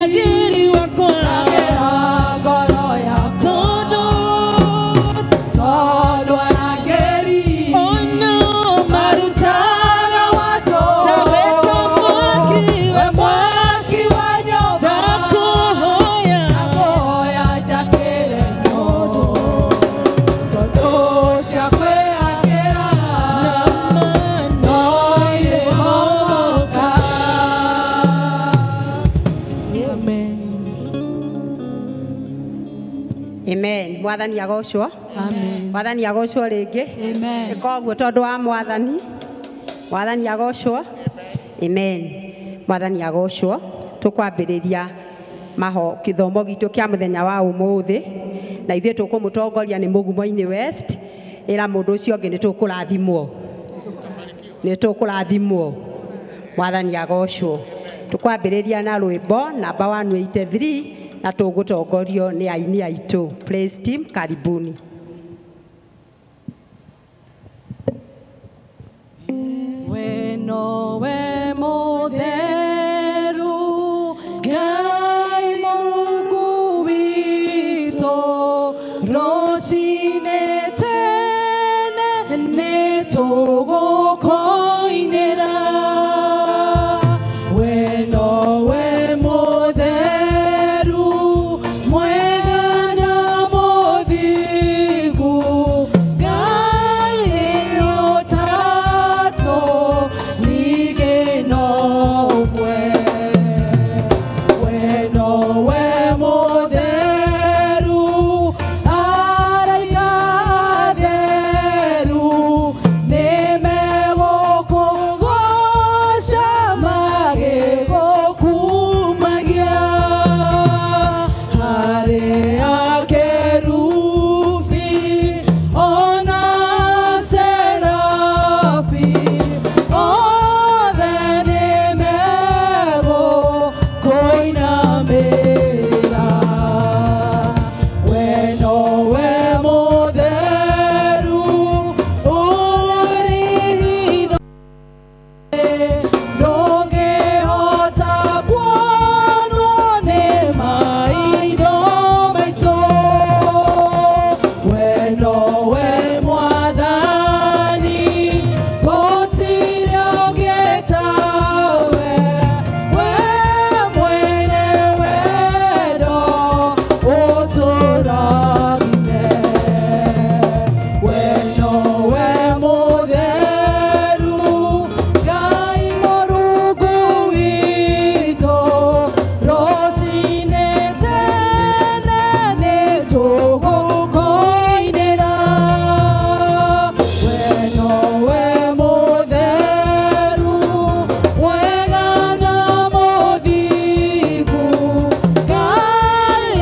Agiri wakwa Rangĩra ngoro yakwa. Tondũ Tondũ arangĩri ono marutaga watũ. Ta weta mwaki We mwaki wa nyũmba. Ndakũhoya. Ndakũhoya njakĩre tondũ tondũ cia kwĩyakĩra no irĩmomoka. Amen. Amen. Mwathani agocwo. Amen. Mwathani agocwo rĩngĩ. Amen. Ĩka ũguo tondũ wa Mwathani. Mwathani agocwo. Amen. Mwathani agocwo. Tũkwambĩrĩria maho kĩthomo gitũ kĩa mũthenya wa ũmũthĩ na ithuĩ tũkũmũtongoria nĩ Mũgumo-inĩ West. Ĩra mũndũ ũcio ũngĩ nĩ tũkũrathimwo. Nĩ tũkũrathimwo. Mwathani agocwo. Tũkwambĩrĩria na rwĩmbo namba 183 na tũgũtongorio nĩ aini aitũ. Praise team, karibuni. We nowe mũtheru, Ngai Mũrungu witũ, rũcinĩ tene nĩtũgũkũinĩra. We nowe mũtheru, mwega na mũthingu, Ngai nĩ ũtatũ, ningĩ no ũmwe. We nowe mũtheru, araika atheru, nĩmegũkũgooca magĩgũkumagia. Harĩ akerubi ona serafi, othe nĩmegũkũinamĩra. We nowe mũtheru, ũrĩ hitho ndũngĩhota kuonwo nĩ maitho maitũ. We nowe Mwathani, gũtirĩ ũngĩ tawe. We mwene wendo, ũtũrathime. We nowe mũtheru, Ngai Mũrungu witũ, rũcinĩ tene nĩtũgũkũinĩra. We nowe mũtheru, mwega na mũthingu, Ngai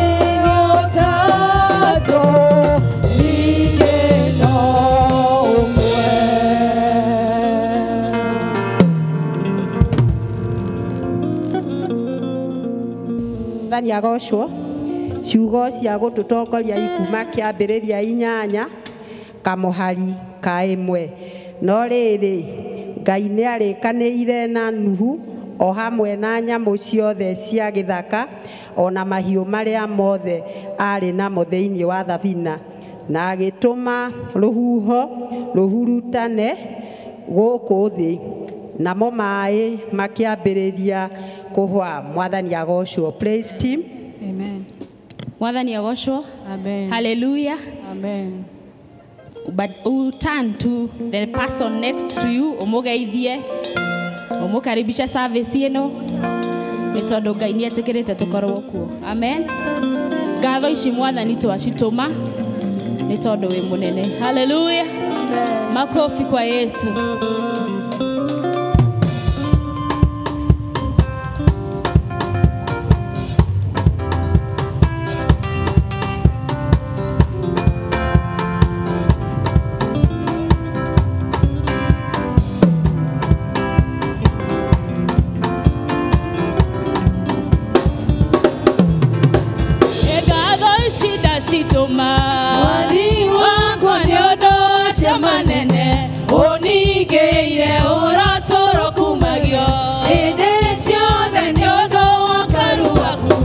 nĩ ũtatũ, ningĩ no ũmwe. Mwathani agocwo. Ciugo cia gũtũtongoria ikuma kĩambĩrĩria 8 kamũhari ka 1. No rĩrĩ, Ngai nĩarĩkanĩire na Nuhu o hamwe na nyamũ ciothe cia gĩthaka o na mahiũ marĩa mothe aarĩ namo thĩinĩ wa thabina, na agĩtũma rũhuho rũhurutane gũkũ thĩ, namo maĩ makĩambĩrĩria kũhwa. Mwathani agocwo. Praise team. Amen. Mwathani agocwo. Amen. Hallelujah. Amen. But you turn to the person next to you, umugeithie, umukaribisha service ĩno, nĩ tondũ Ngai nĩ etĩkĩrĩte tũkorwo kuo. Amen. Ngatho ici Mwathani twacitũma nĩ tondũ wĩ mũnene. Hallelujah. Makofi kwa Yesu. Ngatho ici ndacitũma. Mwathi wakwa nĩ ũndũ ũcio manene ũningĩire ũratũrwo kumagio hĩndĩ ciothe nĩ ũndũ wa karu waku.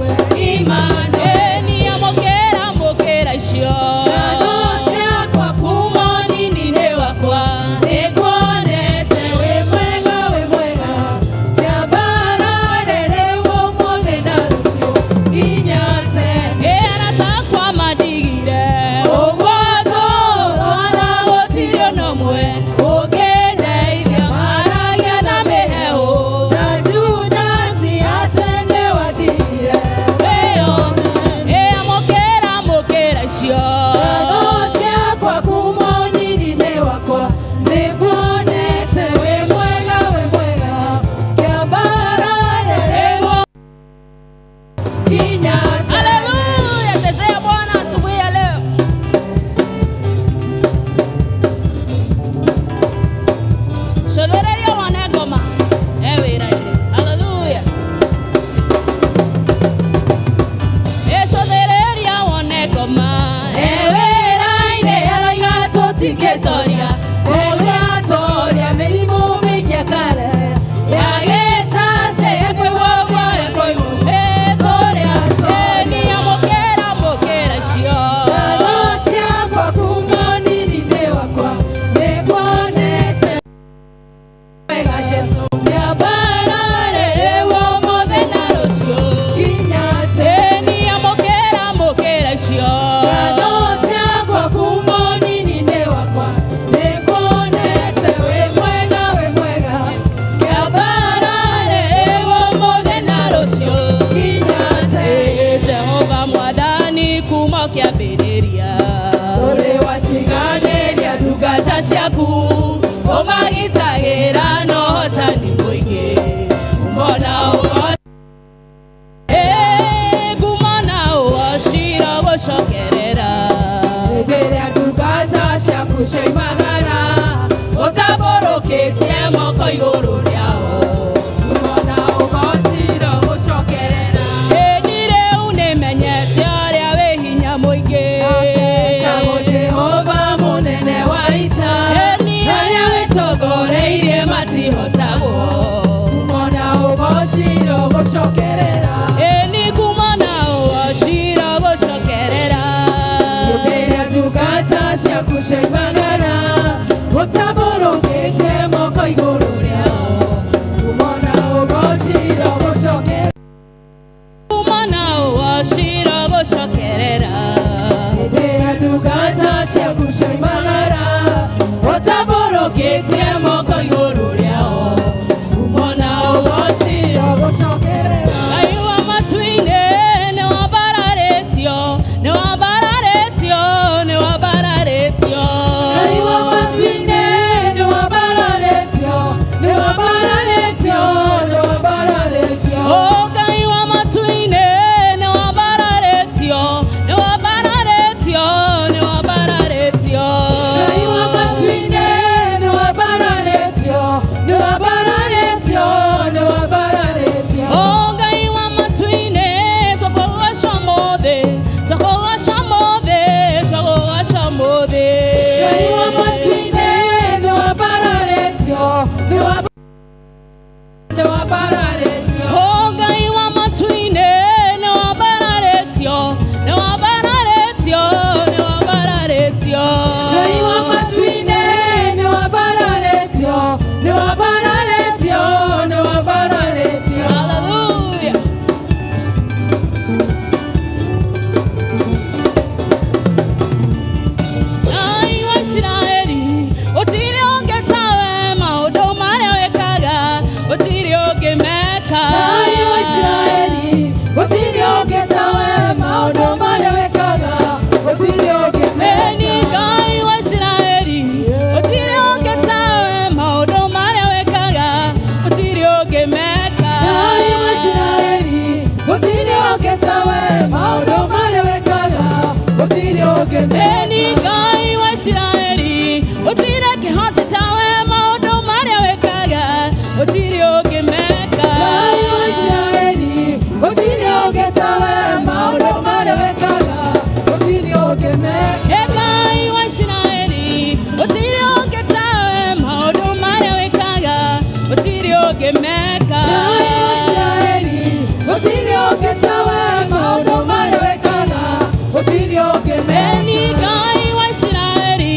kĩambĩrĩria. Ũrĩ watiganĩria ndungata ciaku ũmagitagĩra na ũhotani mũingĩ. Mbona nguma na ũgociro gũcokerera. Hĩndĩ ĩrĩa ndungata ciaku cioimagara ũtambũrũkĩtie moko igũrũ rĩao. Mbona ũgociro gũcokerera. Ĩni rĩu nĩmenyete ũrĩa wĩ hinya mũingĩ. Etagwo Jehova mũnene wa ita. Arĩa wĩtongoreirie matihotagwo. Mbona ũgociro gũcokerera. Ĩni nguma na ũgociro gũcokerera. Hĩndĩ ĩrĩa ndungata ciaku cioimagara ũtambũrũkĩtie moko igũrũ rĩao. Mbona ũgociro gũcokerera. Nguma na ũgociro gũcokerera. Hĩndĩ ĩrĩa ndungata ciaku cioimagara ũtambũrũkĩtie moko igũrũ rĩao. Mbona ũgociro gũcokerera. Ngai wa matu-inĩ nĩwambararĩtio, nĩwambararĩtio, nĩwambararĩtio. Ngai wa matu-inĩ nĩwambararĩtio, nĩwambararĩtio, nĩwambararĩtio. O Ngai wa matu-inĩ nĩwambararĩtio, nĩwambararĩtio, nĩwambararĩtio. Ngai wa matu-inĩ nĩwambararĩtio, nĩwambararĩtio, nĩwambararĩtio. O Ngai wa matu-inĩ twakũgoca ũmũthĩ, twakũgoca ũmũthĩ, twakũgoca ũmũthĩ. Ngai wa matu-inĩ nĩwambararĩtio, nĩwambararĩtio. O Ngai wa matu-inĩ nĩwambararĩtio, nĩwambararĩtio, nĩwambararĩtio. Ngai wa matu-inĩ nĩwambararĩtio, nĩwambararĩtio, nĩwambararĩtio. Hallelujah. Ngai wa Isiraeli, gũtirĩ ũngĩ tawe, maũndũ marĩa wĩkaga, gũtirĩ ũngĩ meka. Ngai wa Isiraeli, gũtirĩ ũngĩ tawe, maũndũ marĩa wĩkaga, gũtirĩ ũngĩ Ĩni meka. Ngai wa Isiraeli, gũtirĩ ũngĩ tawe, maũndũ marĩa wĩkaga, gũtirĩ ũngĩ meka. Ngai wa Isiraeli, gũtirĩ ũngĩ tawe, maũndũ marĩa wĩkaga, gũtirĩ ũngĩ Ĩni meka. Ngai wa Isiraeli, gũtirĩ kĩhoti tawe, maũndũ marĩa wĩkaga, gũtirĩ ũngĩ meka. Ngai wa Isiraeli, gũtirĩ ũngĩ tawe, maũndũ marĩa wĩkaga, gũtirĩ ũngĩ meka. Ĩ Ngai wa Isiraeli, gũtirĩ ũngĩ tawe, maũndũ marĩa wĩkaga, gũtirĩ ũngĩ meka. Ngai wa Isiraeli, gũtirĩ ũngĩ tawe, maũndũ marĩa wĩkaga, gũtirĩ ũngĩ Ĩni meka. Ngai wa Isiraeli,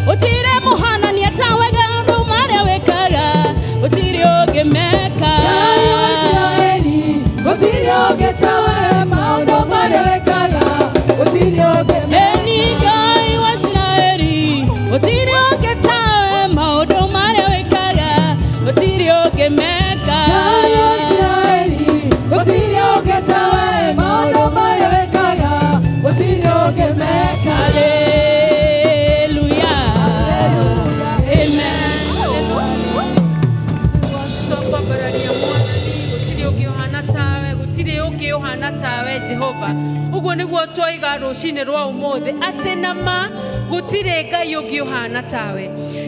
gũtirĩ mũhanania tawe, maũndũ marĩa wĩkaga, gũtirĩ ũngĩ meka. Ngai wa Isiraeli, gũtirĩ ũngĩ tawe, maũndũ marĩa wĩkaga, gũtirĩ ũngĩ Ĩni meka. Ngai wa Isiraeli, gũtirĩ ũngĩ tawe, maũndũ marĩa wĩkaga, gũtirĩ ũngĩ meka. Ngai wa Isiraeli, gũtirĩ ũngĩ tawe, maũndũ marĩa wĩkaga, gũtirĩ ũngĩ meka. Hallelujah. Amen. Twakwambararia mwathani gũtirĩ ũngĩ ũhana tawe, gũtirĩ ũngĩ ũhana tawe Jehova. Ũguo nĩguo twaiga rũcinĩ rwa ũmũthĩ atĩ na ma gũtirĩ Ngai ũngĩ ũhana tawe.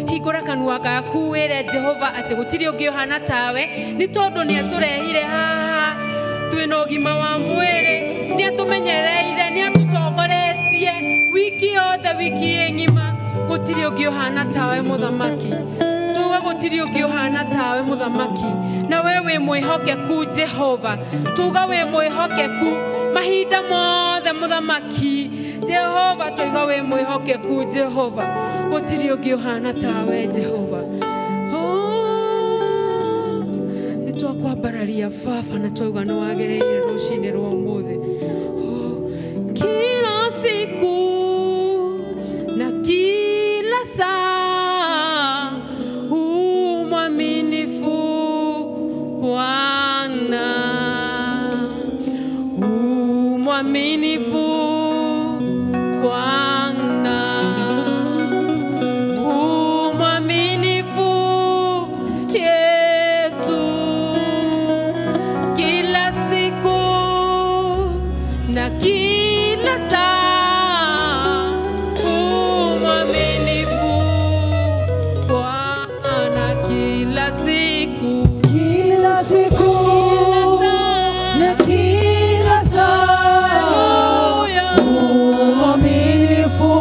Hingũra kanua gaku wĩre Jehova atĩ gũtirĩ ũngĩ ũhana tawe, nĩ tondũ nĩ atũrehire haha twĩna ũgima wa mwĩrĩ, nĩ atũmenyereire, nĩ atũtongoretie wiki yothe, wiki ĩ ng'ima. Gũtirĩ ũngĩ ũhana tawe mũthamaki. Tuga gũtirĩ ũngĩ ũhana tawe mũthamaki, na we wĩ mwĩhokeku Jehova. Tuga wĩ mwĩhokeku mahinda mothe mũthamaki Jehova. Tuga wĩ mwĩhokeku Jehova, gũtirĩ ũngĩ ũhana tawe Jehova. Nĩ twakwambararia baba na twauga nĩ wagĩrĩire rũcinĩ rwa ũmũthĩ. Kila siku na kila saa u mwaminifu Bwana, u mwaminifu. na kila saa, umwaminifu Bwana kila siku, Kila siku na kila saa, mwaminifu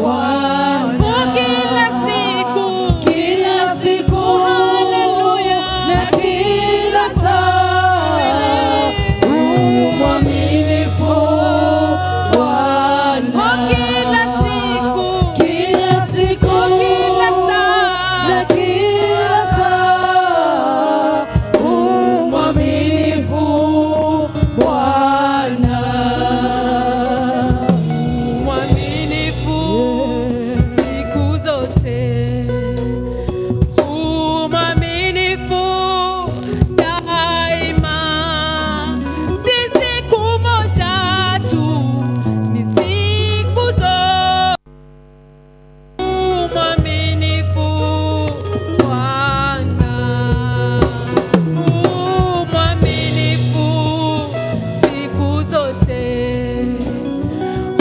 Bwana. Kila siku, Kila siku na kila saa, mwaminifu Bwana. Kila siku, Kila siku kila saa, na kila saa, mwaminifu Bwana. Mwaminifu siku zote, umwaminifu daima, si siku moja tu, ni siku zote. Umwaminifu Bwana, umwaminifu siku zote,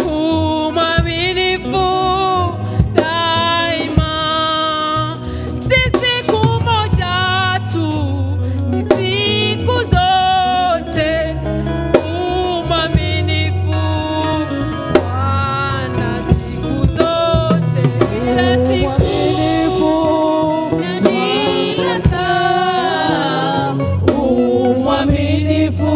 umwaminifu daima, si siku moja tu, ni siku zote. Umwaminifu Bwana siku zote, kila siku na kila saa, Mwaminifu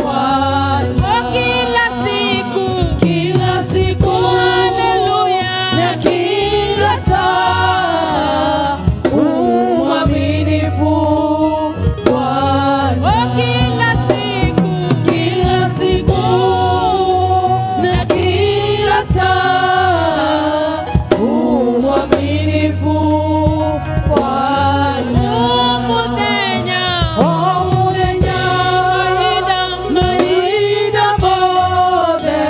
Bwana. kila siku, Kila siku haleluya, na kila saa, mwaminifu Bwana. Kila siku, Kila siku na kila saa, mwaminifu Bwana. Umuthenya, O muthenya, mahinda mothe,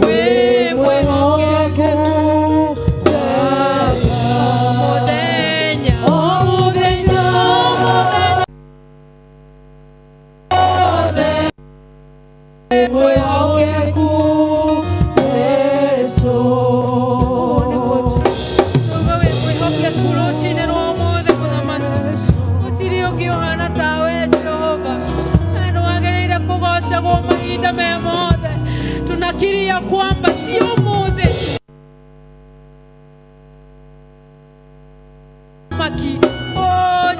wĩ mwĩhokeku Baba. Umuthenya, O muthenya mothe, wĩ mwĩhokeku Jesũ. Tuga wĩ mwĩhokeku rũcinĩ rwa ũmũthĩ mũthamaki, gũtirĩ ũngĩ ũhana tawe Jehova, na nĩwagĩrĩire kũgocagwo mahinda me mothe. Tunakiria kwamba ti ũmũthĩ tu mũthamaki, o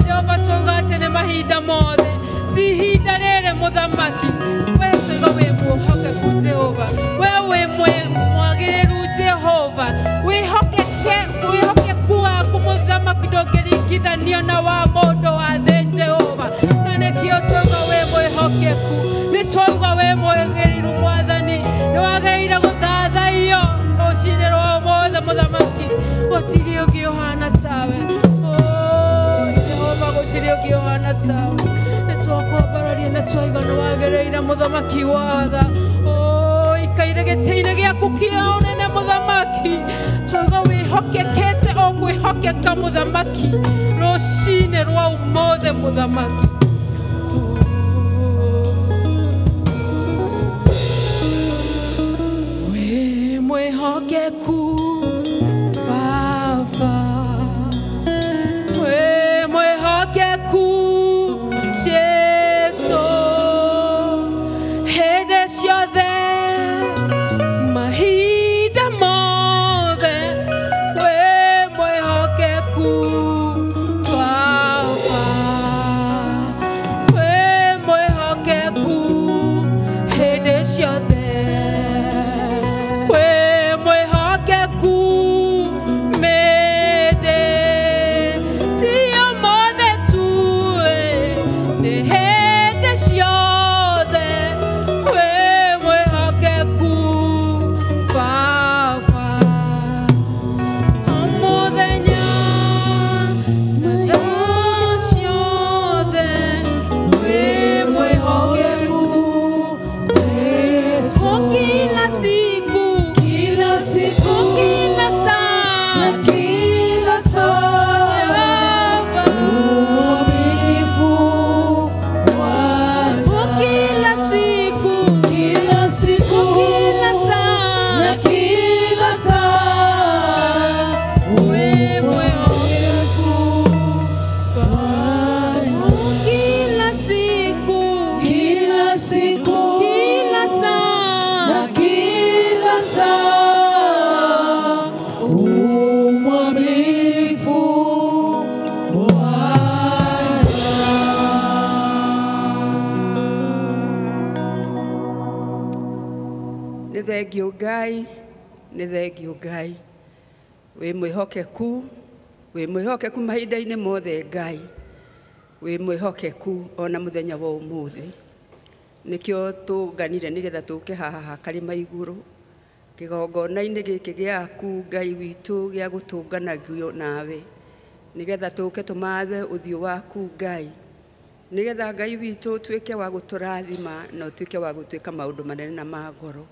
Jehova, twauga atĩ nĩ mahinda mothe, ti ihinda rĩrĩ mũthamaki. We twauga wĩ mwĩhokeku Jehova, we wĩ mwagĩrĩru Jehova, wĩhokeke wĩhokeku waku mũthamaki ndũngĩringithanio na wa mũndũ wa thĩ Jehova, na nĩkĩo twauga wĩ mwĩhokeku, nĩ twauga wĩ mwagĩrĩru mwathani, nĩ wagĩrĩire gũthathaiyo rũcinĩ rwa ũmũthĩ mũthamaki, gũtirĩ ũngĩ ũhana tawe. Oh, Jehova, gũtirĩ ũngĩ ũhana tawe, nĩ twakwambararia na twaiga nĩ wagĩrĩire mũthamaki wa tha. Oh, ikaire gĩtĩ-inĩ gĩaku kĩa ũnene mũthamaki, twauga wĩhokekete o kwĩhokeka mũthamaki rũcinĩ rwa ũmũthĩ mũthamaki. Wĩ mwĩhokeku Baba, wĩ mwĩhokeku Jesũ, hĩndĩ ciothe, mahinda mothe, wĩ mwĩhokeku Baba. siku, kila saa na kila saa, umwaminifu Bwana. Nĩ thengiũ Ngai, nĩ thengiũ Ngai, wĩ mwĩhokeku, wĩ mwĩhokeku mahinda-inĩ mothe Ngai, wĩ mwĩhokeku ona mũthenya wa ũmũthĩ. Nĩkĩo tũnganire nĩgetha tũke haha karĩma igũrũ kĩgongona-inĩ gĩkĩ gĩaku Ngai witũ gĩa gũtũnganagio nawe, nĩgetha tũke tũmathe ũthiũ waku Ngai, nĩgetha Ngai witũ ũtuĩke wa gũtũrathima na ũtuĩke wa gũtuĩka maũndũ manene na ma goro.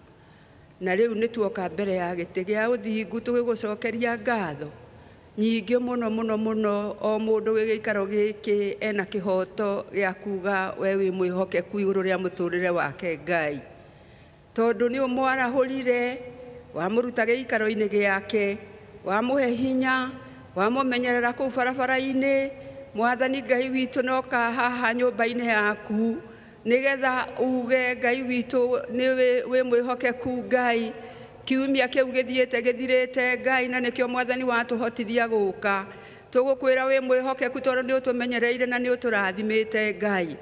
Na rĩu nĩ tuoka mbere ya gĩtĩ gĩa ũthingu tũgĩgũcokeria ngatho nyingĩ mũno mũno mũno. O mũndũ wĩ gĩikaro gĩkĩ ena kĩhoto gĩa kuga we wĩ mwĩhokeku igũrũ rĩa mũtũrĩre wake Ngai, tondũ nĩ ũmwarahũrire, wamũruta gĩikaro-inĩ gĩake, wamũhe hinya, wamũmenyerera kũu barabara-inĩ. Mwathani Ngai witũ noka haha nyũmba-inĩ yaku nĩgetha uge Ngai witũ nĩ wĩ mwĩhokeku Ngai. Kiumia kĩu gĩthiĩte gĩthirĩte Ngai, na nĩkĩo Mwathani watũhotithia gũka. Tũgũkwĩra wĩ mwĩhokeku tondũ nĩ ũtũmenyereire na nĩ ũtũrathimĩte Ngai.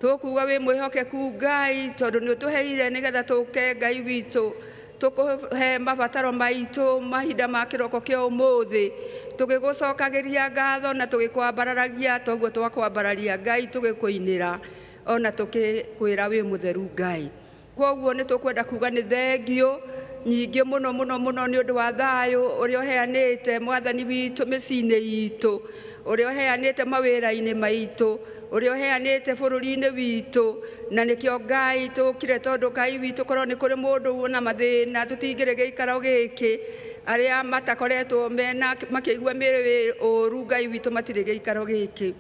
Tũkuga wĩ mwĩhokeku Ngai tondũ nĩ ũtũheire nĩgetha tũke Ngai witũ tũkũhe mabataro maitũ mahinda ma kĩroko kĩa ũmũthĩ, tũgĩgũcokagĩria ngatho na tũgĩkwambararagia toguo twakwambararia Ngai, tũgĩkũinĩra ona tũkĩkwĩra wĩ mũtheru Ngai. Kwoguo nĩ tũkwenda kuga nĩ thengiũ nyingĩ mũno mũno mũno nĩ ũndũ wa thayũ ũrĩa ũheanĩte Mwathani witũ mĩciĩ-inĩ itũ, ũrĩa ũheanĩte mawĩra-inĩ maitũ, ũrĩa ũheanĩte bũrũri-inĩ witũ. Na nĩkĩo Ngai tũkire, tondũ Ngai witũ korwo nĩ kũrĩ mũndũ wona mathĩna tũtingĩrĩ gĩikaro gĩkĩ, arĩa matakoretwo mena makĩigua mĩrĩ ũru Ngai witũ matirĩ gĩikaro gĩkĩ.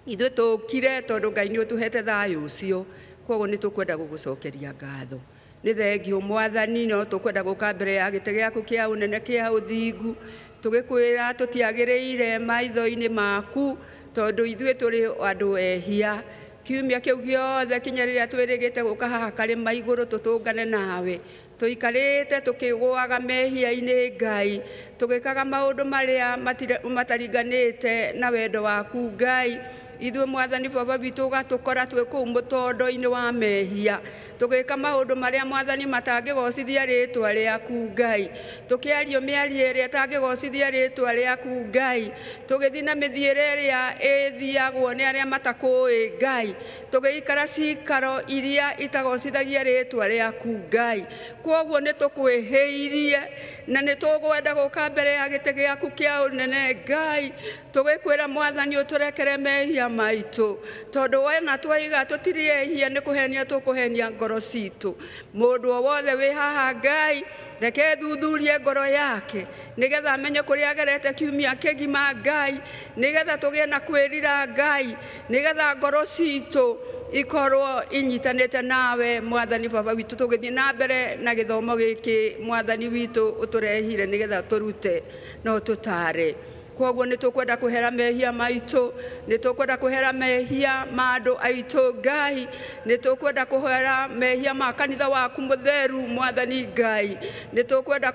Ithuĩ tũkire tondũ Ngai nĩ ũtũhete thayũ ũcio. Kwoguo nĩ tũkwenda gũgũcokeria ngatho. Nĩ thengiũ Mwathani, no tũkwenda gũka mbere ya gĩtĩ gĩaku kĩa ũnene kĩa ũthingu tũgĩkwĩra tũtiagĩrĩire maitho-inĩ maku, tondũ ithuĩ tũrĩ andũ ehia. Kiumia kĩu gĩothe kinya rĩrĩa twĩrĩgĩte gũka haha karĩma igũrũ tũtũngane nawe, tũikarĩte tũkĩgũaga mehia-inĩ Ngai, tũgĩkaga maũndũ marĩa mataringanĩte na wendo waku Ngai. Ithuĩ Mwathani Baba witũ ũgatũkora twĩ kũu mũtondo-inĩ wa mehia, tũgĩka maũndũ marĩa Mwathani matangĩgocithia rĩtwa rĩaku Ngai, tũkĩario mĩario ĩrĩa ĩtangĩgocithia rĩtwa rĩaku Ngai, tũgĩthiĩ na mĩthiĩre ĩrĩa ĩthiagwo nĩ arĩa matakũĩ Ngai, tũgĩikara cikaro iria itagocithagia rĩtwa rĩaku Ngai. Kwoguo nĩ tũkwĩhĩirie na nĩ tũkwenda gũka mbere ya gĩtĩ gĩaku kĩa ũnene Ngai, tũgĩkwĩra Mwathani ũtũrekere mehia maitũ, tondũ wena twaiga tũtirĩ ehia nĩ kũhenia tũkũhenia ngoro citũ. Mũndũ o wothe wĩ haha Ngai, reke thuthurie ngoro yake nĩgetha amenye kũrĩa agerete kiumia kĩgima Ngai, nĩgetha tũgĩe na kwĩrira Ngai, nĩgetha ngoro citũ ikorwo inyitanĩte nawe Mwathani Baba witũ, tũgĩthiĩ na mbere na gĩthomo gĩkĩ Mwathani witũ ũtũrehire nĩgetha tũrute no tũtare. Kwoguo nĩ tũkwenda kũhera mehia maitũ, nĩ tũkwenda kũhera mehia ma andũ aitũ Ngai, nĩ tũkwenda kũhera mehia ma kanitha waku mũtheru Mwathani Ngai, nĩ tũkwenda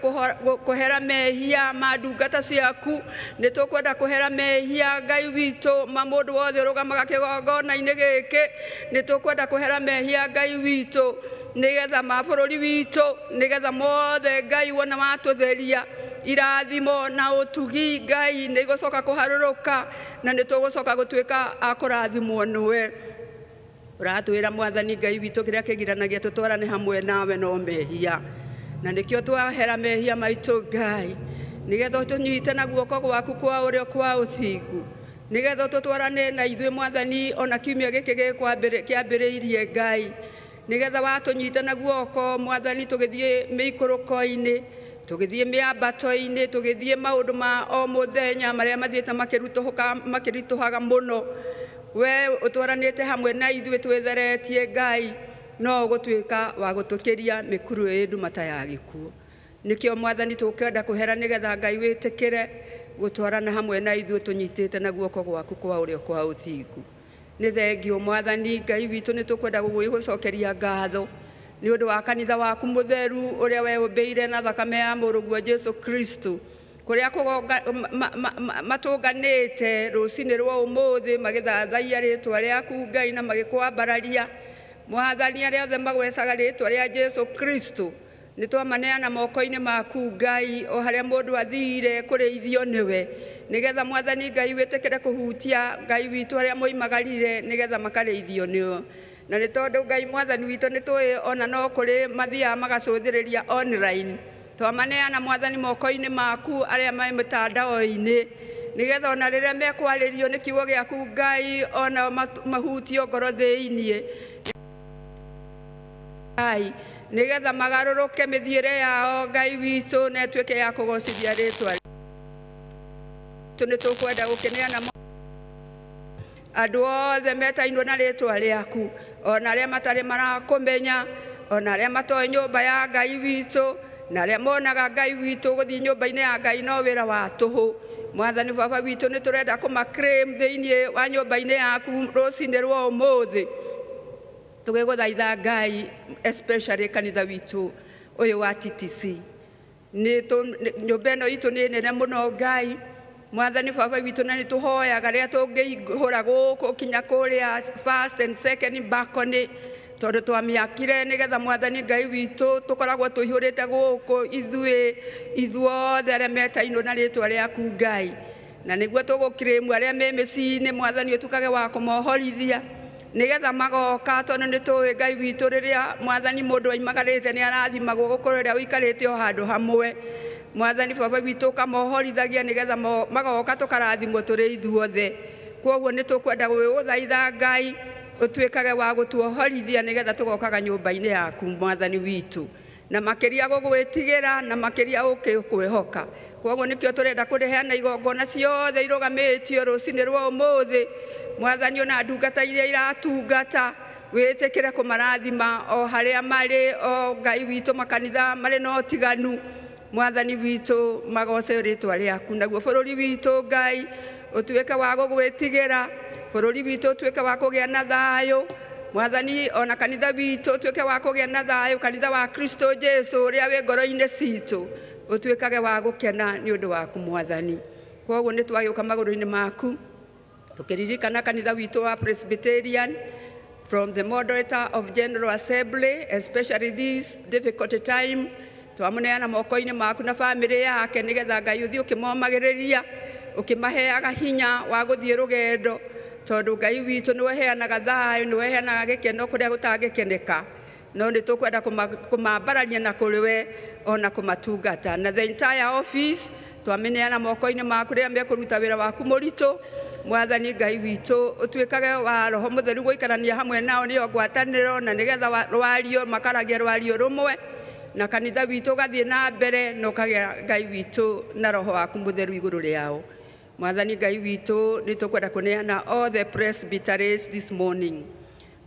kũhera mehia ma ndungata ciaku, nĩ tũkwenda kũhera mehia Ngai witũ ma mũndũ wothe ũrũgamaga kĩgongona-inĩ gĩkĩ, nĩ tũkwenda kũhera mehia Ngai witũ nĩgetha ma bũrũri witũ, nĩgetha mothe Ngai wona watũtheria irathimo na ũtugi Ngai nĩ igũcoka kũharũrũka na nĩ tũgũcoka gũtuĩka a kũrathimwo nĩwe. Ũratwĩra Mwathani Ngai witũ kĩrĩa kĩgiranagia tũtwarane hamwe nawe no mehia, na nĩkĩo twahera mehia maitũ Ngai, nĩgetha ũtũnyite na guoko gwaku kwa ũrĩo kwa ũthingu, nĩgetha tũtwarane na ithuĩ Mwathani ona kiumia gĩkĩ kĩambĩrĩirie Ngai, nĩgetha watũnyita na guoko Mwathani tũgĩthiĩ mĩikũrũko-inĩ, tũgĩthiĩ mĩambato-inĩ, tũgĩthiĩ maũndũ ma o mũthenya marĩa mathiĩte makĩritũhaga mũno, we ũtwaranĩte hamwe na ithuĩ twĩtheretie Ngai, no ũgũtuĩka wa gũtũkĩria mĩkuru ĩ nduma ta ya gĩkuũ. Nĩkĩo Mwathani tũkwenda kũhera nĩgetha Ngai wĩtĩkĩre gũtwarana hamwe na ithuĩ tũnyitĩte na guoko gwaku kwa ũrĩo kwa ũthingu. Nĩ thengio Mwathani Ngai witũ, nĩ tũkwenda gũgũcokeria ngatho nĩ ũndũ wa kanitha waku mũtheru ũrĩa weũmbĩire na thakame ya mũrũguo Jesu Kristo, kũrĩa matũnganĩte rũcinĩ rwa ũmũthĩ magĩthathaiya rĩtwa rĩaku Ngai na magĩkwambararia. Mwathani, arĩa othe magwecaga rĩtwa rĩa Jesu Kristo nĩ twamaneana moko-inĩ maku Ngai, o harĩa mũndũ athire kũrĩithio nĩwe, nĩgetha Mwathani Ngai wĩtĩkĩre kũhutia Ngai witũ arĩa moimagarire, nĩgetha makarĩithio nĩo. Na nĩ tondũ Ngai Mwathani witũ nĩ tũĩ ona no kũrĩ mathiaga magacũthĩrĩria online, twamaneana Mwathani moko-inĩ maku arĩa marĩ mĩtandao-inĩ, nĩgetha ona rĩrĩa mekwarĩrio nĩ kiugo gĩaku Ngai, ona mahutio ngoro thĩiniĩ Ngai, nĩgetha magarũrũke mĩthiĩre yao Ngai witũ, na ĩtuĩke ya kũgocithia rĩtwa rĩtũ. Nĩ tũkwenda gũkĩneana andũ othe metainwo na rĩtwa rĩaku, ona arĩa matarĩ marakũmenya, ona arĩa matoĩ nyũmba ya Ngai witũ, na arĩa monaga Ngai witũ gũthiĩ nyũmba-inĩ ya Ngai no wĩra wa tũhũ. Mwathani Baba witũ, nĩ tũrenda kũmaclaim thĩiniĩ wa nyũmba-inĩ yaku rũcinĩ rwa ũmũthĩ, tũgĩgũthaitha Ngai, especially kanitha witũ ũyũ wa TTC. Nĩ nyũmba ĩno itũ nĩ nene mũno Ngai Mwathani Baba witũ, na nĩ tũhoyaga rĩrĩa tũngĩihũra gũkũ kinya kũrĩa first and second balcony, tondũ twamĩakire nĩgetha Mwathani Ngai witũ tũkoragwo tũihũrĩte gũkũ ithuĩ ithuothe arĩa metainwo na rĩtwa rĩaku Ngai, na nĩguo tũgũkirĩmu arĩa me mĩciĩ-inĩ Mwathani ũtukage wa kũmohorithia nĩgetha magoka, tondũ nĩ tũĩ Ngai witũ rĩrĩa Mwathani mũndũ aimagarĩte nĩ arathimagwo gũkorwo rĩrĩa ũikarĩte o handũ hamwe. Mwathani Baba witũ ũkamohorithagia nĩgetha magoka tũkarathimwo tũrĩ ithuothe. Kwoguo nĩ tũkwenda gũgũthaitha Ngai ũtuĩkage wa gũtuohorithia nĩgetha tũgokaga nyũmba-inĩ yaku Mwathani witũ, na makĩria gũgwĩtigĩra na makĩria ũkĩkwĩhoka. Kwoguo nĩkĩo tũrenda kũreheana igongona ciothe irũgamĩtio rũcinĩ rwa ũmũthĩ Mwathani, ona ndungata iria iratungata wĩtĩkĩre kũmarathima o harĩa marĩ, o Ngai witũ makanitha marĩ na ũtiganu Mwathani witũ magoce rĩtwa rĩaku. Naguo bũrũri witũ Ngai ũtuĩke wa gũgwĩtigĩra, bũrũri witũ ũtuĩke wa kũgĩa na thayũ Mwathani, ona kanitha witũ ũtuĩke wa kũgĩa na thayũ, kanitha wa Kristo Jesu ũrĩa wĩ ngoro-inĩ citũ ũtuĩkage wa gũkena nĩ ũndũ waku Mwathani. Kwoguo nĩ twagĩũka magũrũ-inĩ maku tũkĩririkana kanitha witũ wa Presbyterian, from the moderator of General Assembly, especially this difficult time, twamũneana moko-inĩ maku na bamĩrĩ yake, nĩgetha Ngai ũthiĩ ũkĩmomagĩrĩria ũkĩmaheaga hinya wa gũthiĩ rũgendo, tondũ Ngai witũ nĩwe ũheanaga thayũ, nĩwe ũheanaga gĩkeno kũrĩa gũtangĩkeneka, no nĩ tũkwenda kũmambararia na kũrĩ we ona kũmatungata. Na the entire office twamĩneana moko-inĩ maku rĩrĩa mekũruta wĩra waku mũritũ Mwathani Ngai witũ, ũtuĩkage wa Roho Mũtheru gũikarania hamwe nao, nĩyo ngwatanĩro, na nĩgetha rwario makaragia rwario rũmwe, na kanitha witũ ũgathiĩ na mbere na ũkagĩa Ngai witũ na Roho waku Mũtheru igũrũ rĩao. Mwathani Ngai witũ, nĩ tũkwenda kũneana all the presbyteries this morning.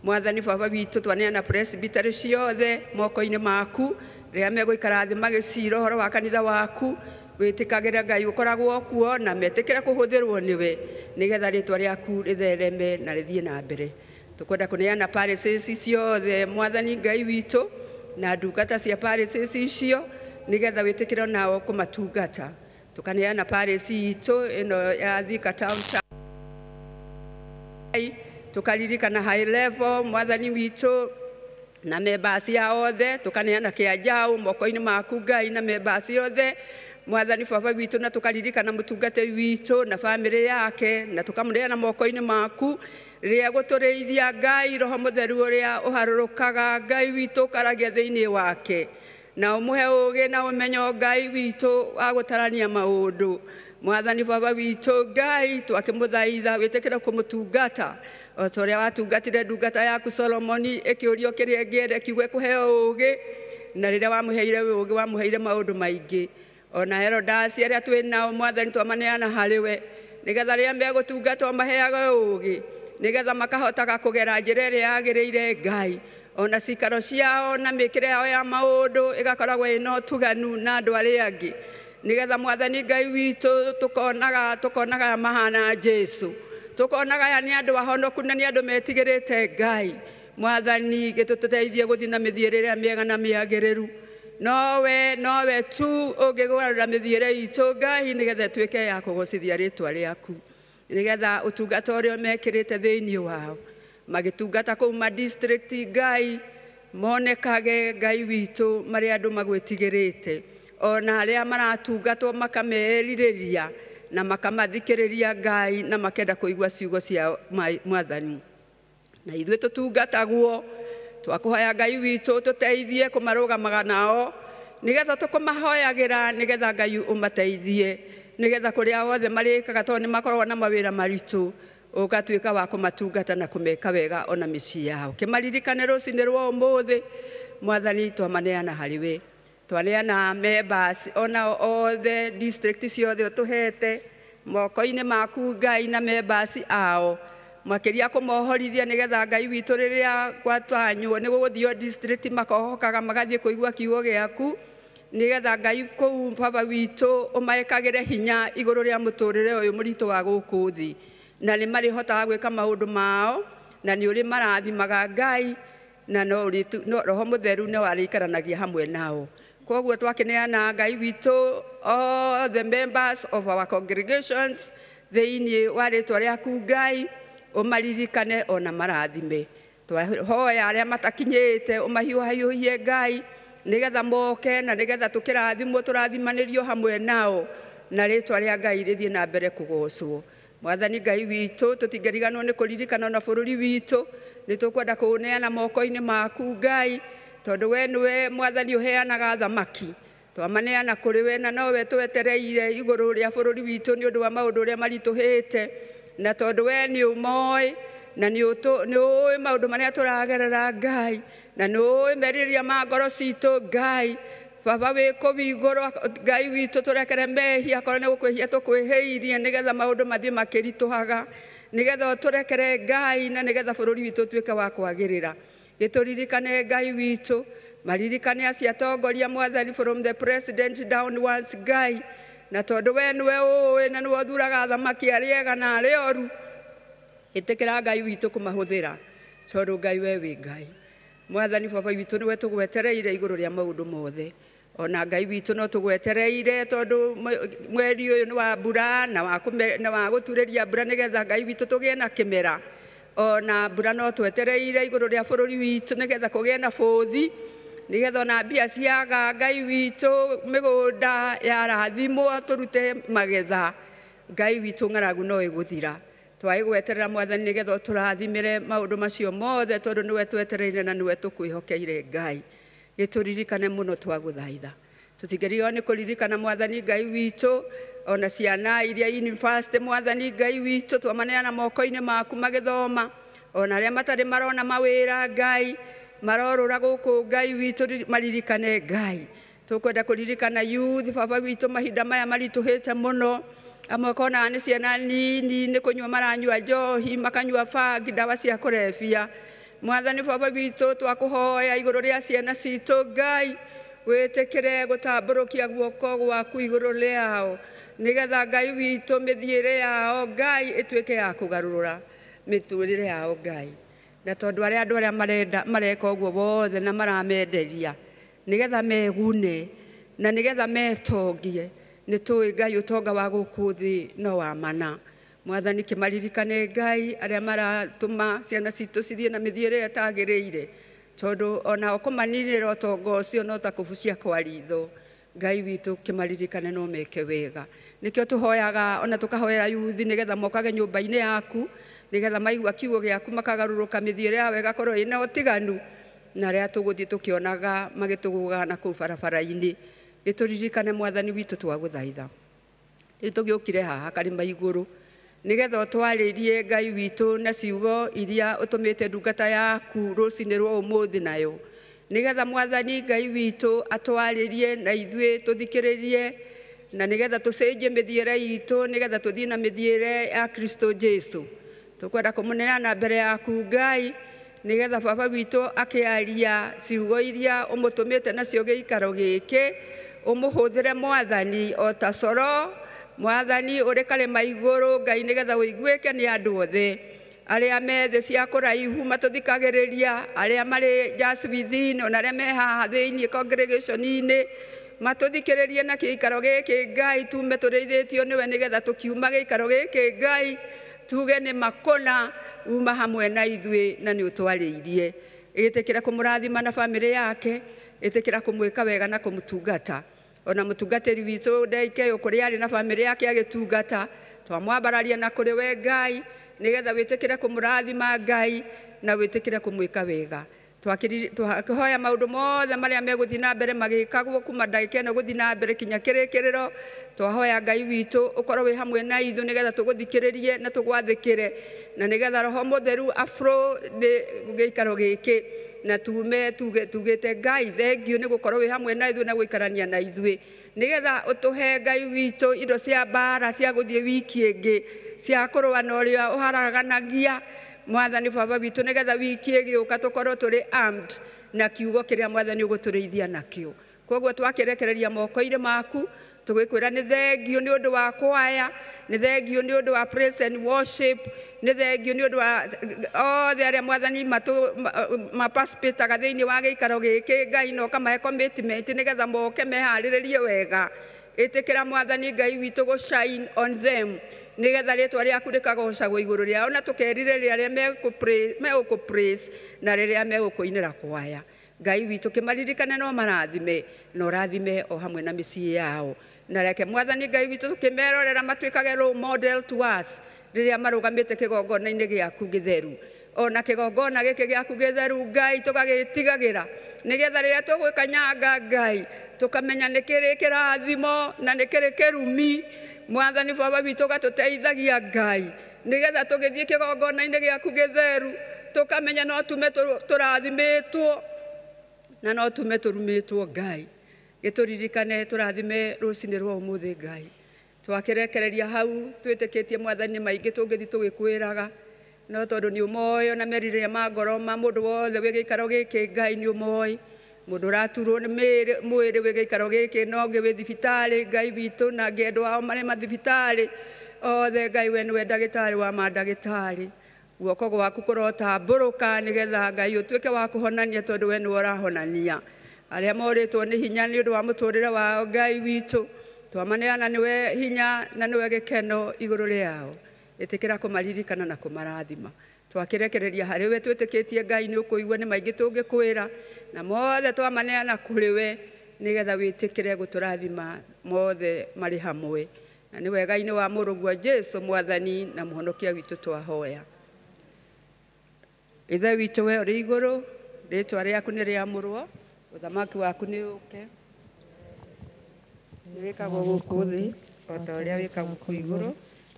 Mwathani Baba witũ, twaneana presbytery ciothe moko-inĩ maku rĩrĩa megũikara thĩ magĩcira ũhoro wa kanitha waku, wĩtĩkagĩra Ngai ũkoragwo kuo na metĩkĩre kũhũthĩrwo nĩwe, nĩgetha rĩtwa rĩaku rĩthereme na rĩthiĩ na mbere. Tũkwenda kũneana parishes ciothe Mwathani Ngai witũ na ndungata cia parishes icio, nĩgetha wĩtĩkĩre nao kũmatungata. Tũkaneana parish itũ ĩno ya Thika Town, tukaririkana high level Mwathani witũ na members ya othe, tukaneana kĩanjaũ moko-inĩ maku Ngai na members othe Mwathani Baba witũ, na tukaririkana mũtungate witũ na bamĩrĩ yake, na tukamũneana moko-inĩ maku rĩrĩa gũtũrĩithia Ngai Roho Mũtheru ũrĩa ũharũrũkaga Ngai witũ ũkaragia thĩinĩ wake, na ũmũhe ũũgĩ na ũmenyo Ngai witũ wa gũtarania maũndũ. Mwathani Baba witũ Ngai twakĩmũthaitha wĩtĩkĩre kũmũtungata o ta ũrĩa watungatire ndungata yaku Solomoni ĩkĩũrio kĩrĩa ĩngĩenda kiuge kũheo ũũgĩ, na rĩrĩa wamũheire ũũgĩ wamũheire maũndũ maingĩ. Ona Herodasi arĩa twĩ nao Mwathani twamaneana harĩ we, nĩgetha rĩrĩa megũtungata ũmaheage ũũgĩ, nĩgetha makahotaga kũgera njĩra ĩrĩa yagĩrĩire Ngai, ona cikaro ciao na mĩkĩre yao ya maũndũ ĩgakoragwo ĩna ũtuganu na andũ arĩa angĩ, nĩgetha Mwathani Ngai witũ tukonaga mahana Jesu. Tũkonaga aya nĩ andũ ahonoku na nĩ andũ metigĩrĩte Ngai. Mwathani gĩtũteithie gũthiĩ na mĩthiĩre ĩrĩa mĩega na mĩagĩrĩru. Nowe tu ũngĩgarũra mĩthiĩre itũ Ngai nĩgetha ĩtuĩke ya kũgocithia rĩtwa rĩaku, nĩgetha ũtungata ũrĩa mekĩrĩte thĩinĩ wao magĩtungata kũu ma district Ngai monekage Ngai witũ marĩ andũ magwĩtigĩrĩte, ona arĩa maratungatwo makamerirĩria na makamathikĩrĩria Ngai na makenda kũigua ciugo cia Mwathani. Na ithuĩ tũtungatagwo twakũhoya Ngai witũ tũteithie kũmarũgamaga nao nĩgetha tũkũmahoyagĩra nĩgetha Ngai ũmateithie nĩgetha kũrĩa othe marĩkaga tondũ nĩ makoragwo na mawĩra maritũ ũgatuĩka wa kũmatungata na kũmeka wega ona mĩciĩ yao. Kĩmaririkane rũcinĩ rwa ũmũthĩ Mwathani, twamaneana harĩ we, twaneana members ona othe district ciothe ũtũhete moko-inĩ maku Ngai na members ao makĩria kũmohorithia nĩgetha Ngai witũ rĩrĩa gwatanywo nĩ gũgũthio district makohokaga magathiĩ kũigua kiugo gĩaku nĩgetha Ngai kũu Baba witũ ũmaĩkagĩre hinya igũrũ rĩa mũtũrĩre ũyũ mũritũ wa gũkũ thĩ, na nĩ marĩhotaga gwĩka maũndũ mao na nĩ ũrĩ marathimaga Ngai na no Roho Mũtheru no arĩikaranagia hamwe nao. Koguo twakĩneana Ngai witũ all the members of our congregations thĩinĩ wa rĩtwa rĩaku Ngai ũmaririkane ona marathime. Twahoya arĩa matakinyĩte ũmahiũhahiũhie Ngai nĩgetha moke na nĩgetha tũkĩrathimwo tũrathimanĩrio hamwe nao na rĩtwa rĩa Ngai rĩthiĩ na mbere kũgocwo. Mwathani Ngai witũ tũtingĩriganwo nĩ kũririkana na bũrũri witũ, nĩ tũkwenda kũũneana moko-inĩ maku Ngai tondũ we nĩwe Mwathani ũheanaga thamaki. Twamaneana kũrĩ we na nowe twetereire igũrũ rĩa bũrũri witũ nĩ ũndũ wa maũndũ ũrĩa maritũhĩte, na tondũ we nĩ ũmoĩ na nĩ ũĩ maũndũ marĩa tũragerera Ngai, na nĩ ũĩ merirĩria ma ngoro citũ Ngai. Baba wĩ kũu igũrũ Ngai witũ tũrekere mehia akorwo nĩ gũkwĩhia tũkwĩhĩirie nĩgetha maũndũ mathiĩ makĩritũhaga, nĩgetha ũtũrekere Ngai na nĩgetha bũrũri witũ ũtuĩke wa kwagĩrĩra. Gĩtũririkane Ngai witũ, maririkane acio atongoria Mwathani from the president downwards Ngai, na tondũ we nĩwe ũĩ na nĩwe ũthuraga athamaki arĩa ega na arĩa oru, ĩtĩkĩra Ngai witũ kũmahũthĩra tondũ Ngai we wĩ Ngai. Mwathani Baba witũ nĩwe tũgwetereire igũrũ rĩa maũndũ mothe, ona Ngai witũ no tũgwetereire tondũ mweri ũyũ nĩ wa mbura na wa gũturĩria mbura nĩgetha Ngai witũ tũgĩe na kĩmera. Ona mbura no twetereire igũrũ rĩa bũrũri witũ nĩgetha kũgĩe na bũthi, nĩgetha ona mbia ciaga Ngai witũ mĩgũnda yarathimwo tũrute magetha. Ngai witũ ng'aragu no ĩgũthira. Twaĩgweterera Mwathani nĩgetha ũtũrathimĩre maũndũ macio mothe tondũ nĩwe twetereire na nĩwe tũkwĩhokeire Ngai. Gĩtũririkane mũno twagũthaitha. Tũtingĩrigwo nĩ kũririkana Mwathani Ngai witũ ona ciana iria university Mwathani Ngai witũ twamaneana moko-inĩ maku magĩthoma, ona arĩa matarĩ marona mawĩra Ngai marorũra gũkũ Ngai witũ maririkane Ngai. Tũkwenda kũririkana youth Baba witũ mahinda maya maritũhĩte mũno, amwe konaga nĩ ciana nini nĩ kũnyua maranyua njohi makanyua bangi ndawa cia kũrebia. Mwathani Baba witũ twakũhoya igũrũ rĩa ciana citũ Ngai wĩtĩkĩre gũtambũrũkia guoko gwaku igũrũ rĩao nĩgetha Ngai witũ mĩthiĩre yao Ngai ĩtuĩke ya kũgarũrũra mĩtũrĩre yao Ngai. Na tondũ arĩa andũ arĩa marenda mareka ũguo wothe na maramenderia nĩgetha megune na nĩgetha metongie, nĩ tũĩ Ngai ũtonga wa gũkũ thĩ no wa mana. Mwathani kĩmaririkane Ngai arĩa maratũma ciana citũ cithiĩ na mĩthiĩre ĩtagĩrĩire, tondũ onao kũmaninĩra ũtonga ũcio no ta kũbucia kwa ritho. Ngai witũ kĩmaririkane no meke wega. Nĩkĩo tũhoyaga ona tũkahoera yuthi nĩgetha mokage nyũmba-inĩ yaku, nĩgetha maigua kiugo gĩaku makagarũrũka mĩthiĩre yao ĩgakorwo ĩna ũtiganu na arĩa tũgũthiĩ tũkĩonaga magĩtũgũgaga na kũu barabara-inĩ. Gĩtũririkane Mwathani witũ twagũthaitha. Rĩu tũgĩũkire haha karĩma igũrũ nĩgetha ũtwarĩrie Ngai witũ na ciugo iria ũtũmĩte ndungata yaku rũcinĩ rwa ũmũthĩ nayo, nĩgetha Mwathani Ngai witũ atwarĩrie na ithuĩ tũthikĩrĩrie, na nĩgetha tũcenjie mĩthiĩre itũ nĩgetha tũthiĩ na mĩthiĩre ya Kristo Jesu. Tũkwenda kũmũneana mbere yaku Ngai nĩgetha Baba witũ akĩaria ciugo iria ũmũtũmĩte nacio gĩikaro gĩkĩ, ũmũhũthĩre Mwathani o ta coro Mwathani ũrĩ karĩma igũrũ Ngai nĩgetha ũiguĩke nĩ andũ othe arĩa me thĩ cia kũraihu matũthikagĩrĩria, arĩa marĩ just within ona arĩa me haha thĩinĩ congregation-inĩ matũthikĩrĩrie na gĩikaro gĩkĩ Ngai, tume tũrĩithĩtio nĩwe nĩgetha tũkiuma gĩikaro gĩkĩ Ngai tuge nĩ makũna uma hamwe na ithuĩ na nĩ ũtwarĩirie. Ĩtĩkĩra kũmũrathima na bamĩrĩ yake, ĩtĩkĩra kũmwĩka wega na kũmũtungata. Ona mũtungatĩri witũ Ndeikeo kũrĩa arĩ na bamĩrĩ yake agĩtungata, twamwambararia na kũrĩ we Ngai nĩgetha wĩtĩkĩre kũmũrathima Ngai na wĩtĩkĩre kũmwĩka wega. Twakĩhoya maũndũ mothe marĩa megũthiĩ na mbere magĩkagwo kuma ndagĩka ĩno gũthiĩ na mbere kinya kĩrĩkĩrĩro. Twahoya Ngai witũ ũkorwo wĩ hamwe na ithuĩ nĩgetha tũgũthikĩrĩrie na tũgwathĩkĩre, na nĩgetha Roho Mũtheru afro nĩ gĩikaro gĩkĩ na tume tugĩte Ngai thengiũ nĩ gũkorwo wĩ hamwe na ithuĩ na gũikarania na ithuĩ, nĩgetha ũtũhe Ngai witũ indo cia mbara cia gũthiĩ wiki ĩngĩ cia kũrũa na ũrĩa ũharaganagia Mwathani Baba witũ, nĩgetha wiki ĩgĩũka tũkorwo tũrĩ armed na kiugo kĩrĩa Mwathani ũgũtũrĩithia nakĩo. Koguo twakĩrekereria moko-inĩ maku tũgĩkwĩra nĩ thengiũ nĩ ũndũ wa kwaya, nĩ thengiũ nĩ ũndũ wa praise and worship, nĩ thengiũ nĩ ũndũ wa othe arĩa Mwathani maparticipataga thĩinĩ wa gĩikaro gĩkĩ Ngai, na ũkamahe commitment nĩgetha moke meharĩrĩrie wega. Ĩtĩkĩra Mwathani Ngai witũ gũ shine on them nĩgetha rĩtwa rĩaku rĩkagocagwo igũrũ rĩao, na tũkerirĩria arĩa megũkũ praise na rĩrĩa megũkũinĩra kwaya. Ngai witũ kĩmaririkane no marathime, na ũrathime o hamwe na mĩciĩ yao, na reke Mwathani Ngai witũ tũkĩmerorera matuĩkage role model to us rĩrĩa marũgamĩte kĩgongona-inĩ gĩaku gĩtheru. Ona kĩgongona gĩkĩ gĩaku gĩtheru Ngai tũgagĩtigagĩra nĩgetha rĩrĩa tũgwĩkanyanga Ngai tũkamenya nĩ kĩrĩ kĩrathimo na nĩ kĩrĩ kĩrumi. Mwathani Baba witũ gatũteithagia Ngai nĩgetha tũgĩthiĩ kĩgongona-inĩ gĩaku gĩtheru tũkamenya no tume tũrathimĩtwo na no tume tũrumĩtwo Ngai. Gĩtũririkane tũrathime rũcinĩ rwa ũmũthĩ Ngai. Twakĩrekereria hau twĩtĩkĩtie Mwathani maingĩ tũngĩthiĩ tũgĩkwĩraga, no tondũ nĩ ũmoĩ ona merirĩria ma ngoro ma mũndũ wothe wĩ gĩikaro gĩkĩ Ngai nĩ ũmoĩ. Mũndũ ũraturwo nĩ mwĩrĩ wĩ gĩikaro gĩkĩ na ũngĩ wĩ thibitarĩ Ngai witũ, na angĩ endwa ao marĩ mathibitarĩ othe Ngai we nĩwe ndagĩtarĩ wa mandagĩtarĩ. Guoko gwaku kũrotambũrũka nĩgetha Ngai ũtuĩke wa kũhonania tondũ we nĩwe ũrahonania. Arĩa morĩtwo nĩ hinya nĩ ũndũ wa mũtũrĩre wao Ngai witũ twamaneana nĩwe hinya na nĩwe gĩkeno igũrũ rĩao. Ĩtĩkĩra kũmaririkana na kũmarathima. Twakĩrekereria harĩ we twĩtĩkĩtie Ngai nĩ ũkũigua nĩ maingĩ tũngĩkwĩra, na mothe twamaneana kũrĩ we nĩgetha wĩtĩkĩre gũtũrathima mothe marĩ hamwe. Na nĩ wega-inĩ wa mũrũguo Jesũ Mwathani na mũhonokia witũ twahoya. Ithe witũ we ũrĩ igũrũ, rĩtwa rĩaku nĩ rĩamũrwo, ũthamaki waku nĩ ũũke, nĩ wĩkagwo gũkũ thĩ o ta ũrĩa wĩkagwo kũu igũrũ.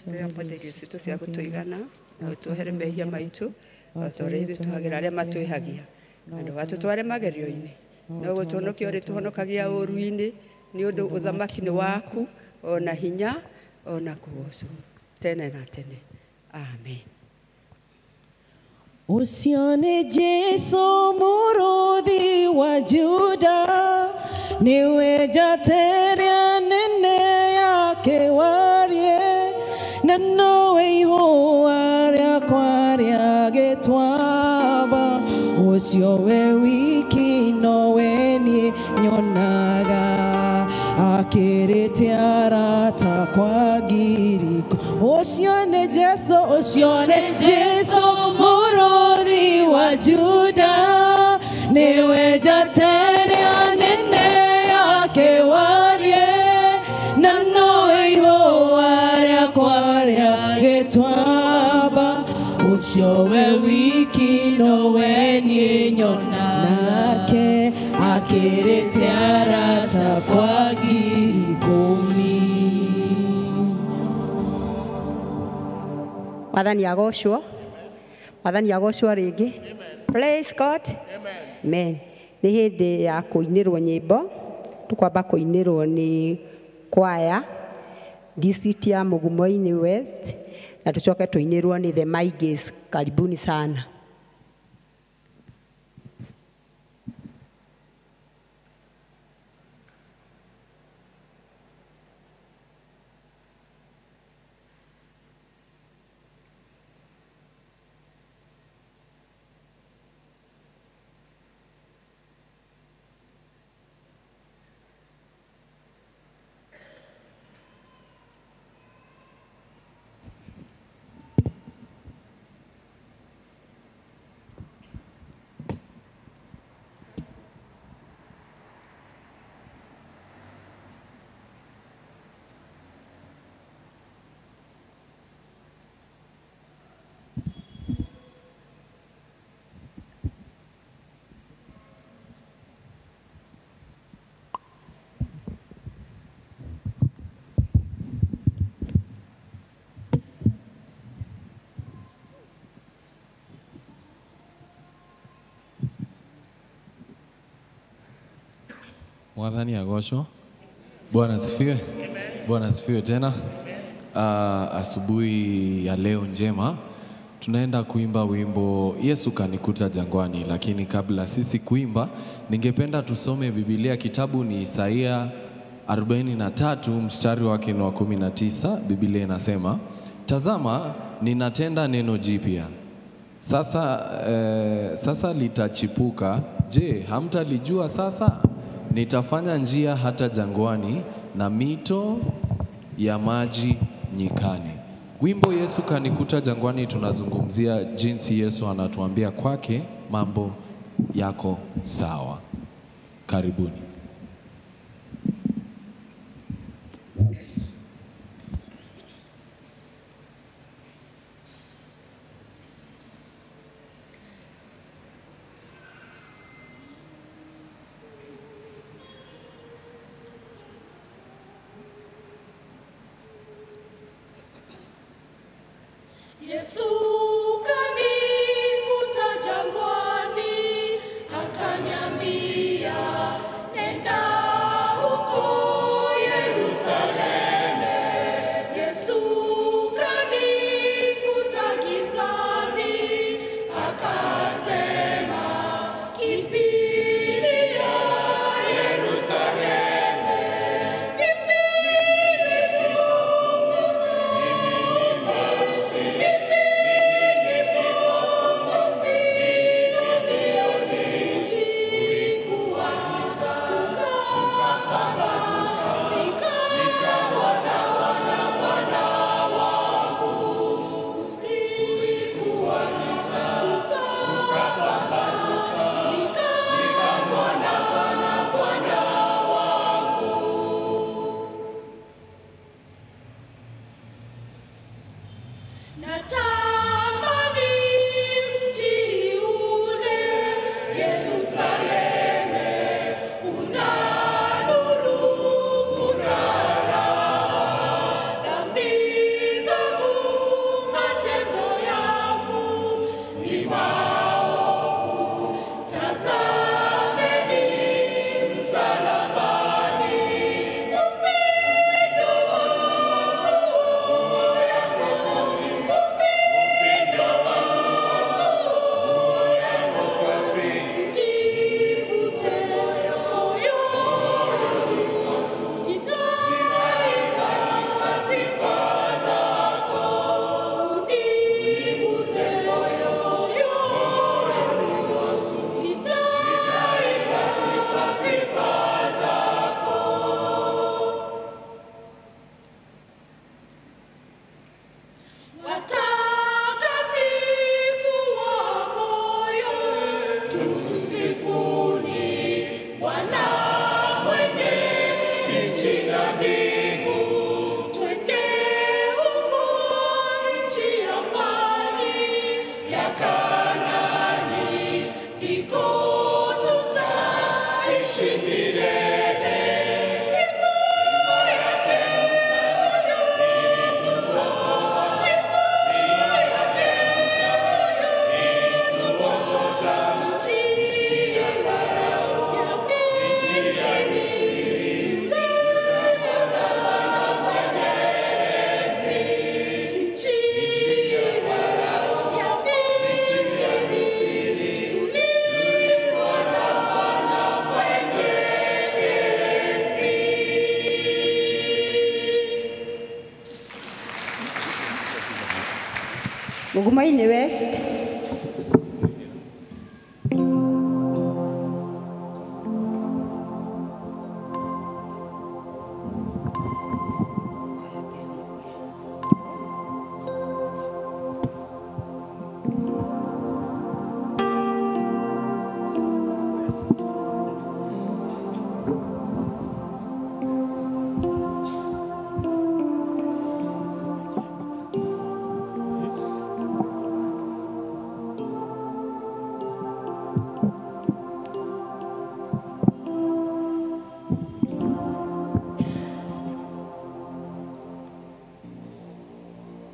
Rĩrĩa mwende irio citũ cia gũtũigana, na ũtuohere mehia maitũ o ta ũrĩa ithuĩ tũhagĩra arĩa matwĩhagia, na ndũgatũtware magerio-inĩ, no gũtũhonokia ũrĩtũhonokagia ũũru-inĩ, nĩ ũndũ ũthamaki nĩ waku, ona hinya, ona kũgocwo tene na tene. Amen. Ũcio nĩ Jesũ mũrũthi wa Juda, nĩwe njata ĩrĩa nene ya kĩwarie, na nowe ihũa rĩakwa rĩa gĩtuamba. Ũcio we wiki nowe niĩ nyonaga, akĩrĩte arata kwa ngiriko. Ũcio nĩ Jesũ, ũcio nĩ Jesũ mũrũthi wa Juda, nĩwe njata ĩrĩa nene ya kĩwarie, na nowe ihũa rĩakwa rĩa gĩtuamba. Ũcio we wiki nowe niĩ nyonaga, akĩrĩte arata kwa ngiri ikũmi. Mwathani agocwo, Mwathani agocwo rĩngĩ. Praise God. Amen. Nĩ hĩndĩ ya kũinĩrwo nyĩmbo, tũkwamba kũinĩrwo nĩ kwaya district ya Mugumoini West, na tucoke tũinĩrwo nĩ the Maiges. Karibuni sana. Mwathani agocwo. Bwana asifiwe. Bwana asifiwe tena. Asubuhi ya leo njema tunaenda kuimba wimbo Yesu kanikuta jangwani, lakini kabla sisi kuimba ningependa tusome Biblia. Kitabu ni Isaia 43 mstari wake ni wa 19. Biblia inasema, tazama ninatenda neno jipya sasa, sasa litachipuka, je, hamtalijua sasa? Nitafanya njia hata jangwani na mito ya maji nyikani. Wimbo Yesu kanikuta jangwani tunazungumzia jinsi Yesu anatuambia kwake mambo yako sawa. Karibuni. Yesu kanikuta jangwani, akaniambia nenda huko Yerusalemu. Yesu kanikuta gizani, akasema kimbilia Yerusalemu. Natamani mji ule Yerusalemu, kuna nuru, kuna raha. Dhambi zangu, matendo yangu ni maovu. Tazameni msalabani, upendo wangu Watakatifu wa moyo, tumsifuni Bwana mwenye nchi na mbingu. Twende huko nchi ya mbali ya Kanaani, iko tutaishi milele. Fimbo yake Mugumoini West.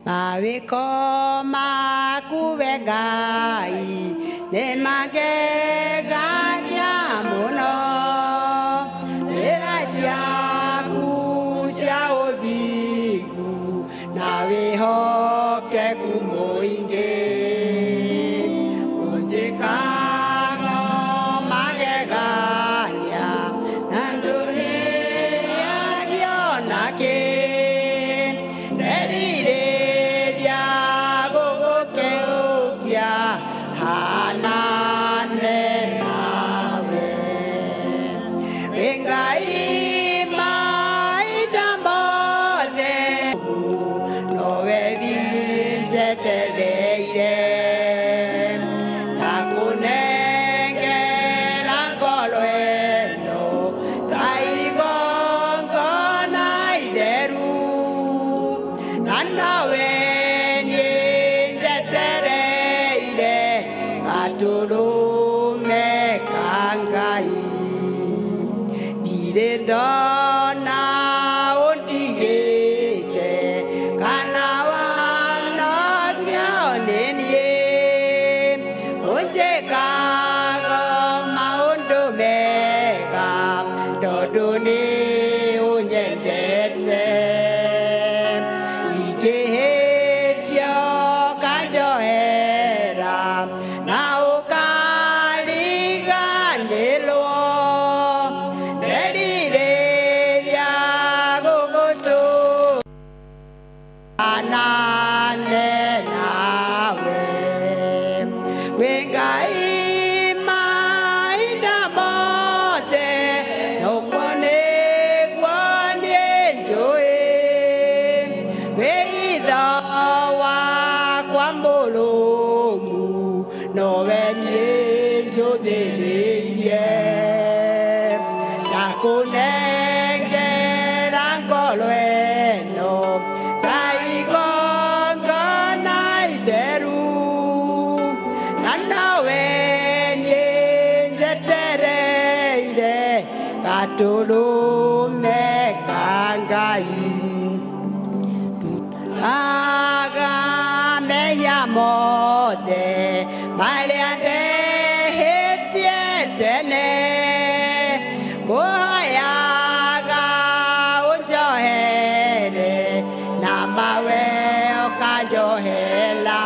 Mawĩko maku we Ngai nĩ magegagia mũno. waku mũingĩ ũnjĩkaga magegania na ndũhĩagio nakĩ nderirĩria gũgũkĩũkia hanane nawe wĩ Ngai mahinda mothe nowe winjetereire ndakũnengera ngoro ĩno ta igongona itheru na nowe niĩ njetereire gatũrũme ka Ngai ndirĩ ndona ũndigĩte kana wanogio nĩ niĩ ũnjĩkaga maũndũ mega tondũ nĩ ũnyendete ingĩhĩtia ũkanjohera na ũkariganĩrwo nderirĩria gũgũtũ hanane nawe wĩ Ngai mahinda mothe ũguo nĩguo niĩ njũĩ wĩ itho wakwa mũrũmu nowe niĩ njũthĩrĩirie ndakũnengera ngoro ĩno ta igongona itheru na nowe niĩ njetereire gatũrũme ka Ngai aga mehia mothe marĩa ndehĩtie tene ngũhoyaga ũnjohere na mawe ũkanjohera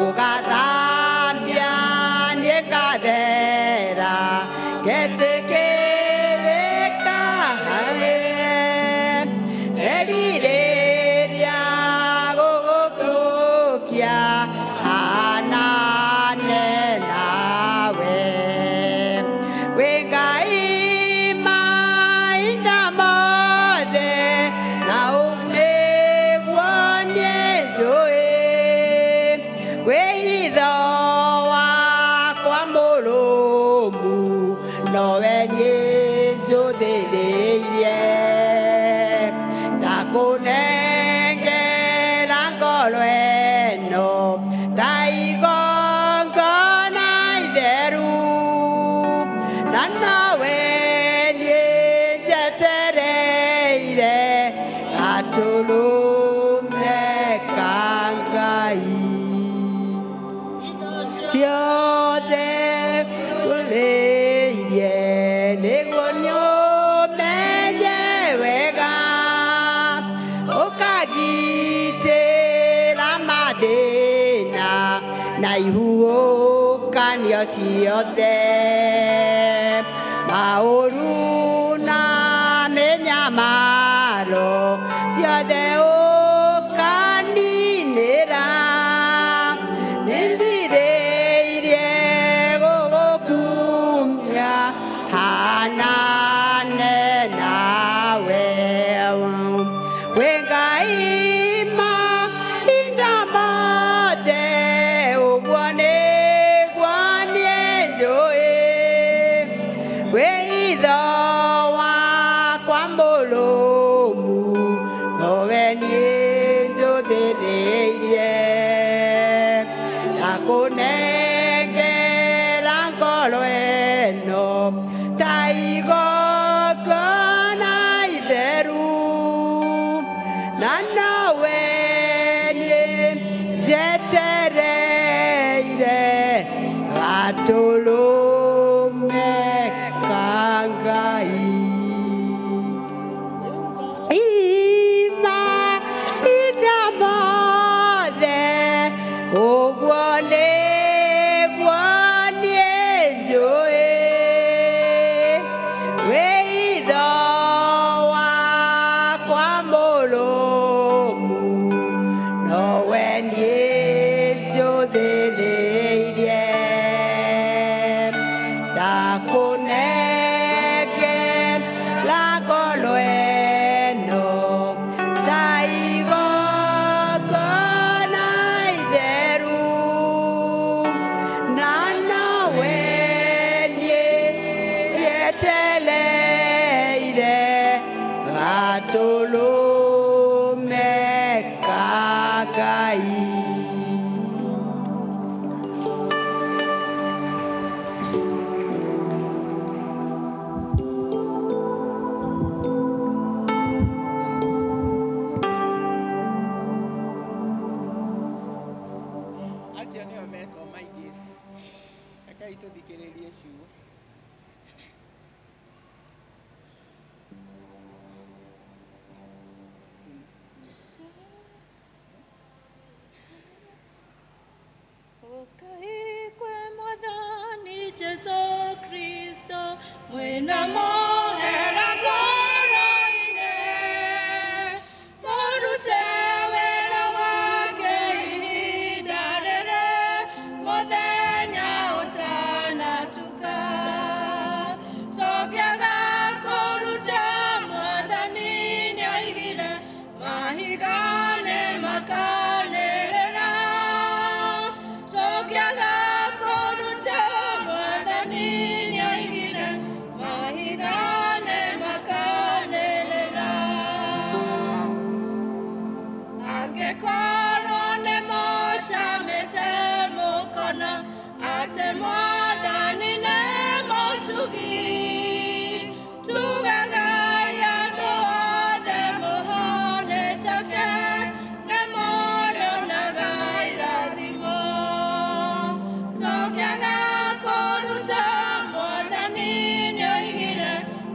ũgathambia niĩ ngathera ngetĩkĩrĩka harĩ nderirĩria gũgũtũkia hanane nawe wĩ Ngai mahinda mothe na nĩguo niĩ njũĩ wĩ hitho wakwa mũrũmu nowe niĩ njũthĩrĩirie ndakũnengera ngoro ĩno ta igongona itheru na nowe niĩ njetereire gatũrũme ka Ngai ciothe ngũrĩirie nĩguo nĩũmenye wega ũkangitĩra mathĩna na ihuhũkanio ciothe maũru na mĩnyamaro ciothe ũkaninĩra nĩndirĩirie gũgũkumia hanane nawe wĩ Ngai mahinda mothe ũguo nĩguo niĩ njũĩ wĩ hitho wakwa mũrũmu nowe niĩ njũthĩrĩirie ndakũnengera ngoro ĩno ta igongona itheru na nowe niĩ njetereire gatũrũme ka Ngai ima inama. Ngũkũnengera ngoro ĩno ta igongona itheru, na nowe niĩ cietereire gatũrũme ka Ngai. Acio nĩo metwo maigĩci. Rekei tũthikĩrĩrie ciugo. Ũkai kwĩ Mwathani Jesũ Kristo, mwĩna mohera ngoro-inĩ, mũrute wĩra wake ihinda rĩrĩ, mũthenya ũtanatuka. Tũngĩaga kũruta, Mwathani nĩoigire, mahiga nĩmakanĩrĩra. Tũngĩaga kũruta, Mwathani nĩoigire, mahiga nĩmakanĩrĩra. Angĩkorwo nĩmũcamĩte mũkona atĩ Mwathani nĩ mũtugi, tugagai andũ othe mũhane take, nĩmũrĩonaga irathimo. Tũngĩaga kũruta, Mwathani nĩoigire,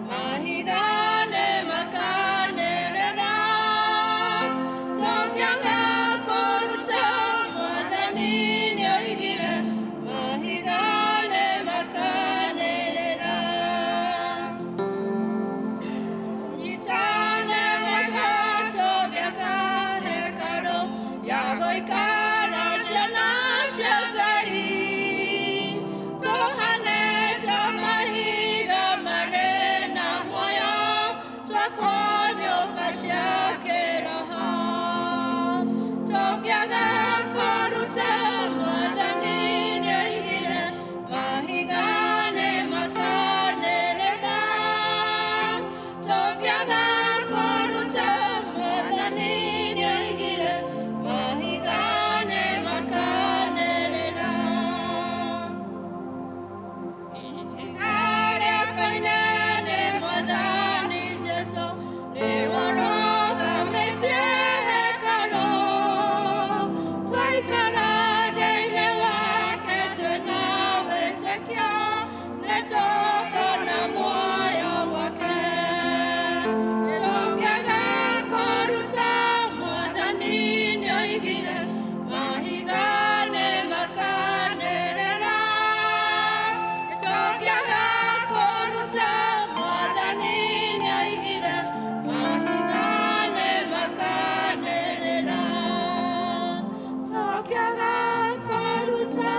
mahiga nĩmakanĩrĩra. Tũngĩaga kũruta, Mwathani nĩoigire, mahiga nĩmakanĩrĩra. Tũnyitane wega tũgĩaka hekarũ ya gũikara ciana cia Ngai, tũhane ta mahiga marĩ na muoyo, twakwo nyũmba cia kĩroho. Tũngĩaga kũruta, Mwathani nĩoigire, mahiga nĩmakanĩrĩra. Tũngĩaga kũruta, Mwathani nĩoigire, mahiga nĩmakanĩrĩra. Ihiga rĩa koine nĩ Mwathani Jesũ, nĩwe ũrũgamĩtie hekarũ. Twaikara thĩinĩ wake twĩna wĩtĩkio, nĩtũkona muoyo gwake. Tũngĩaga kũruta, Mwathani nĩoigire, mahiga nĩmakanĩrĩra. Tũngĩaga kũruta, Mwathani nĩoigire, mahiga nĩmakanĩrĩra. Tũngĩaga kũruta,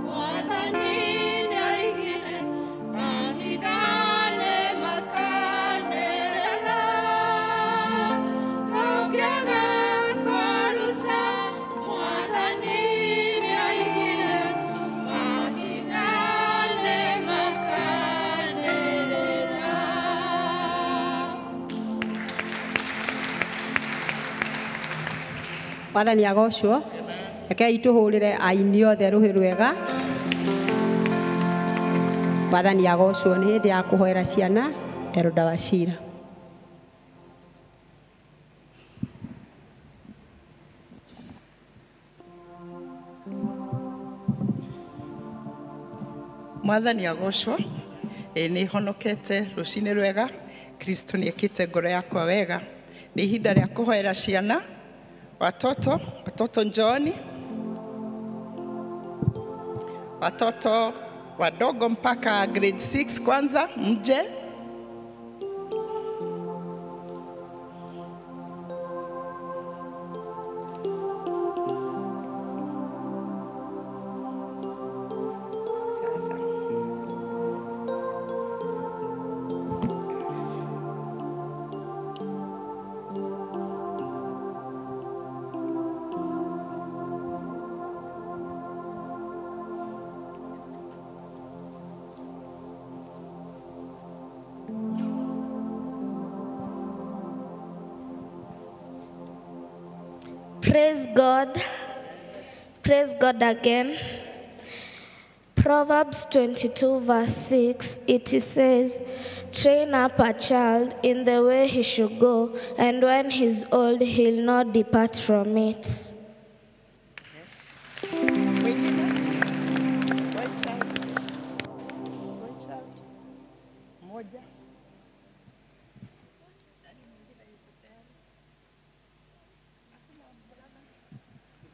Mwathani nĩoigire, mahiga nĩmakanĩrĩra. Tũngĩaga kũruta, Mwathani nĩoigire, mahiga nĩmakanĩrĩra. Mwathani agocwo. Rekei tũhũrĩre aini othe rũhĩ rwega. Mwathani agocwo. Nĩ hĩndĩ ya kũhoera ciana. Elda Wachira. Mwathani agocwo. Ĩ nĩ honokete rũcinĩ rwega. Kristo nĩ ekĩte ngoro yakwa wega. Nĩ ihinda rĩa kũhoera ciana. Watoto, watoto njooni. Watoto wadogo mpaka grade 6 kwanza mje. Sasa. Praise God. Praise God again. Proverbs 22 verse 6, it says, train up a child in the way he should go, and when he's old, he'll not depart from it.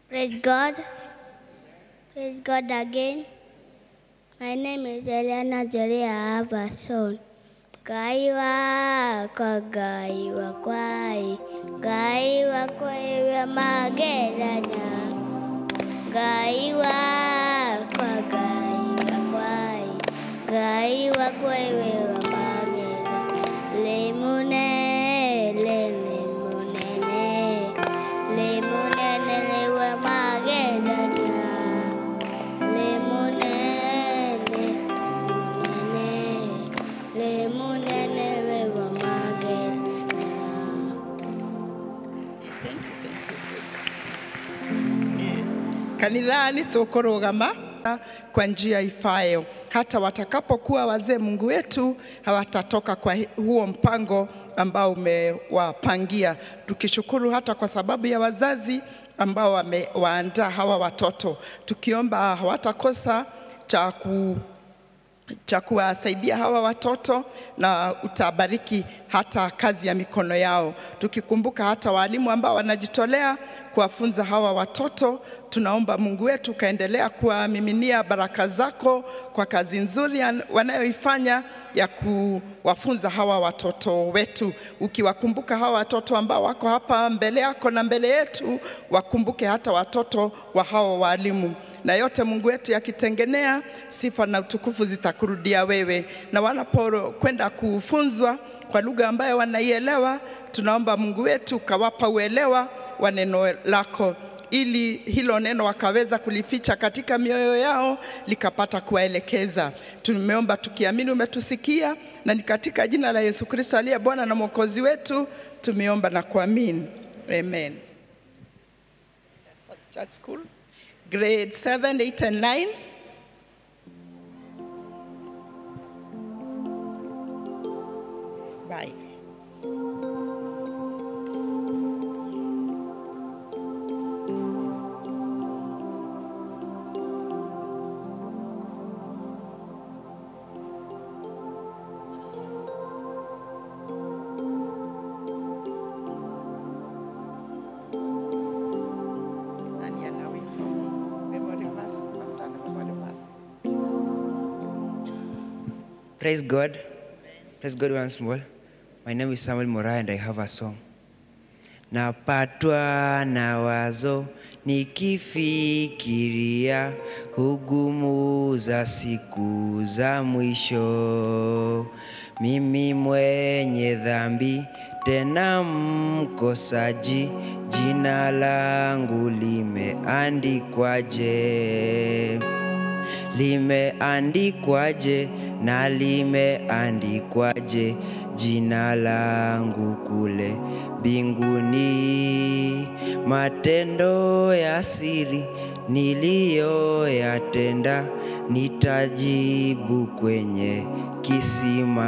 Praise God. Praise God again. My name is Eliana Jerry. I have a son. Ngai wakwa, Ngai wakwa, Ngai wakwa ewe mageranya. Ngai wakwa, Ngai wakwa, Ngai wakwa ewe mageranya. Lemune, lemunene, lemunene ewe mageranya. Kanithani tukurugama kwa njia ifayo. Hata watakapokuwa wazee, Mungu wetu, hawatatoka kwa huo mpango ambao umewapangia. Tukishukuru hata kwa sababu ya wazazi ambao wamewaandaa hawa watoto, tukiomba hawatakosa cha kuwasaidia hawa watoto, na utabariki hata kazi ya mikono yao. Tukikumbuka hata walimu ambao wanajitolea kuwafunza hawa watoto, tunaomba Mungu wetu kaendelea kuwamiminia baraka zako kwa kazi nzuri wanayoifanya ya kuwafunza hawa watoto wetu. Ukiwakumbuka hawa watoto ambao wako hapa mbele yako na mbele yetu, wakumbuke hata watoto wa hao walimu. Na yote Mungu wetu yakitengenea, sifa na utukufu zitakurudia wewe. Na wanapo kwenda kufunzwa kwa lugha ambayo wanaielewa, tunaomba Mungu wetu kawapa uelewa wa neno lako, ili hilo neno wakaweza kulificha katika mioyo yao likapata kuwaelekeza. Tumeomba tukiamini umetusikia, na ni katika jina la Yesu Kristo aliye Bwana na Mwokozi wetu tumeomba na kuamini. Amen. Church school grade 7, 8 and 9. Bye. Praise God. Praise God once more. My name is Samuel Morai and I have a song. Napatwa na wazo nikifikiria hugumu za siku za mwisho. Mimi mwenye dhambi tena mkosaji, jina langu limeandikwaje? Limeandikwaje na limeandikwaje jina langu kule mbinguni? Matendo ya siri niliyoyatenda nitajibu kwenye kisima.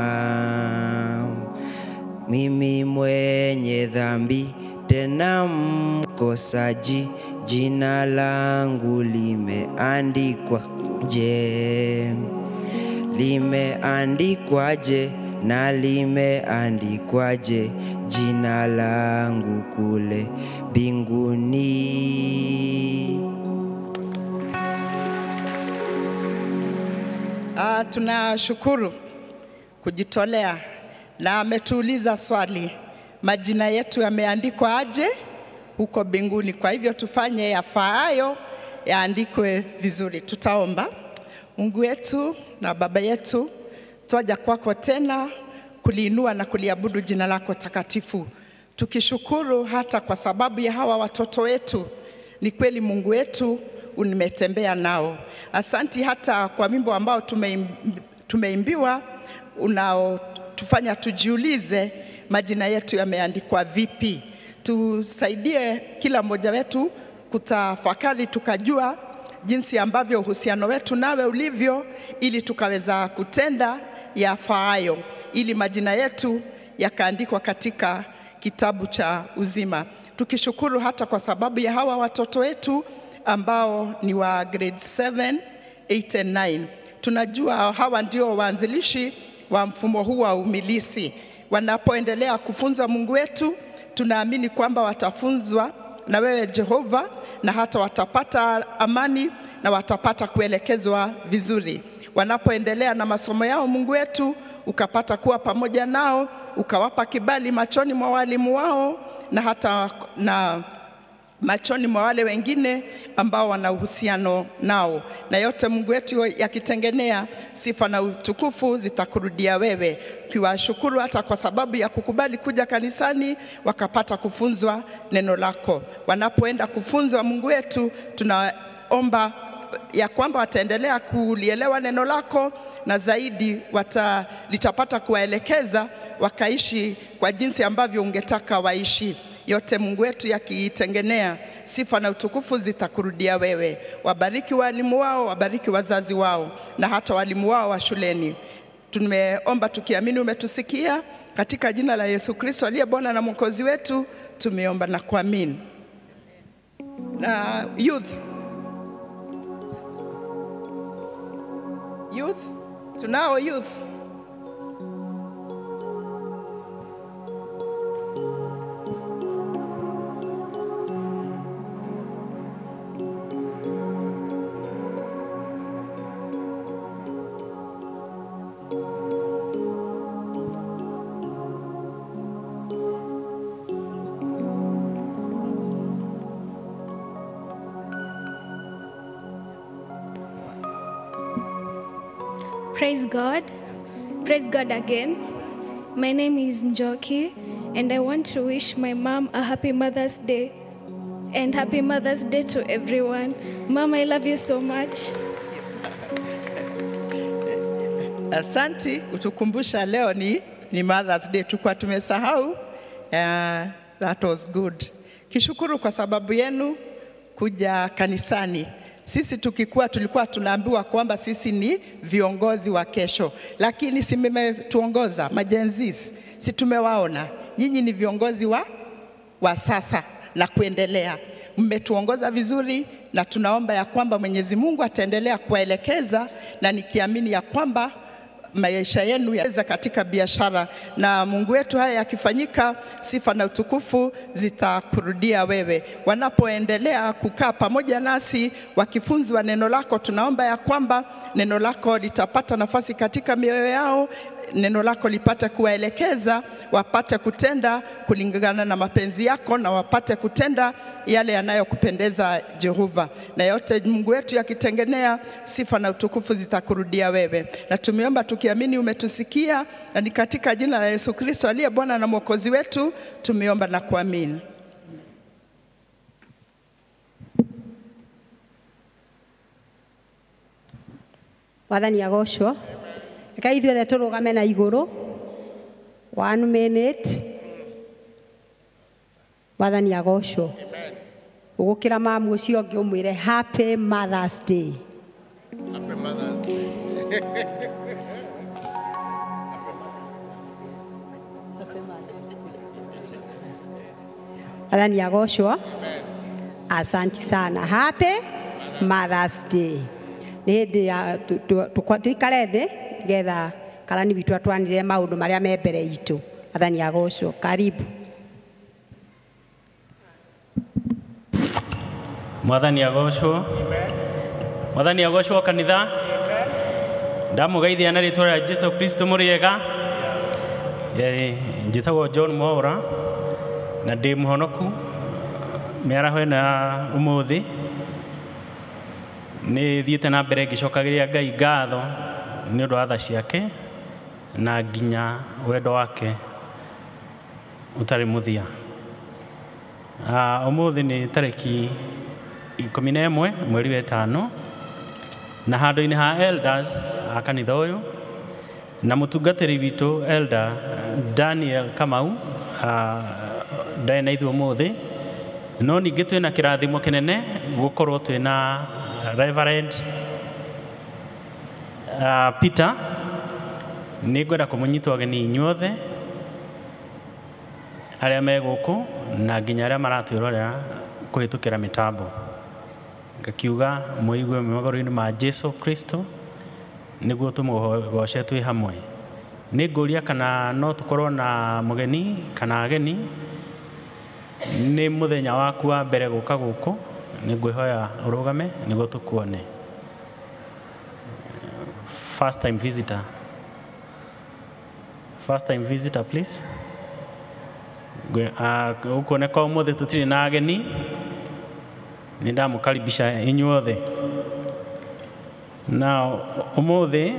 Mimi mwenye dhambi tena mkosaji, jina langu limeandikwa je? Limeandikwaje na limeandikwaje jina langu kule mbinguni? Tunashukuru kujitolea, na ametuuliza swali, majina yetu yameandikwa aje huko mbinguni? Kwa hivyo tufanye yafaayo yaandikwe vizuri. Tutaomba. Mungu wetu na Baba yetu, twaja kwako tena kuliinua na kuliabudu jina lako takatifu, tukishukuru hata kwa sababu ya hawa watoto wetu. Ni kweli Mungu wetu umetembea nao. Asanti hata kwa wimbo ambao tumeimbiwa unaotufanya tujiulize majina yetu yameandikwa vipi. Tusaidie kila mmoja wetu kutafakari, tukajua jinsi ambavyo uhusiano wetu nawe ulivyo, ili tukaweza kutenda yafaayo, ili majina yetu yakaandikwa katika kitabu cha uzima. Tukishukuru hata kwa sababu ya hawa watoto wetu ambao ni wa grade 7, 8 and 9. Tunajua hawa ndio waanzilishi wa mfumo huu wa umilisi. Wanapoendelea kufunzwa Mungu wetu, tunaamini kwamba watafunzwa na wewe Jehova, na hata watapata amani na watapata kuelekezwa vizuri. Wanapoendelea na masomo yao Mungu wetu, ukapata kuwa pamoja nao, ukawapa kibali machoni mwa walimu wao na hata na machoni mwa wale wengine ambao wana uhusiano nao. Na yote Mungu wetu yakitengenea, sifa na utukufu zitakurudia wewe. Kiwashukuru hata kwa sababu ya kukubali kuja kanisani, wakapata kufunzwa neno lako. Wanapoenda kufunzwa Mungu wetu, tunaomba ya kwamba wataendelea kulielewa neno lako, na zaidi litapata kuwaelekeza wakaishi kwa jinsi ambavyo ungetaka waishi. Yote Mungu wetu yakitengenea, sifa na utukufu zitakurudia wewe. Wabariki walimu wao, wabariki wazazi wao, na hata walimu wao wa shuleni. Tumeomba tukiamini umetusikia, katika jina la Yesu Kristo aliye Bwana na Mwokozi wetu tumeomba na kuamini. Na youth, tunao youth. Praise God. Praise God again. My name is Njoki, and I want to wish my mom a happy Mother's Day. And happy Mother's Day to everyone. Mom, I love you so much. Asante kutukumbusha leo ni Mother's Day. Tulikuwa tumesahau. That was good. Kishukuru kwa sababu yenu kuja kanisani. Sisi tukikuwa tulikuwa tunaambiwa kwamba sisi ni viongozi wa kesho, lakini si mmetuongoza majenzis, si tumewaona nyinyi ni viongozi wa sasa na kuendelea. Mmetuongoza vizuri, na tunaomba ya kwamba Mwenyezi Mungu ataendelea kuwaelekeza, na nikiamini ya kwamba maisha yenu yaweza katika biashara, na Mungu wetu haya yakifanyika, sifa na utukufu zitakurudia wewe. Wanapoendelea kukaa pamoja nasi wakifunzwa neno lako, tunaomba ya kwamba neno lako litapata nafasi katika mioyo yao, neno lako lipate kuwaelekeza, wapate kutenda kulingana na mapenzi yako, na wapate kutenda yale yanayokupendeza Jehova. Na yote Mungu wetu yakitengenea, sifa na utukufu zitakurudia wewe. Na tumeomba tukiamini umetusikia, na ni katika jina la Yesu Kristo aliye Bwana na Mwokozi wetu tumeomba na kuamini. Wathani agocwo. Reke ithuothe tũrũgame na igũrũ. 1 minute. Wathani agocwo. Ũgũkĩra mamu ũcio ũngĩ ũmwĩre Happy Mother's Day. Happy Mother's Day. Wathani agocwo. Asante sana. Happy Mother's Day. Nĩ hĩndĩ ya tuikare thĩ nĩgetha karani witũ atwanĩrĩre maũndũ marĩa me mbere itũ. Athani agocwo. Karibu. Mwathani agocwo. Mwathani agocwo kanitha. Ndamugeithia na rĩtwa rĩa Jesu Kristo mũrĩega. Njĩtagwo John Mwaura na ndĩ mũhonoku mĩaraho ĩno ya ũmũthĩ. Nĩ thiĩte na mbere ngĩcokagĩria Ngai ngatho nĩ ũndũ wa tha ciake na nginya wendo wake ũtarĩ mũthia. Ũmũthĩ nĩ tarĩki 11 mweri wa 5 na handũ-inĩ ha elders a kanitha ũyũ na mũtungatĩri witũ Elder Daniel Kamau, ndarĩ na ithuĩ ũmũthĩ, no ningĩ twĩna kĩrathimo kĩnene gũkorwo twĩna Reverend Peter. Nĩ ngwenda kũmũnyita ũgeni inyuothe arĩa me gũkũ na nginya arĩa maratwĩrorera kũhĩtũkĩra mĩtambo, ngakiuga mũigue magũrũ-inĩ ma Jesu Kristo nĩguo tũmũgoce twĩ hamwe. Nĩ ngũria kana no tũkorwo na mũgeni kana ageni. Nĩ mũthenya waku wa mbere gũka gũkũ, nĩ ngwĩhoya ũrũgame nĩguo tũkuone. First time visitor. First time visitor, please. Ũkuoneka ũmũthĩ tũtirĩ na ageni, nĩ ndamũkaribisha inyuothe. Now, ũmũthĩ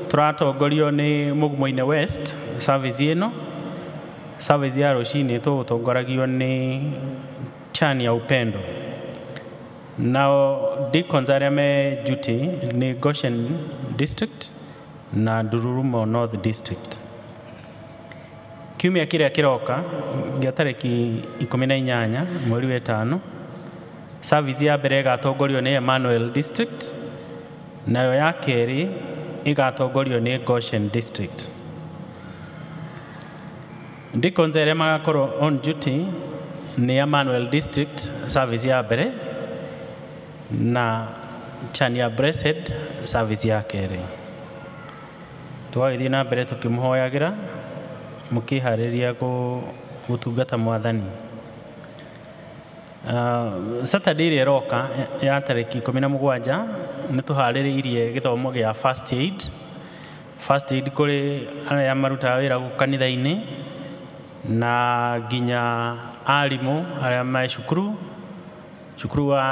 tũratongorio nĩ Mugumo-inĩ West service ĩno. Service ya rũcinĩ tũgũtongoragio nĩ Chani ya Upendo. Nao deacons arĩa me duty nĩ Goshen District na Ndururumo North District. Kiumia kĩrĩa kĩroka gĩa tarĩki 18 mweri wa 5, service ya mbere ĩgatongorio nĩ Emmanuel District, nayo ya kerĩ ĩgatongorio nĩ Goshen District. Deacons arĩa magakorwo on duty nĩ Emmanuel District service ya mbere na Chania Blessed service ya kerĩ. Tũgagĩthiĩ na mbere tũkĩmũhoyagĩra mũkĩharĩria gũtungata Mwathani. Saturday ĩrĩa ĩroka ya tarĩki 17 nĩ tũharĩrĩirie gĩthomo gĩa first aid. First aid kũrĩ arĩa marutaga wĩra gũkũ kanitha-inĩ na nginya arimũ arĩa me cukuru, cukuru wa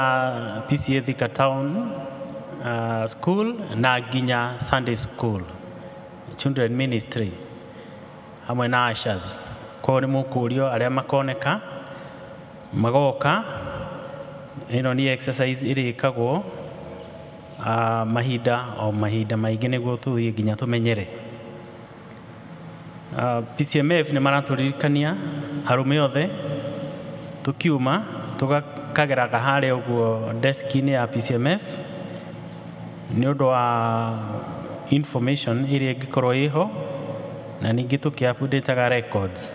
PCA Thika Town School na nginya Sunday School, Children Ministry hamwe na ushers. Koguo nĩ mũkũrio arĩa makoneka magoka. Ĩno nĩ exercise ĩrĩkagwo mahinda o mahinda maingĩ nĩguo tũthiĩ nginya tũmenyere. PCMF nĩ maratũririkania arũme othe tũkiuma tũgakageraga harĩa ũguo desk-inĩ ya PCMF nĩ ũndũ wa information ĩrĩa ĩngĩkorwo ĩho, na ningĩ tũkĩ-update-aga records.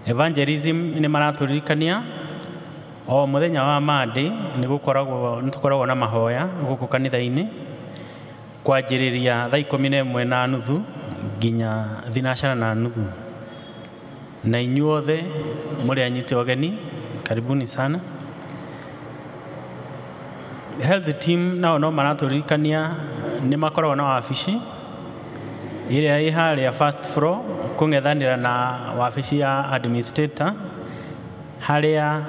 Evangelism nĩ maratũririkania o mũthenya wa Monday nĩ tũkoragwo na mahoya gũkũ kanitha-inĩ kwanjĩrĩria thaa 11:30 nginya 12:30. Na inyuothe mũrĩ anyite ũgeni, karibuni sana. Health team nao no maratũririkania nĩ makoragwo na wabici ĩrĩa ĩ harĩa first floor kũng'ethanĩra na wabici ya administrator, harĩa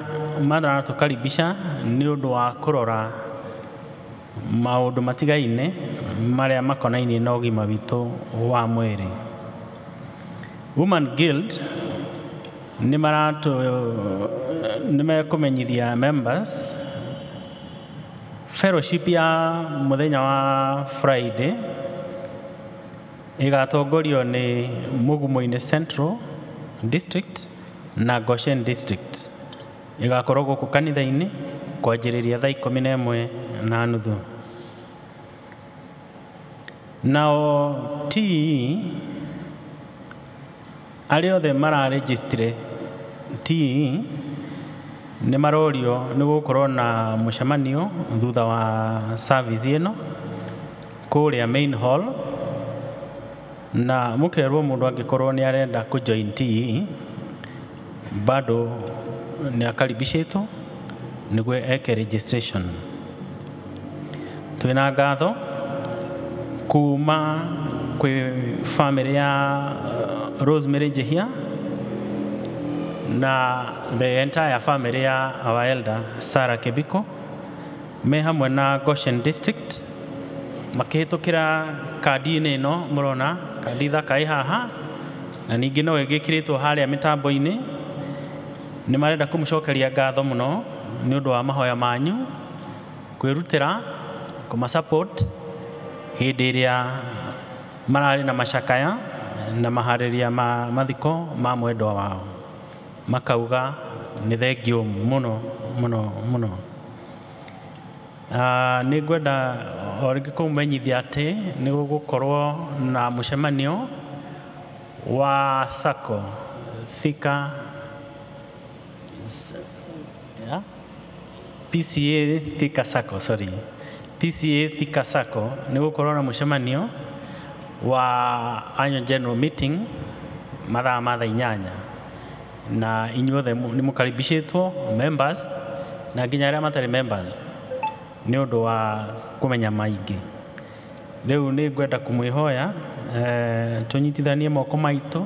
maratũkaribisha nĩ ũndũ wa kũrora maũndũ matigaine marĩa makonainie na ũgima witũ wa mwĩrĩ. Women Guild nĩ mekũmenyithia members fellowship ya mũthenya wa Friday ĩgatongorio nĩ Mugumo-inĩ Central District na Goshen District. Ĩgakorwo gũkũ kanitha-inĩ kwanjĩrĩria thaa 11:30. Nao TE arĩa othe mararegistire TE nĩ marorio nĩ gũkorwo na mũcemanio thutha wa service ĩno kũrĩa main hall, na mũkerwo mũndũ angĩkorwo nĩ arenda kũ join TE bado nĩ akaribishĩtwo nĩguo eke registration. Twĩna ngatho kuma kwĩ family ya Rosemary Njihia na the entire family ya our elder Sarah Kebiko me hamwe na Goshen District makĩhĩtũkĩra kandi-inĩ ĩno mũrona kandi thaka ĩ haha, na ningĩ no ĩgĩkĩrĩtwo harĩa mĩtambo-inĩ. Nĩ marenda kũmũcokeria ngatho mũno nĩ ũndũ wa mahoya manyu, kwĩrutĩra kũma support hĩndĩ ĩrĩa mararĩ na macakaya na maharĩria ma mathiko ma mwendwa wao. Makauga nĩ thengio mũno mũno mũno. Nĩ ngwenda o rĩngĩ kũmũmenyithia atĩ nĩ gũgũkorwo na mũcemanio wa SACCO Thika, yeah? PCA Thika SACCO, sorry. PCA Thika SACCO nĩ gũkorwo na mũcemanio wa annual general meeting mathaa ma thaa 8 na inyuothe nĩ mũkaribicĩtwo members na nginya arĩa matarĩ members nĩ ũndũ wa kũmenya maingĩ. Rĩu nĩ ngwenda kũmwĩhoya tũnyitithanie moko maitũ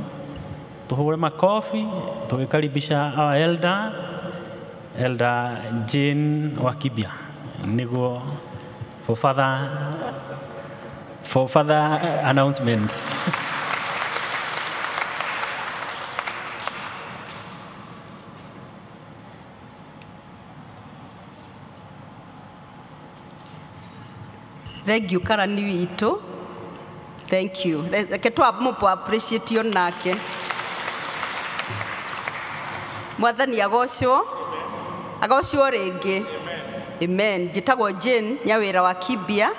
tũhũre makobi tũgĩkaribisha our elder, Elder Jane Wakibia, nĩguo for further announcement. Thank you, karani witũ. Thank you. Reke twamũpũ appreciate onake. Mwathani agocwo. Agocwo rĩngĩ. Amen. Njĩtagwo Jane Nyawĩra wa Kibia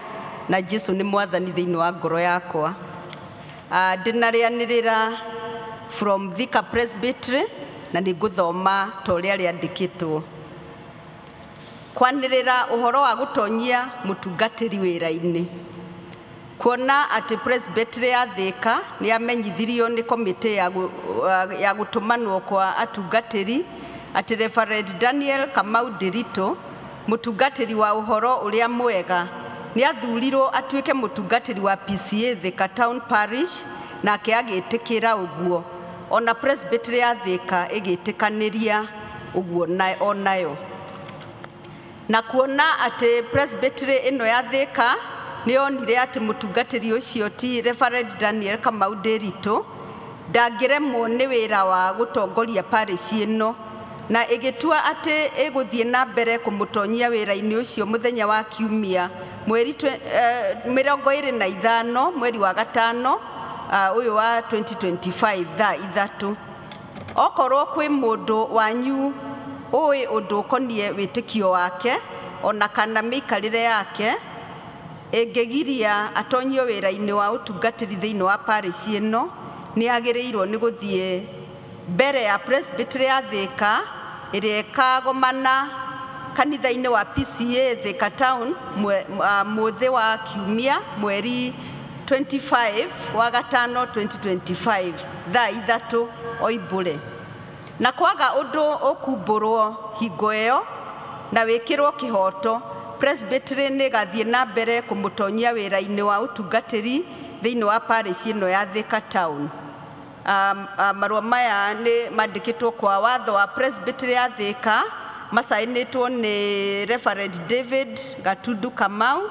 na Jesu nĩ mwathani thĩinĩ wa ngoro yakwa. Ndĩnarĩanĩrĩra from Thika Presbytery na nĩ ngũthoma ta ũrĩa rĩandĩkĩtwo. Kwanĩrĩra ũhoro wa gũtonyia mũtungatĩri wĩra-inĩ. Kuona atĩ Presbytery ya Thika nĩ yamenyithirio nĩ komĩtĩ ya gũtũmanwo kwa atungatĩri atĩ Reverend Daniel Kamau Ndiritu, mũtungatĩri wa ũhoro ũrĩa mwega, nĩ athurirwo atuĩke mũtungatĩri wa PCA Thika Town Parish, nake agĩtĩkĩra ũguo. Ona Presbytery ya Thika ĩgĩtĩkanĩria ũguo onayo. Na kuona atĩ Presbytery ĩno ya Thika nĩ yonire atĩ mũtungatĩri ũcio ti Reverend Daniel Kamau Ndiritu ndangĩremwo nĩ wĩra wa gũtongoria parish ĩno, na ĩgĩtua atĩ ĩgũthiĩ na mbere kũmũtonyia wĩra-inĩ ũcio mũthenya wa Kiumia mweri 25 mweri wa gatano ũyũ wa 2025 thaa 3. Okorwo kwĩ mũndũ wanyu ũĩ ũndũ ũkoniĩ wĩtĩkio wake ona kana mĩikarĩre yake ĩngĩgiria atonyio wĩra-inĩ wa ũtungatĩri thĩinĩ wa parish ĩno, nĩ agĩrĩirwo nĩ gũthiĩ mbere ya Presbytery ya Thika ĩrĩa ĩkagomana kanitha-inĩ wa PCA Thika Town mũthĩ wa Kiumia mweri 25 wa gatano 2025 thaa 3 oimbũre. Na kwaga ũndũ ũkumbũrwo hingo ĩyo na wĩkĩrwo kĩhoto, Presbytery nĩ ĩgathiĩ na mbere kũmũtonyia wĩra-inĩ wa ũtungatĩri thĩinĩ wa parish ĩno ya Thika Town. Marũa maya nĩ mandĩkĩtwo kwa watho wa Presbytery ya Thika, macainĩtwo nĩ Reverend David Gatundu Kamau,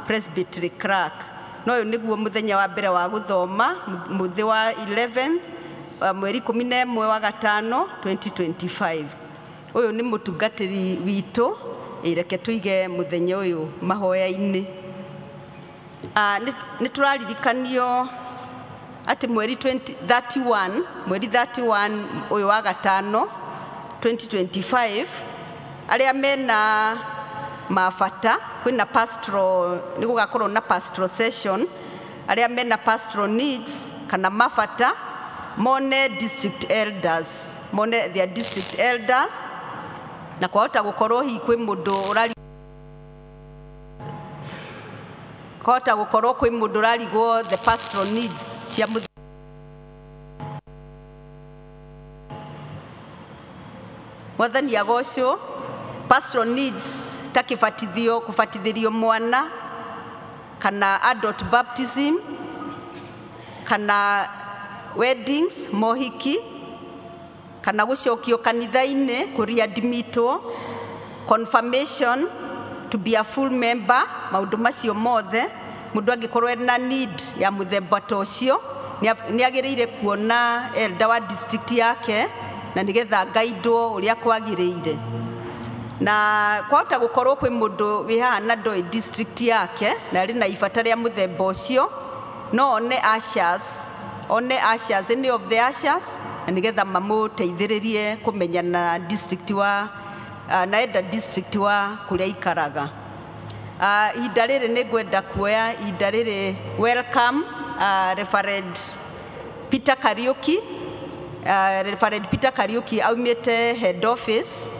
Presbytery Clerk. No ũyũ nĩguo mũthenya wa mbere wa gũthoma, mũthĩ wa 11 mweri 11 wa gatano 2025. Ũyũ nĩ mũtungatĩri witũ, reke tũige mũthenya ũyũ mahoya-inĩ. Nĩ tũraririkanio atĩ mweri 31 mweri 31 ũyũ wa gatano 2025 arĩa mena mabata kwĩna pastoral, nĩ gũgakorwo na pastoral session, arĩa mena pastoral needs kana mabata mone district elders, mone their district elders, na kwahota gũkorwo hihi kwĩ mũndũ ũrari kwahota gũkorwo kwĩ mũndũ ũrarigwo the pastoral needs cia Mwathani agocwo. Pastoral needs ta kĩbatithio, kũbatithĩrio mwana kana adult baptism kana weddings, mohiki, kana gũcokio kanitha-inĩ, kũriadimitwo, confirmation to be a full member, maũndũ macio mothe mũndũ angĩkorwo ena need ya mũthemba ta ũcio nĩ agĩrĩire kuona elder wa district yake na nĩgetha ngaindwo ũrĩa kwagĩrĩire. Na kwahota gũkorwo kwĩ mũndũ wĩ haha na ndoĩ district yake na arĩ na ibata rĩa mũthemba ũcio, no one ushers One ushers, any of the ushers, na nĩgetha mamũteithĩrĩrie kũmenya na district wa na enda district wa kũrĩa ikaraga. Ihinda rĩrĩ nĩ ngwenda kuoya ihinda rĩrĩ welcome Reverend Peter Kariuki. Reverend Peter Kariuki aumĩte head office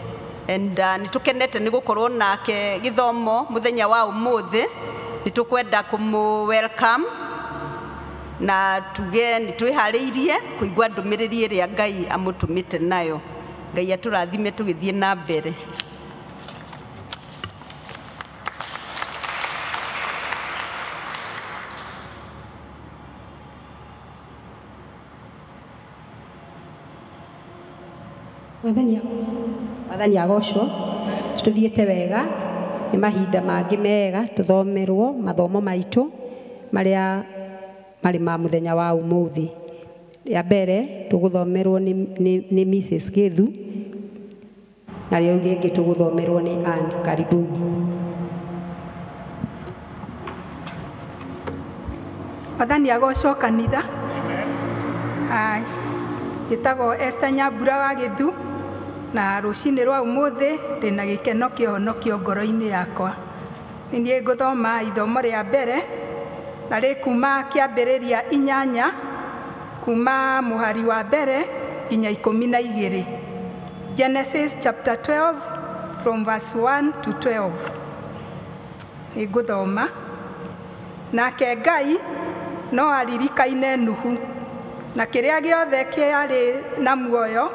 and nĩ tũkenete nĩ gũkorwo nake gĩthomo mũthenya wa ũmũthĩ. Nĩ tũkwenda kũmũ welcome na tuge nĩ twĩharĩirie kũigua ndũmĩrĩri ĩrĩa Ngai amũtũmĩte nayo. Ngai atũrathime tũgĩthiĩ na mbere. Mwathani agocwo. Tuthiĩte wega nĩ mahinda mangĩ mega tũthomerwo mathomo maitũ marĩa marĩ ma mũthenya wa ũmũthĩ. Rĩa mbere tũgũthomerwo nĩ Mrs. Githu, na rĩu rĩngĩ tũgũthomerwo nĩ Ann. Karibuni. Mwathani agocwo kanitha. Njĩtagwo Esther Nyambura wa Githu, na rũcinĩ rwa ũmũthĩ ndĩna gĩkeno kĩa ũhonokio ngoro-inĩ yakwa. Nĩ niĩ ngũthoma ithomo rĩa mbere na rĩkuma kĩambĩrĩria 8 kuma mũhari wa mbere nginya 12. Genesis chapter 12 from verse 1 to 12. Nĩ ngũthoma. Nake Ngai no aririkaine Nuhu na kĩrĩa gĩothe kĩarĩ na muoyo,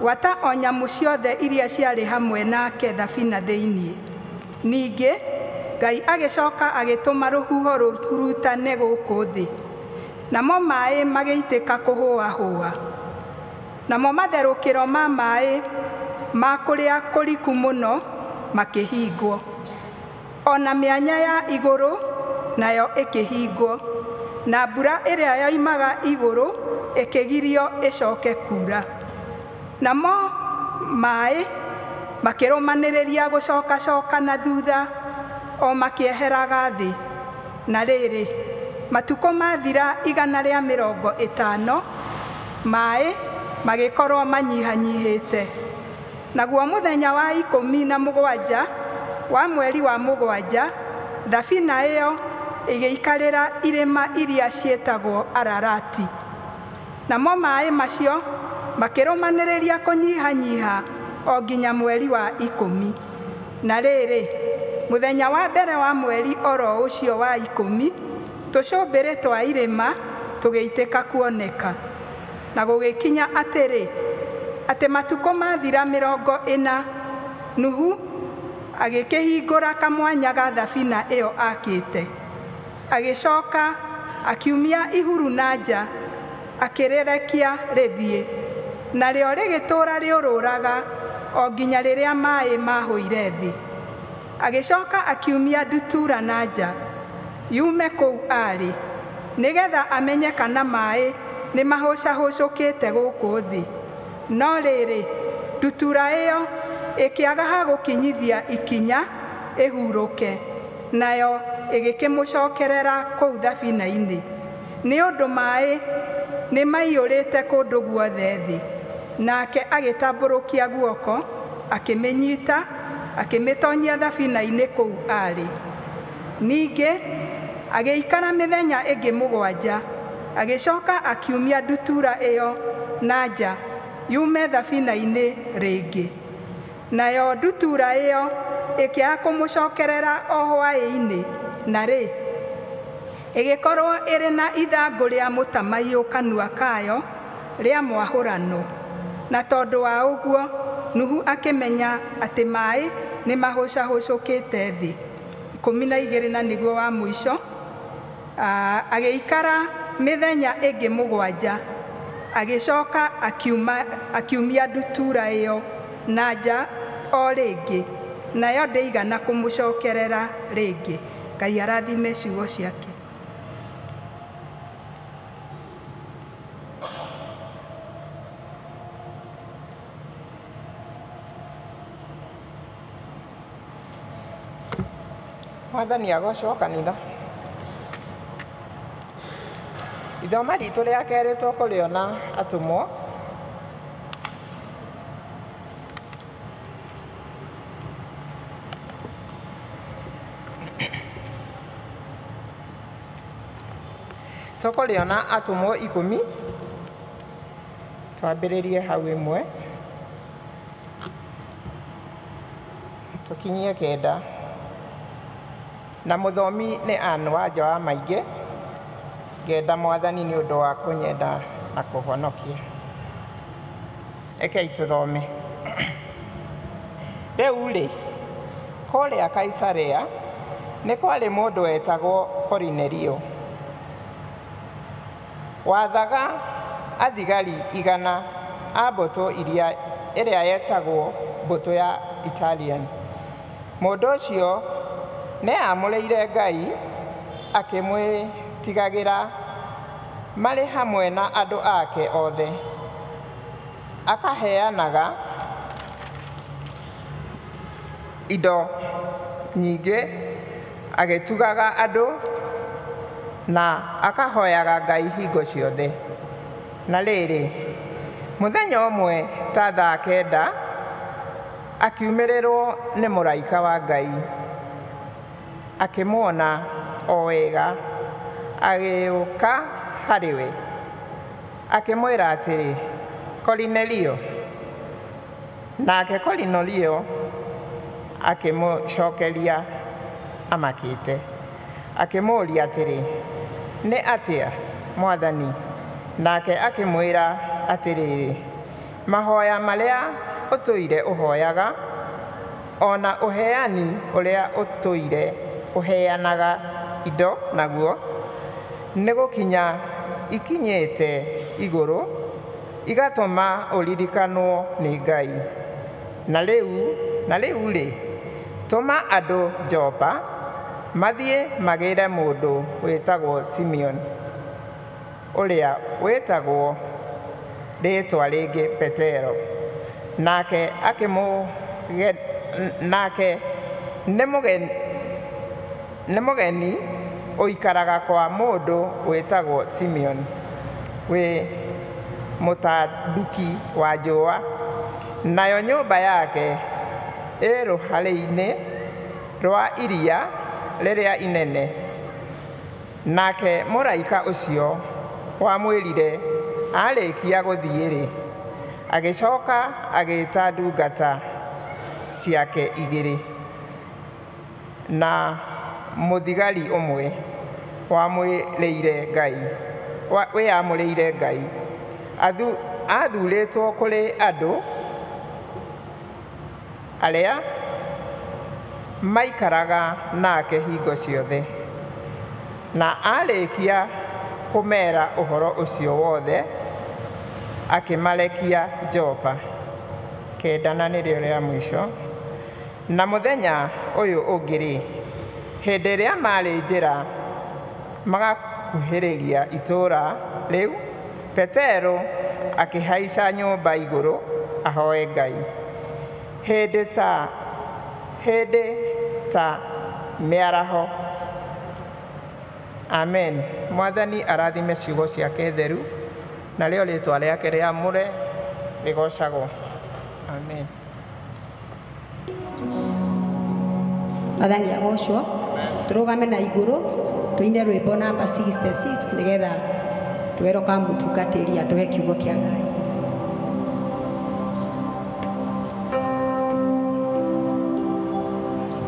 gwata o nyamũ ciothe iria ciarĩ hamwe nake thabina thĩinĩ. Ningĩ Ngai agĩcoka agĩtũma rũhuho rũhurutane gũkũ thĩ, namo maĩ magĩitĩka kũhũahũa, namo matherũkĩro ma maĩ ma kũrĩa kũriku mũno makĩhingwo, ona mĩanya ya igũrũ nayo ĩkĩhingwo, na mbura ĩrĩa yoimaga igũrũ ĩkĩgirio ĩcoke kuura. Namo maĩ makĩrũmanĩrĩria gũcokacoka na thutha o makĩeheraga thĩ. Na rĩrĩ, matukũ mathira 150, maĩ magĩkorwo manyihanyihĩte. Naguo mũthenya wa 17 wa mweri wa 7, thabina ĩyo ĩgĩikarĩra irĩma iria ciĩtagwo Ararati. Namo maĩ macio makĩrũmanĩrĩria kũnyihanyiha o nginya mweri wa 10. Na rĩrĩ, mũthenya wa mbere wa mweri oro ũcio wa 10, tũcũmbĩrĩ twa irĩma tũgĩitĩka kuoneka. Na gũgĩkinya atĩrĩ, atĩ matukũ mathira 40, Nuhu agĩkĩhingũra kamwanya ga thabina ĩyo akĩte. Agĩcoka akiumia ihuru na nja, akĩrĩrekia rĩthiĩ, narĩo rĩgĩtũũra rĩũrũraga o nginya rĩrĩa maĩ mahũire thĩ. Agĩcoka akiumia ndutura na nja yume kũu aarĩ, nĩgetha amenye kana maĩ nĩ mahũcahũcũkĩte gũkũ thĩ. No rĩrĩ, ndutura ĩyo ĩkĩaga ha gũkinyithia ikinya ĩhurũke, nayo ĩgĩkĩmũcokerera kũu thabina-inĩ, nĩ ũndũ maĩ nĩ maiyũrĩte kũndũ guothe thĩ. Nake agĩtambũrũkia guoko, akĩmĩnyita, akĩmĩtonyia thabina-inĩ kũu aarĩ. Ningĩ agĩikara mĩthenya ĩngĩ 7, agĩcoka akiumia ndutura ĩyo na nja yume thabina-inĩ rĩngĩ. Nayo ndutura ĩyo ĩkĩaga kũmũcokerera o hwaĩ-inĩ, na rĩ, ĩgĩkorwo ĩrĩ na ithangũ rĩa mũtamaiyũ kanua kayo rĩa mwahũrano. Na tondũ wa ũguo Nuhu akĩmenya atĩ maĩ nĩ mahũcahũcũkĩte thĩ. 12 na nĩguo wa mũico. Agĩikara mĩthenya ĩngĩ 7, agĩcoka akiumia ndutura ĩyo na nja o rĩngĩ, nayo ndĩigana kũmũcokerera rĩngĩ. Ngai arathime ciugo ciake. Mwathani agocwo kanitha. Ithoma ritũ rĩa kerĩ tũkũrĩona atũmwo tũkũrĩona atũmwo 10 twambĩrĩrie hau 1 tũkinyie 9 na mũthomi nĩ Ann Wanja wa Maingĩ. Ngenda Mwathani nĩ ũndũ wa kũnyenda na kũhonokia. Rekei tũthome. Rĩu rĩ, kũrĩa Kaisarea nĩ kwarĩ mũndũ wetagwo Korinelio, wathaga athigari 100 a mbũtũ ĩrĩa yetagwo mbũtũ ya Italian. Mũndũ ũcio nĩamũrĩire Ngai akĩmwĩtigagĩra marĩ hamwe na andũ ake othe, akaheanaga indo nyingĩ, agĩtugaga andũ na akahoyaga Ngai hingo ciothe. Na rĩrĩ, mũthenya ũmwe ta thaa 9 akiumĩrĩrwo nĩ mũraika wa Ngai, akĩmuona o wega, agĩũka harĩ we akĩmwĩra atĩrĩ, Korinelio. Nake Korinelio akĩmũcokeria amakĩte, akĩmũũria atĩrĩ, nĩ atĩa Mwathani? Nake akĩmwĩra atĩrĩrĩ, mahoya marĩa ũtũire ũhoyaga ona ũheani ũrĩa ũtũire ũheanaga indo naguo nĩ gũkinya ikinyĩte igũrũ, igatũma ũririkanwo nĩ Ngai. Na rĩu rĩ, tũma andũ Jopa mathiĩ magĩre mũndũ wĩtagwo Simeon, ũrĩa wĩtagwo rĩĩtwa rĩngĩ Petero. Nake nĩ mũgeni ũikaraga kwa mũndũ wĩtagwo Simeon, wĩ mũtanduki wa njũa, nayo nyũmba yake ĩ rũhare-inĩ rwa iria rĩrĩa inene. Nake mũraika ũcio wamwĩrire arĩkia gũthiĩ-rĩ, agĩcoka agĩĩta ndungata ciake 2 na mũthigari ũmwe wĩyamũrĩire Ngai, athurĩtwo kũrĩ andũ arĩa maikaraga nake hingo ciothe. Na arĩkia kũmeera ũhoro ũcio wothe, akĩmarekia Jopa. 9 na nĩrĩo rĩa mũico. Na mũthenya ũyũ ũngĩ-rĩ, hĩndĩ ĩrĩa maarĩ njĩra magakuhĩrĩria itũũra rĩu, Petero akĩhaica nyũmba igũrũ ahoe Ngai. Hĩndĩ ta mĩaraho. Amen. Mwathani arathime ciugo ciake theru, narĩo rĩĩtwa rĩake rĩamũre rĩgoocagwo. Amen. Mwathani agocwo. Tũrũgame na igũrũ tũine rwĩmbo namba 66 nĩgetha tweroka mũtungatĩri atũhe kiugo kĩa Ngai.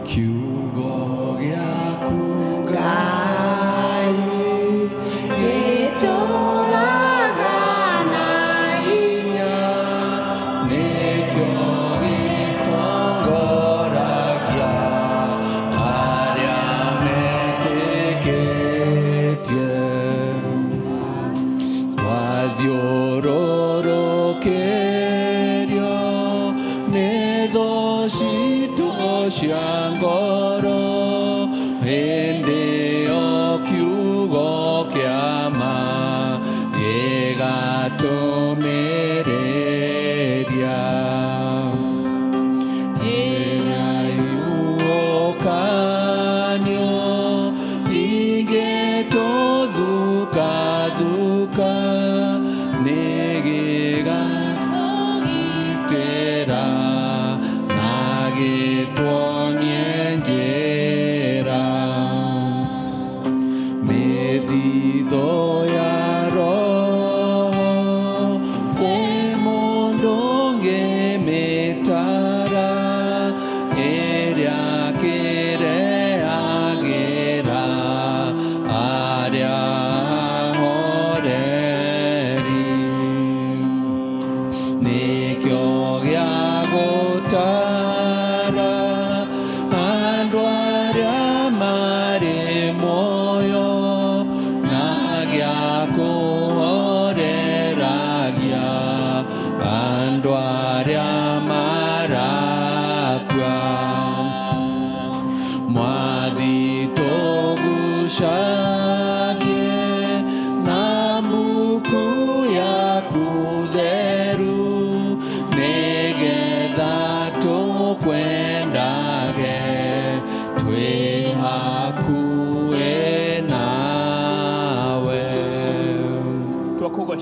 Kiugo gĩaku Ngai gĩtũũraga na hinya, nĩkĩo gĩtongoragia arĩa metĩkĩtie. Twathiũrũrũkĩrio nĩ thũ citũ cia ngoro, hĩndĩ ĩyo kiugo kĩa ma gĩgatũmĩrĩria. Ĩrĩa ihuhũkanio ingĩtũthuka-thuka,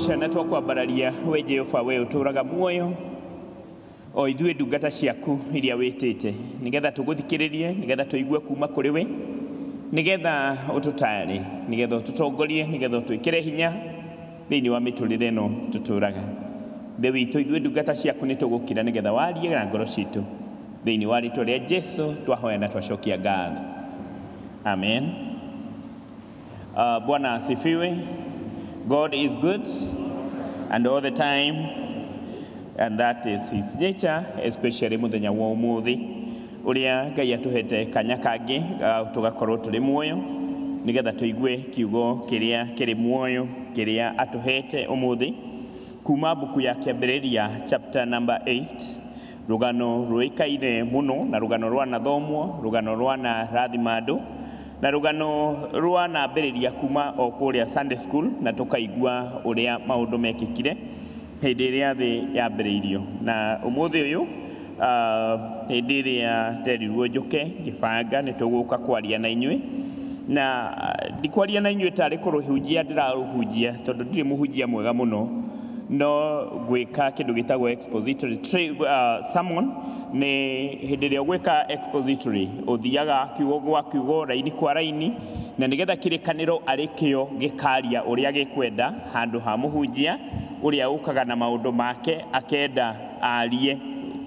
Twakugoca na twakwambararia we Jehova, we uturaga muoyo o ithuĩ ndungata ciaku iria wĩtĩte, nĩgetha tũgũthikĩrĩrie, nĩgetha tũigue kuma kũrĩ we, nĩgetha ũtũtaare, nĩgetha ũtũtongorie, nĩgetha ũtwĩkĩre hinya thĩinĩ wa mĩtũrĩre ĩno tũtũraga. Ithe witũ, ithuĩ ndungata ciaku nĩ tũgũkira nĩgetha warie na ngoro citũ thĩinĩ wa rĩtwa rĩa Jesu twahoya na twacokia ngatho. Amen. Bwana asifiwe. God is good and all the time, and that is his nature, especially muthenya wa umuthi uria Ngai atuhete kanya kangi tugakorwo turi muoyo nigetha tuigue kiugo kiria kiri muoyo kiria atuhete umuthi kuma buku ya Kĩambĩrĩria chapter number 8, rugano ruikaine muno na rugano rwanathomwo, rugano rwana rathima andu na rugano rwanambĩrĩria kuma o kũrĩa Sunday school, na tukaigua ũrĩa maũndũ mekĩkire hĩndĩ ĩrĩa thĩ yambĩrĩirio. Na ũmũthĩ ũyũ hĩndĩ ĩrĩa nderirwo njũke ngĩbanga nĩ tũgũka kwaria na inyuĩ, na ndikwaria na inyuĩ tarĩ kũrũhunjia ndĩrarũhunjia tondũ ndirĩ mũhunjia mwega mũno, no gwĩka kĩndũ gĩtagwo expository sermon. Nĩ hĩndĩ ĩrĩa ũgwĩka expository ũthiaga kiugo gwa kiugo, raini kwa raini, na nĩgetha kĩrĩkanĩro arĩ kĩo gĩkaria ũrĩa gĩkwenda handũ ha mũhunjia ũrĩa ũkaga na maũndũ make akenda arie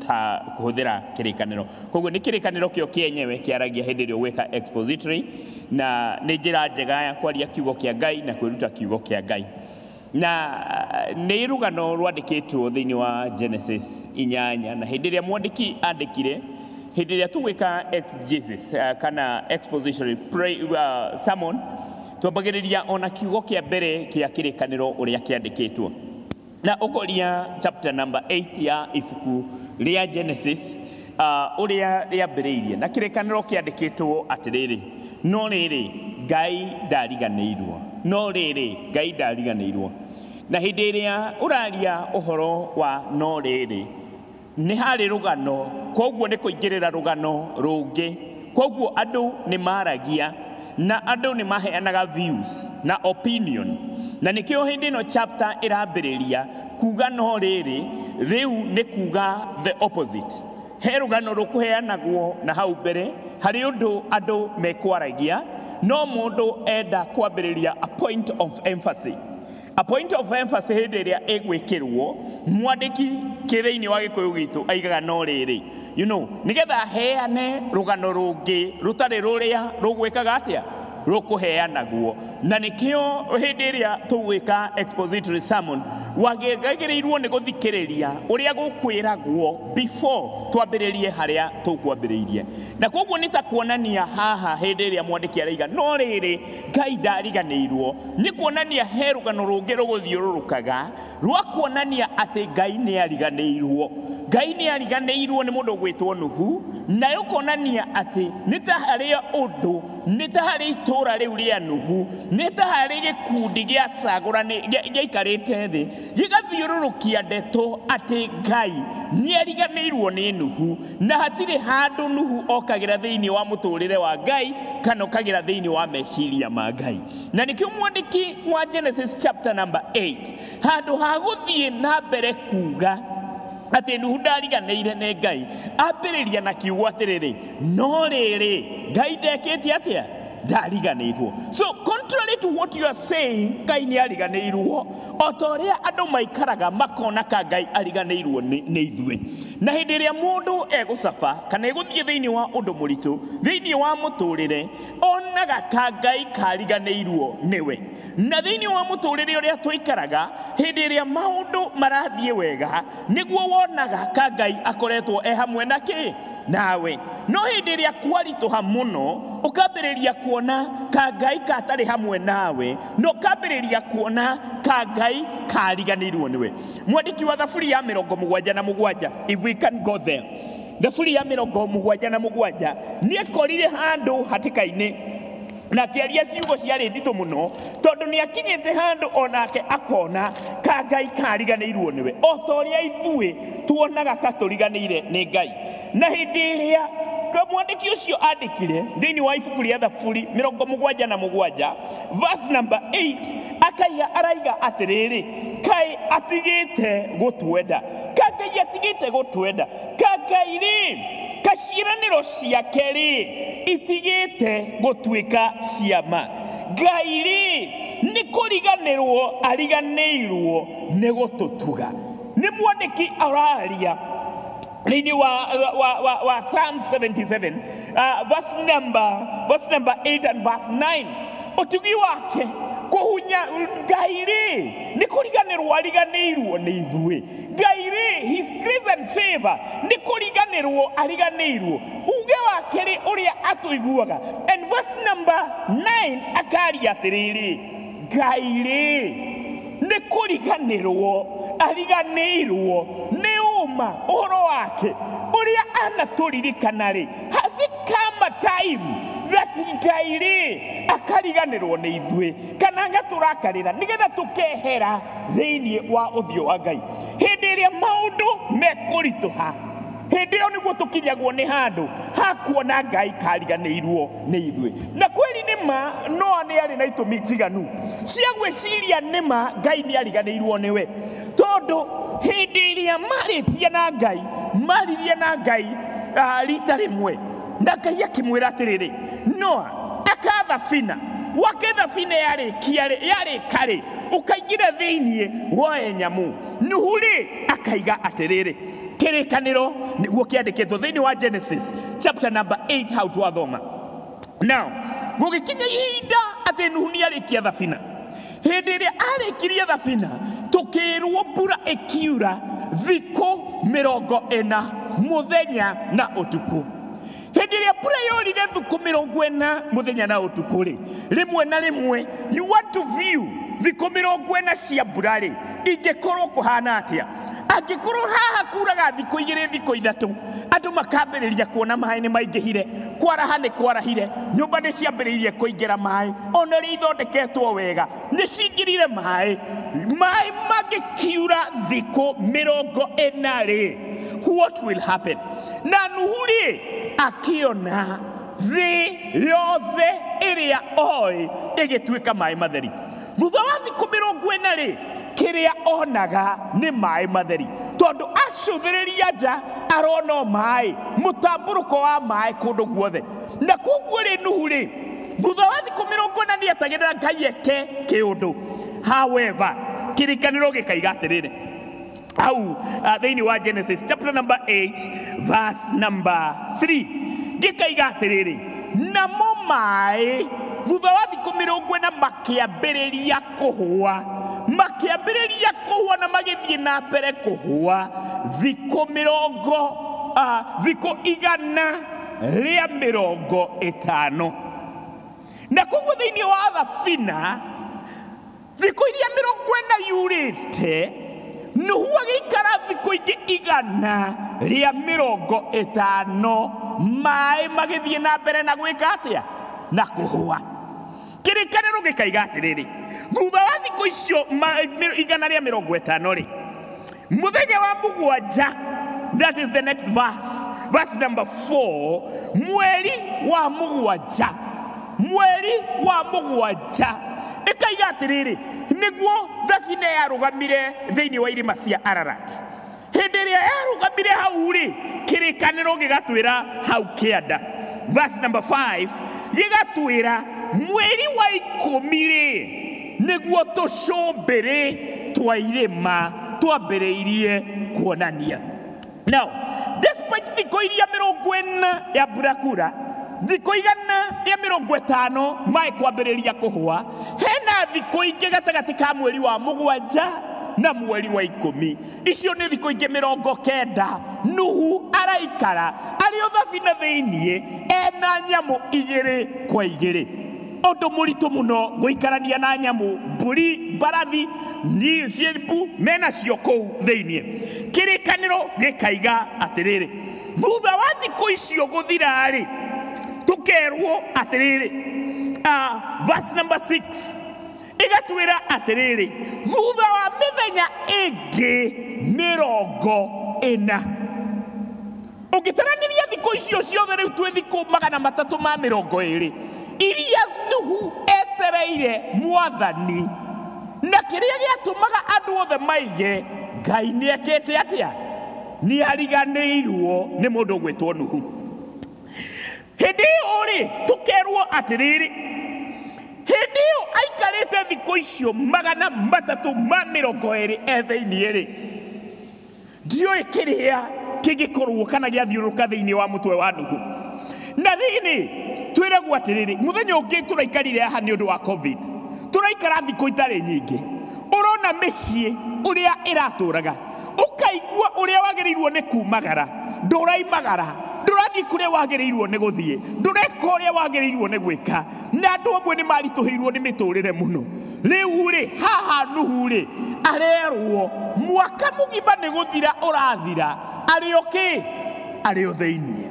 ta kũhũthĩra kĩrĩkanĩro. Koguo nĩ kĩrĩkanĩro kĩo kĩenyewe kĩaragia hĩndĩ ĩrĩa ũgwĩka expository, na nĩ njĩra njega ya kwaria kiugo kĩa Ngai na kwĩruta kiugo kĩa Ngai. Na nĩ rũgano rwandĩkĩtwo thĩinĩ wa Genesis 8, na hĩndĩ ĩrĩa mwandĩki andĩkire, hĩndĩ ĩrĩa tũgwĩka exegesis kana expository sermon, twambagĩrĩria ona kiugo kĩa mbere kĩa kĩrĩkanĩro ũrĩa kĩandĩkĩtwo. Na ũkoria chapter number 8 ya ibuku rĩa Genesis ũrĩa rĩambĩrĩirie, na kĩrĩkanĩro kĩandĩkĩtwo atĩrĩrĩ: no rĩrĩ, Ngai ndariganĩirwo, no rĩrĩ, Ngai ndariganĩirwo. Na hĩndĩ ĩrĩa ũraria ũhoro wa no rĩrĩ, nĩ harĩ rũgano, koguo nĩ kũingĩrĩra rũgano rũngĩ, koguo andũ nĩ maragia na andũ nĩ maheanaga views na opinion, na nĩkĩo hĩndĩ ĩno chapter ĩrambĩrĩria kuga no rĩrĩ, rĩu nĩ kuga the opposite. He rũgano rũkũheanagwo na hau mbere harĩ ũndũ andũ mekwaragia, no mũndũ enda kwambĩrĩria a point of emphasis. A point of emphasis hĩndĩ ĩrĩa ĩgwĩkĩrwo, mwandĩki kĩrĩinĩ wa Gĩkũyũ gitũ aigaga no rĩrĩ, you know, nĩgetha heane rũgano rũngĩ rũtarĩ rũrĩa rũgwĩkaga atĩa, rũkũheanagwo. Na nĩkĩo hĩndĩ ĩrĩa tũgwĩka expository sermon wagĩrĩirwo nĩ gũthikĩrĩria ũrĩa gũkwĩragwo before twambĩrĩrie harĩa tũkwambĩrĩirie. Na koguo nĩ ta kuonania haha hĩndĩ ĩrĩa mwandĩki araiga no rĩrĩ, Ngai ndariganĩirwo, nĩ kuonania he rũgano rũngĩ rũgũthiũrũrũkaga rwa kuonania atĩ Ngai nĩ ariganĩirwo. Ngai nĩ ariganĩirwo nĩ mũndũ ũgwĩtwo Nuhu, na rũkonania atĩ nĩ ta harĩ ũndũ, nĩ ta harĩ itũũra rĩu rĩa Nuhu, nĩ ta harĩ gĩkundi gĩacagũranĩ gĩaikarĩte thĩ gĩgathiũrũrũkia ndeto atĩ Ngai nĩ ariganĩirwo nĩ Nuhu, na hatirĩ handũ Nuhu okagĩra thĩinĩ wa mũtũrĩre wa Ngai kana okagĩra thĩinĩ wa meciria ma Ngai. Na nĩkĩo mwandĩki wa Genesis chapter number 8 handũ ha gũthiĩ na mbere kuga atĩ Nuhu ndariganĩire nĩ Ngai, ambĩrĩria na kiugo atĩrĩrĩ, no rĩrĩ, Ngai ndekĩte atĩa, ndariganĩirwo. So contrary to what you are saying, Ngai nĩ ariganĩirwo, o ta ũrĩa andũ maikaraga makona ka Ngai ariganĩirwo nĩ ithuĩ. Na hĩndĩ ĩrĩa mũndũ egũcaba kana egũthiĩ thĩinĩ wa ũndũ mũritũ thĩinĩ wa mũtũrĩre, onaga ka Ngai kariganĩirwo nĩwe. Na thĩinĩ wa mũtũrĩre ũrĩa tũikaraga, hĩndĩ ĩrĩa maũndũ marathiĩ wega, nĩguo wonaga ka Ngai akoretwo e hamwe na kĩ nawe. No hĩndĩ ĩrĩa kwaritũha mũno, ũkambĩrĩria kuona ka Ngai katarĩ hamwe nawe, na ũkambĩrĩria kuona ka Ngai kariganĩirwo nĩwe. Mwandĩki wa Thaburi ya 77, if we can go there, Thaburi ya 77 nĩekorire handũ hatĩka-inĩ na akĩaria ciugo ciarĩ nditũ mũno, tondũ nĩ akinyĩte handũ onake akona ka Ngai kariganĩirwo nĩwe, o ta ũrĩa ithuĩ tuonaga ka tũriganĩire nĩ Ngai. Na hĩndĩ ĩrĩa Mwandĩki ũcio andĩkire thĩinĩ wa ibuku rĩa Thaburi 77 verse number 8, akaiga araiga atĩrĩrĩ, kaĩ atigĩte gũtwenda, ka Ngai atigĩte gũtwenda, ka Ngai rĩ, ka ciĩranĩro ciake rĩ itigĩte gũtuĩka ciama. Ngai rĩ nĩ kũriganĩrwo ariganĩirwo nĩ gũtũtuga. Nĩ mwandĩki araria thĩinĩ wa Psalm 77 verse number 8 and verse 9. Ũtugi wake kũhunya Ngai rĩ nĩ kũriganĩrwo ariganĩirwo nĩ ithuĩ. Ngai rĩ, his grace and favor nĩ kũriganĩrwo ariganĩirwo uge wake rĩ ũrĩa atũiguaga. And verse number 9 akaria atĩrĩrĩ, Ngai rĩ nĩ kũriganĩrwo ariganĩirwo nĩ ũma ũhoro wake ũrĩa anatũririkana rĩ. Has it come a time that Ngai rĩ akariganĩrwo nĩ ithuĩ kana agatũrakarĩra nĩgetha tũkehera thĩinĩ wa ũthiũ wa Ngai? Hĩndĩ ĩrĩa maũndũ mekũritũha, hĩndĩ ĩyo nĩguo tũkinyagwo nĩ handũ hakuona Ngai kariganĩirwo nĩ ithuĩ. Na kweli nĩ ma, Noa nĩ arĩ na itũmi njiganu cia gwĩciria nĩ ma Ngai nĩ ariganĩirwo nĩwe, tondũ hĩndĩ ĩrĩa marĩtie na Ngai, maririe na Ngai rita rĩmwe, na Ngai akĩmwĩra atĩrĩrĩ, Noa aka thabina, wake thabina yarĩka rĩ, ũkaingĩra thĩiniĩ woe nyamũ. Nuhu rĩ akaiga atĩrĩrĩ, kĩrĩkanĩro nĩguo kĩandĩkĩtwo thĩinĩ wa Genesis chapter number 8 hau twathoma. Now gũgĩkinya ihinda atĩ Nuhu nĩ arĩkia thabina. Hĩndĩ ĩrĩa arĩkirie thabina, tũkĩrwo mbura ĩkiura thikũ 40 mũthenya na ũtukũ. Hĩndĩ ĩrĩa mbura yorire thikũ 40 mũthenya na ũtukũ rĩ, rĩmwe na rĩmwe you want to view thikũ 40 cia mbura rĩ ingĩkorwo kũhana atĩa? Angĩkorwo haha kuraga thikũ 2 thikũ 3, andũ makambĩrĩria kuona maĩ nĩ maingĩhire, kwaraha nĩ kwarahire, nyũmba nĩ ciambĩrĩirie kũingĩra maĩ, ona ũrĩa ithondeketwo wega nĩ cingĩrire maĩ. Maĩ mangĩkiura thikũ 40 rĩ, what will happen? Na Nuhu rĩ akĩona thĩ yothe ĩrĩa oĩ ĩgĩtuĩka maĩ matheri. Thutha wa thikũ 40 rĩ, kĩrĩa onaga nĩ maĩ matheri, tondũ acũthĩrĩria nja arona o maĩ, mũtambũrũko wa maĩ kũndũ guothe. Na koguo rĩ, Nuhu rĩ thutha wa thikũ 40 nĩ etagĩrĩra Ngai eke kĩũndũ. However, kĩrĩkanĩro gĩkaiga atĩrĩrĩ hau thĩinĩ wa Genesis chapter number 8 verse number 3, gĩkaiga atĩrĩrĩ, namo maĩ thutha wa thikũ 40 makĩambĩrĩria kũhũa, makĩambĩrĩria kũhũa na magĩthiĩ na mbere kũhũa thikũ 150. Na koguo thĩinĩ wa thabina thikũ iria 40 yurĩte, Nuhu agĩikara thikũ ingĩ 150, maĩ magĩthiĩ na mbere na gwĩka atĩa? Na kũhũa. Kĩrĩkanĩro gĩkaiga atĩrĩrĩ, thutha wa thikũ icio 150 rĩ, mũthenya wa mũgwanja, that is the next verse, verse number 4, mweri wa mũgwanja, mweri wa mũgwanja ĩkaiga atĩrĩrĩ, nĩguo thabina yarũgamire thĩinĩ wa irĩma cia Ararat. Hĩndĩ ĩrĩa yarũgamire hau rĩ, kĩrĩkanĩro gĩgatwĩra hau kĩanda, verse number 5, gĩgatwĩra mweri wa 10 rĩ, nĩguo tũcũmbĩrĩ twa irĩma twambĩrĩirie kuonania. Now, despite thikũ iria 40 ya mbura kura, thikũ 150 maĩ kwambĩrĩria kũhũa, hena thikũ ingĩ gatagatĩ ka mweri wa 7 na mweri wa 10. Icio nĩ thikũ ingĩ 90 Nuhu araikara arĩ o thabina thĩiniĩ ena nyamũ 2 kwa 2. Ũndũ mũritũ mũno gũikarania na nyamũ, mbũri, mbarathi, ciĩmbu menacio kũu thĩiniĩ. Kĩrĩkanĩro gĩkaiga atĩrĩrĩ, thutha wa thikũ icio gũthira rĩ, tũkerwo atĩrĩrĩ, verse number 6 ĩgatwĩra atĩrĩrĩ, thutha wa mĩthenya ĩngĩ 40, ũngĩtaranĩria Thikũ icio ciothe rĩu twĩ thikũ 320 iria Nuhu etereire mwathani, na kĩrĩa gĩatũmaga andũ othe maige Ngai nĩekĩte atĩa, nĩ ariganĩirwo nĩ mũndũ ũgwĩtwo Nuhu. Hĩndĩ ĩyo rĩ, tũkerwo atĩrĩrĩ, hĩndĩ ĩyo aikarĩte thikũ icio 320 e thĩiniĩ rĩ, ndiũĩ kĩrĩa kĩngĩkorwo kana gĩathiũrũrũka thĩiniĩ wa mũtwe wa Nuhu. Na thĩinĩ twĩragwo atĩrĩrĩ, mũthenya ũngĩ tũraikarire haha nĩ ũndũ wa COVID, tũraikara thikũ itarĩ nyingĩ, ũrona mĩciĩ ũrĩa ĩratũraga, ũkaigua ũrĩa wagĩrĩirwo nĩ kumagara, ndũraimagara, ndũrathiĩ kũrĩa wagĩrĩirwo nĩ gũthiĩ, ndũreka ũrĩa wagĩrĩirwo nĩ gwĩka, na andũ amwe nĩ maritũhĩirwo nĩ mĩtũrĩre mũno. Rĩu rĩ, haha Nuhu rĩ, arerwo mwaka mũgima nĩ gũthira ũrathira, arĩ o kĩ? Arĩ o thĩiniĩ.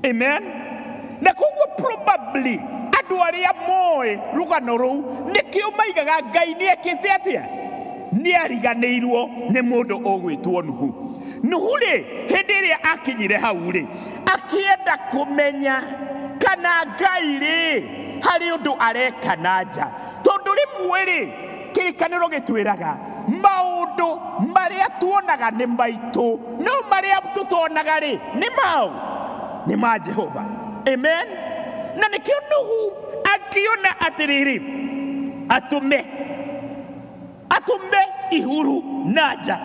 Amen. Na koguo probably andũ arĩa moĩ rũgano rũu nĩkĩo maigaga Ngai nĩekĩte atĩa, nĩariganĩirwo nĩ mũndũ ũgwĩtwo Nuhu. Nuhu rĩ, hĩndĩ ĩrĩa akinyire hau rĩ, akĩenda kũmenya kana Ngai rĩ harĩ ũndũ areka na nja, tondũ rĩmwe rĩ kĩrĩkanĩro gĩtwĩraga maũndũ marĩa tuonaga nĩ maitũ, no marĩa tũtonaga rĩ nĩ mau, nĩ ma Jehova. Amen. Na nĩkĩo Nuhu akiona atĩrĩrĩ, atũme ihuru na nja,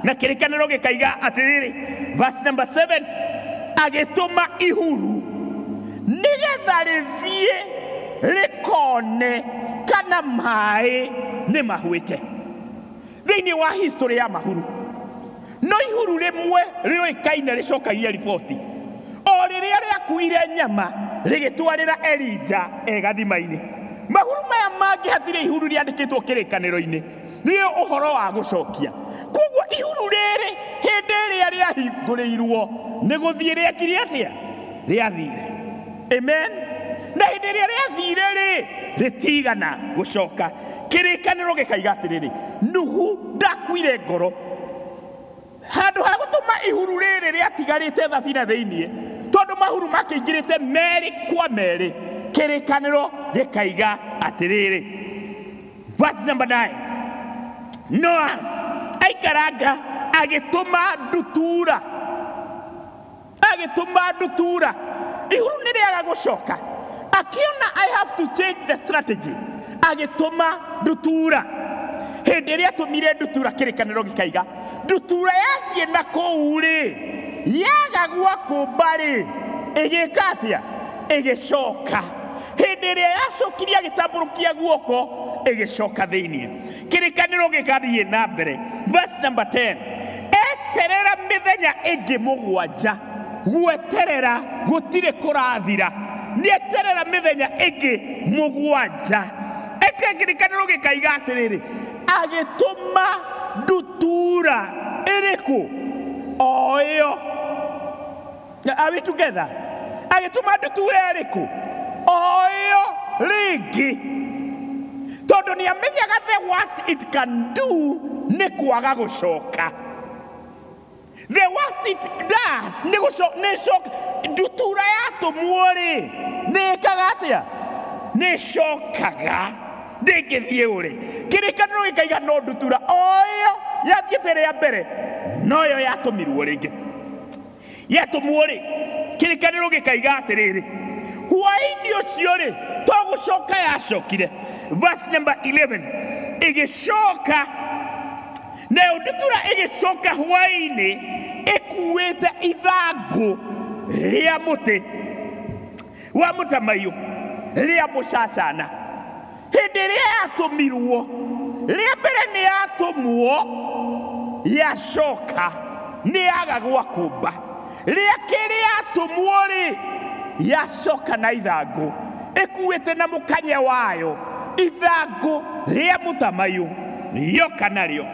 na kĩrĩkanĩro gĩkaiga atĩrĩrĩ, verse number 7, agĩtũma ihuru nĩgetha rĩthiĩ rĩkone kana maĩ nĩ mahuĩte. Thĩinĩ wa history ya mahuru, no ihuru rĩmwe rĩũĩkaine rĩcokagia riboti o rĩrĩa rĩakuire nyama rĩgĩtwarĩra Elija e gathima-inĩ. Mahuru maya mangĩ hatirĩ ihuru rĩandĩkĩtwo kĩrĩkanĩro-inĩ, nĩ ũhoro wa gũcokia. Koguo ihuru rĩrĩ hĩndĩ ĩrĩa rĩahingũrĩirwo nĩ gũthiĩ rĩekire atĩa, rĩathire. Amen. Na hĩndĩ ĩrĩa rĩathire rĩ, rĩtigana gũcoka. Kĩrĩkanĩro gĩkaiga atĩrĩrĩ, Nuhu ndakuire ngoro. Handũ ha gũtũma ihuru rĩrĩ rĩatigarĩte thabina thĩiniĩ, tondũ mahuru makĩingĩrĩte merĩ kwa merĩ, kĩrĩkanĩro gĩkaiga atĩrĩrĩ, verse number 9, Noa aikaranga agĩtũma ndutura, agĩtũma ndutura. Ihuru nĩ rĩaga gũcoka, akiona I have to change the strategy, agĩtũma ndutura. Hĩndĩ ĩrĩa atũmire ndutura, kĩrĩkanĩro gĩkaiga ndutura yathiĩ na kũu rĩ, yaga gwa kũmba rĩ, ĩgĩka atĩa? Ĩgĩcoka. Hĩndĩ ĩrĩa yacokirie agĩtambũrũkia guoko, ĩgĩcoka thĩiniĩ. Kĩrĩkanĩro gĩgathiĩ na mbere. Verse number 10, eterera mĩthenya ĩngĩ 7, gweterera gũtirĩ kũrathira, nĩeterera mĩthenya ĩngĩ 7. Eke kĩrĩkanĩro gĩkaiga atĩrĩrĩ, agĩtũma ndutura ĩrĩkũ? O ĩyo. Are we together? Agĩtũma ndutura ĩrĩkũ? O ĩyo rĩngĩ, tondũ nĩamenyaga the worst it can do nĩ kwaga gũcoka. The worst it does nĩ gũcoka. Ndutura yatũmwo rĩ, nĩ ĩkaga atĩa? Nĩ ĩcokaga, ndĩngĩthiĩ ũrĩ. Kĩrĩkanĩro gĩkaiga no ndutura o ĩyo yathiĩte rĩa mbere, noyo yatũmirwo rĩngĩ. Yatũmwo rĩ, kĩrĩkanĩro gĩkaiga atĩrĩrĩ, hwaĩ-inĩ ũcio rĩ, to gũcoka yacokire. Verse number 11, ĩgĩcoka nayo ndutura ĩgĩcoka hwaĩ-inĩ ĩkuĩte ithangũ rĩa mũtĩ wa mũtamaiyũ rĩa mũcacana. Hĩndĩ ĩrĩa yatũmirwo rĩa mbere nĩ yatũmwo, yacoka nĩ yaga gwa kũmba. Rĩa kerĩ yatũmwo rĩ, yacoka na ithangũ ĩkuĩte na mũkanye wayo ithangũ rĩa mũtamaiyũ, yoka narĩo.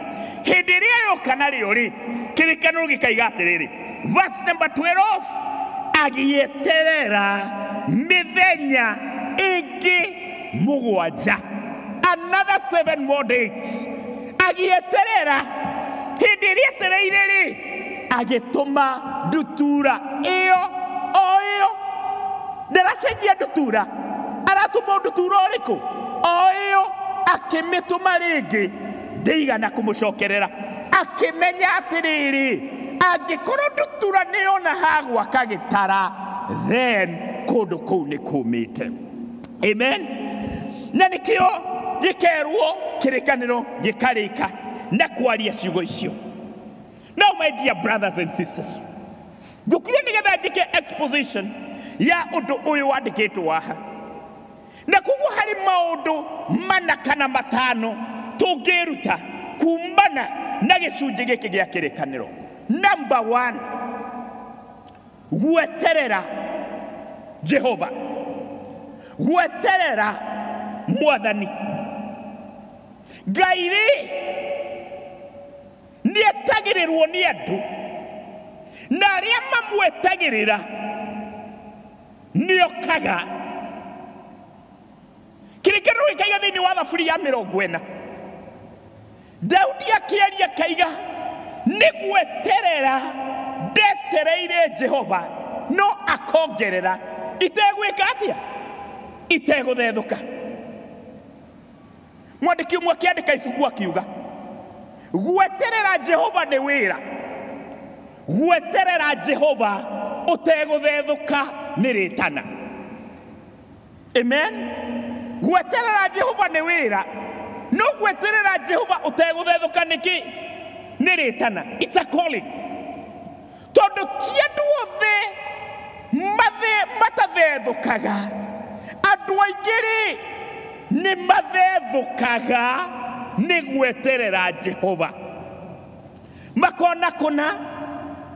Hĩndĩ ĩrĩa yoka narĩo rĩ, kĩrĩkanĩro gĩkaiga atĩrĩrĩ, verse number 12, agĩeterera mĩthenya ĩngĩ 7, another 7 more days. Agĩeterera, hĩndĩ ĩrĩa etereire rĩ, agĩtũma ndutura ĩyo Ndaracenjia ndutura, aratũma ndutura ũrĩkũ? O ĩyo akĩmĩtũma rĩngĩ, ndĩigana kũmũcokerera. Akĩmenya atĩrĩrĩ, angĩkorwo ndutura nĩyona ha gwaka gĩtara, then kũndũ kũu nĩ kũmĩte. Amen. Na nĩkĩo gĩkerwo kĩrĩkanĩro gĩkarĩka na kwaria ciugo icio. Now my dear brothers and sisters, njũkire nĩgetha njĩke exposition ya ũndũ ũyũ wandĩkĩtwo haha. Na koguo harĩ maũndũ mana kana matano tũngĩruta kumana na gĩcunjĩ gĩkĩ gĩa kĩrĩkanĩro. Number 1, gweterera Jehova, gweterera Mwathani. Ngai rĩ nĩetagĩrĩrwo nĩ andũ, na arĩa mamwetagĩrĩra nĩokaga. Kĩrĩkanĩro gĩkaiga thĩinĩ wa Thaburi ya 40, Daudi akĩaria akaiga, nĩ gweterera ndetereire Jehova, no akongerera itegwĩka atĩa? Itegũthethũka. Mwandĩki ũmwe akĩandĩka ibuku akiuga, gweterera Jehova nĩ wĩra, gweterera Jehova ũtegũthethũka nĩ rĩtana. Amen. Gweterera Jehova nĩ wĩra, no gweterera Jehova ũtegũthethũka nĩkĩ? Nĩ rĩtana. It's a calling. Tondũ ti andũ othe matathethũkaga. Andũ aingĩ rĩ nĩ mathethũkaga nĩ gweterera Jehova. Makona kũna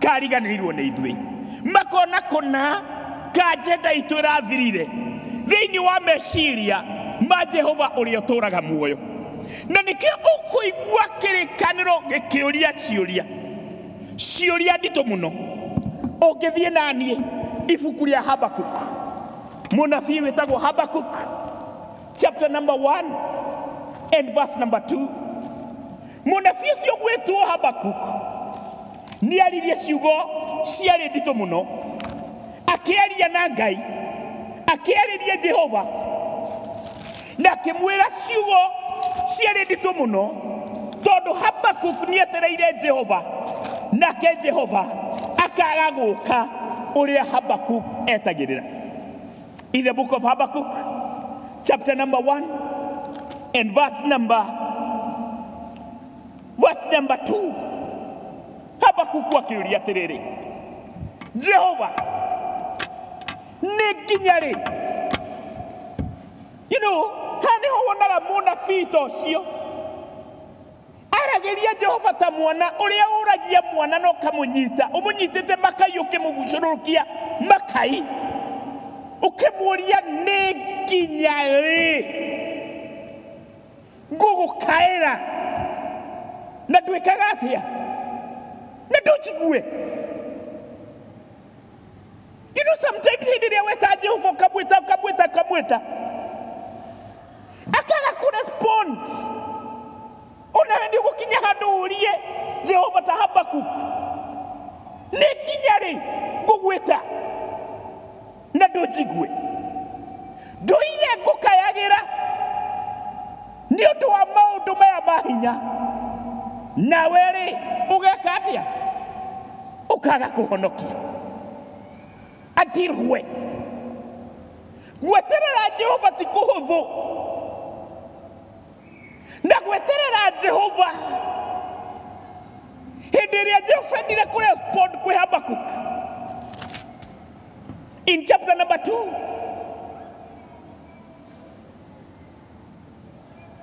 kariganĩirwo nĩ ithuĩ, makona kũna ka agenda itũ ĩrathirire thĩinĩ wa meciria ma Jehova ũrĩa ũtũũraga muoyo. Na nĩkĩo ũkũigua kĩrĩkanĩro gĩkĩũria ciũria, ciũria nditũ mũno. Ũngĩthiĩ na niĩ ibuku rĩa Habakuk, mũnabii wĩtagwo Habakuk, chapter number 1 and verse number 2. Mũnabii ũcio gwĩtwo Habakuk nĩaririe ciugo ciarĩ nditũ mũno, akĩaria na Ngai, akĩarĩria Jehova, na akĩmwĩra ciugo ciarĩ nditũ mũno, tondũ Habakuk nĩetereire Jehova, nake Jehova akaga gũka ũrĩa Habakuk etagĩrĩra. In the book of Habakkuk, chapter number 1 and verse number 2, Habakkuk akĩũria atĩrĩrĩ, Jehova, nĩ nginya rĩ? You know, haha nĩho wonaga mũnabii ta ũcio aragĩria Jehova ta mwana ũrĩa ũragia mwana na ũkamũnyita, ũmũnyitĩte makai ũkĩmũgucũrũkia makai, ũkĩmũũria nĩ nginya rĩ ngũgũkaĩra na ndwĩkaga atĩa? Na ndũnjigue. You know, sometimes hĩndĩ ĩrĩa weta Jehova ũkamwĩta ũkamwĩta ũkamwĩta, akaga kũrespond. Onawe nĩ ũgũkinya handũ ũrie Jehova ta Habakuk, nĩ nginya rĩ ngũgwĩta na ndũnjigue? Ndũire ngũkayagĩra nĩ ũndũ wa maũndũ maya ma hinya, nawe rĩ ũgeka atĩa? Ũkaga kũhonokia. Until when? Gweterera Jehova ti kũhũthũ, na gweterera Jehova hĩndĩ ĩrĩa Jehova endire kũrespond kwĩ Habakuk in chapter number 2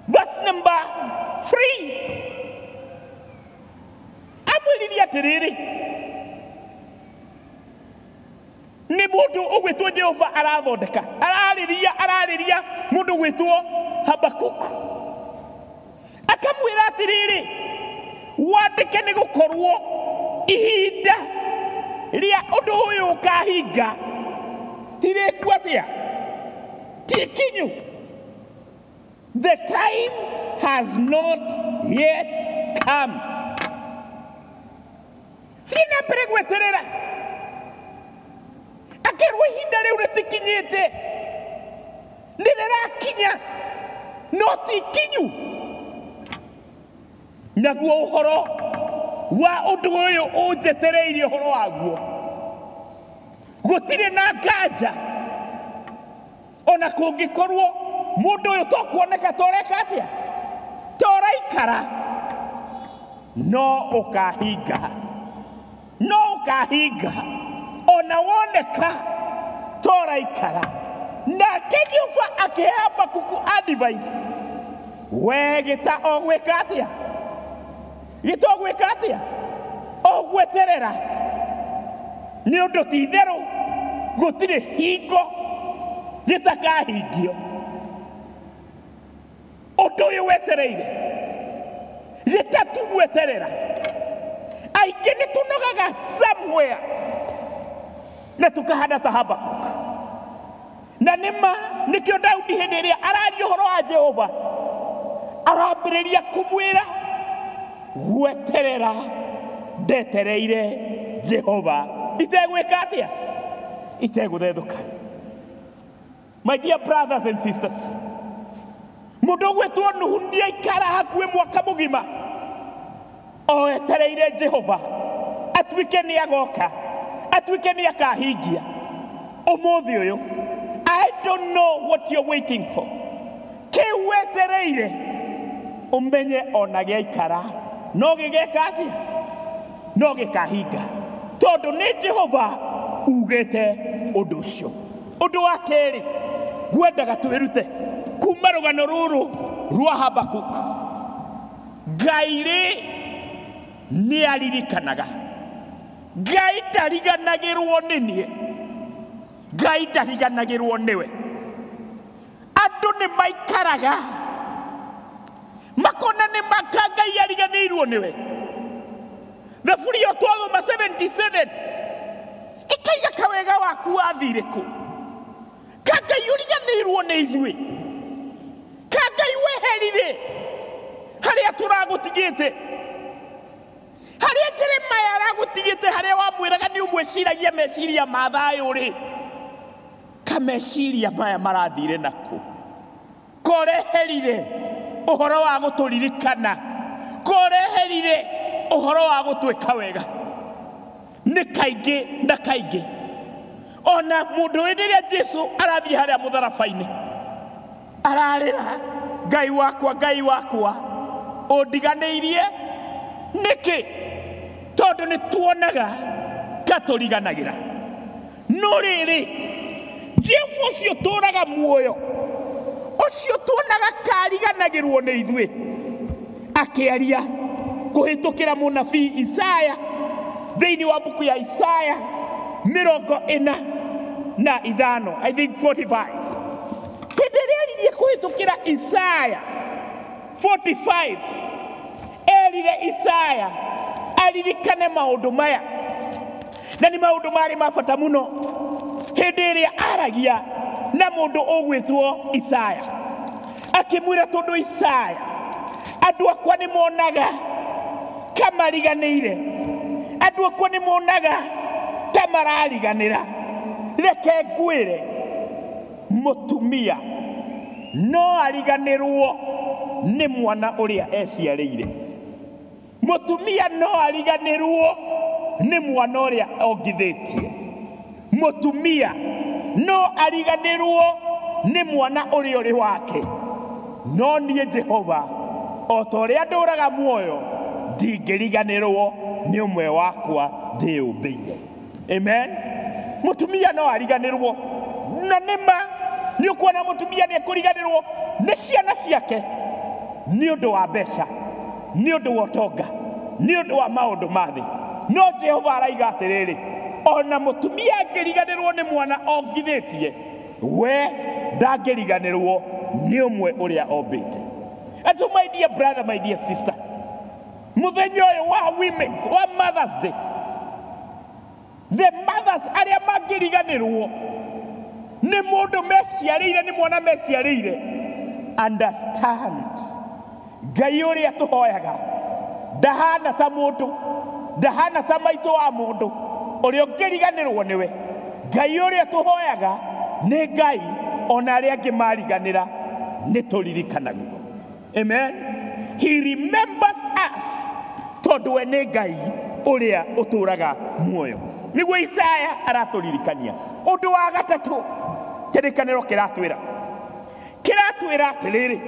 verse number 3, amwĩrire atĩrĩrĩ, nĩ mũndũ ũgwĩtwo Jehova arathondeka, ararĩria mũndũ ũgwĩtwo Habakuk, akamwĩra atĩrĩrĩ, wandĩke nĩ gũkorwo ihinda rĩa ũndũ ũyũ ũkahinga ti rĩku atĩa? Ti kinyu. The time has not yet come. Thiĩ na mbere gweterera, akerwo ihinda rĩu rĩtikinyĩte. ti ikinyu. Naguo ũhoro wa ũndũ ũyũ ũnjetereirie ũhoro waguo gũtirĩ na nganja. Ona kũngĩkorwo mũndũ ũyũ to kuoneka toreka atĩa, toraikara, no ũkahinga, no ũkahinga ona woneka toraikara. Nake Jehova akĩhe Habakuku advice, we gĩta o gwĩka atĩa, gĩta o gwĩka atĩa, o gweterera, nĩ ũndũ ti itherũ gũtirĩ hingo gĩtakahingio. Ũndũ ũyũ wetereire gĩtatu gweterera. Aingĩ nĩ tũnogaga somewhere na tũkahana ta Habakuk. Na nĩma nĩkĩo Daudi hĩndĩ ĩrĩa araria ũhoro wa Jehova arambĩrĩria kũmwĩra gweterera ndetereire Jehova itegwĩka atĩa, itegũthethũka. My dear brothers and sisters, mũndũ ũgwĩtwo Nuhu nĩaikara hakuhĩ mwaka mũgima o etereire Jehova atuĩke nĩ agoka, atuĩke nĩ akahingia. Ũmũthĩ ũyũ, I don't know what you're waiting for. Kĩu wetereire ũmenye ona gĩaikara no gĩgeka atĩa, no gĩkahinga, tondũ nĩ Jehova ugĩte ũndũ ũcio. Ũndũ wa kerĩ ngwendaga twĩrute kuma rũgano rũrũ rwa Habakuk, Ngai rĩ nĩ aririkanaga. Ngai ndariganagĩrwo nĩ niĩ, Ngai ndariganagĩrwo nĩwe. Andũ nĩ maikaraga makona nĩ maka Ngai ariganĩirwo nĩwe. Thaburi ĩyo twathoma 77 ĩkaiga kawega waku wathire kũ, ka Ngai ũriganĩirwo nĩ ithuĩ, ka Ngai weherire harĩa tũragũtigĩte, harĩa Jeremiah aragũtigĩte, harĩa wamwĩraga nĩ ũmwĩciragia meciria ma thayũ rĩ, ka meciria maya marathire nakũ, koreherire ũhoro wa gũtũririkana, koreherire ũhoro wa gũtwĩka wega. Nĩ kaingĩ na kaingĩ ona mũndũ hĩndĩ ĩrĩa Jesu arathiĩ harĩa mũtharaba-inĩ ararĩra, Ngai wakwa, Ngai wakwa, ũndiganĩirie nĩkĩ? Tondũ nĩ tuonaga ta tũriganagĩra. No rĩrĩ, Jehova ũcio ũtũũraga muoyo, ũcio tuonaga kariganagĩrwo nĩ ithuĩ, akĩaria kũhĩtũkĩra mũnabii Isaya thĩinĩ wa mbuku ya Isaya 45, I think 45. Hĩndĩ ĩrĩa eririe kũhĩtũkĩra Isaya 45, erire Isaya aririkane maũndũ maya, na nĩ maũndũ marĩ ma bata mũno hĩndĩ ĩrĩa aragia na mũndũ ũgwĩtwo Isaya, akĩmwĩra tondũ Isaya, andũ akwa nĩ monaga kamariganĩire, andũ akwa nĩ monaga ta marariganĩra, reke ngwĩre mũtumia no ariganĩrwo nĩ mwana ũrĩa eciarĩire, mũtumia no ariganĩrwo nĩ mwana ũrĩa ongithĩtie, mũtumia no ariganĩrwo nĩ mwana ũrĩa ũrĩ wake, no niĩ Jehova o ta ũrĩa ndũraga muoyo ndingĩriganĩrwo nĩ ũmwe wakwa ndĩũmbĩire. Amen. Mũtumia no ariganĩrwo, na nĩma nĩ ũkuona mũtumia nĩ ekũriganĩrwo nĩ ciana ciake nĩ ũndũ wa mbeca, nĩ ũndũ wa ũtonga, nĩ ũndũ wa maũndũ ma thĩ. No Jehova araiga atĩrĩrĩ, ona mũtumia angĩriganĩrwo nĩ mwana ongithĩtie, we ndangĩriganĩrwo nĩ ũmwe ũrĩa ombĩte. And so my dear brother, my dear sister, mũthenya ũyũ wa women's, wa Mother's Day, the mothers arĩa mangĩriganĩrwo nĩ mũndũ meciarĩire, nĩ mwana meciarĩire, understand Ngai ũrĩa tũhoyaga ndahana ta mũndũ, ndahana ta maitũ wa mũndũ ũrĩa ũngĩriganĩrwo nĩwe. Ngai ũrĩa tũhoyaga nĩ Ngai ona arĩa angĩ mariganĩra nĩ tũririkanagwo. Amen. He remembers us tondũ we nĩ Ngai ũrĩa ũtũũraga muoyo. Nĩguo Isaya aratũririkania. Ũndũ wa gatatũ kĩrĩkanĩro kĩratwĩra, kĩratwĩra atĩrĩrĩ,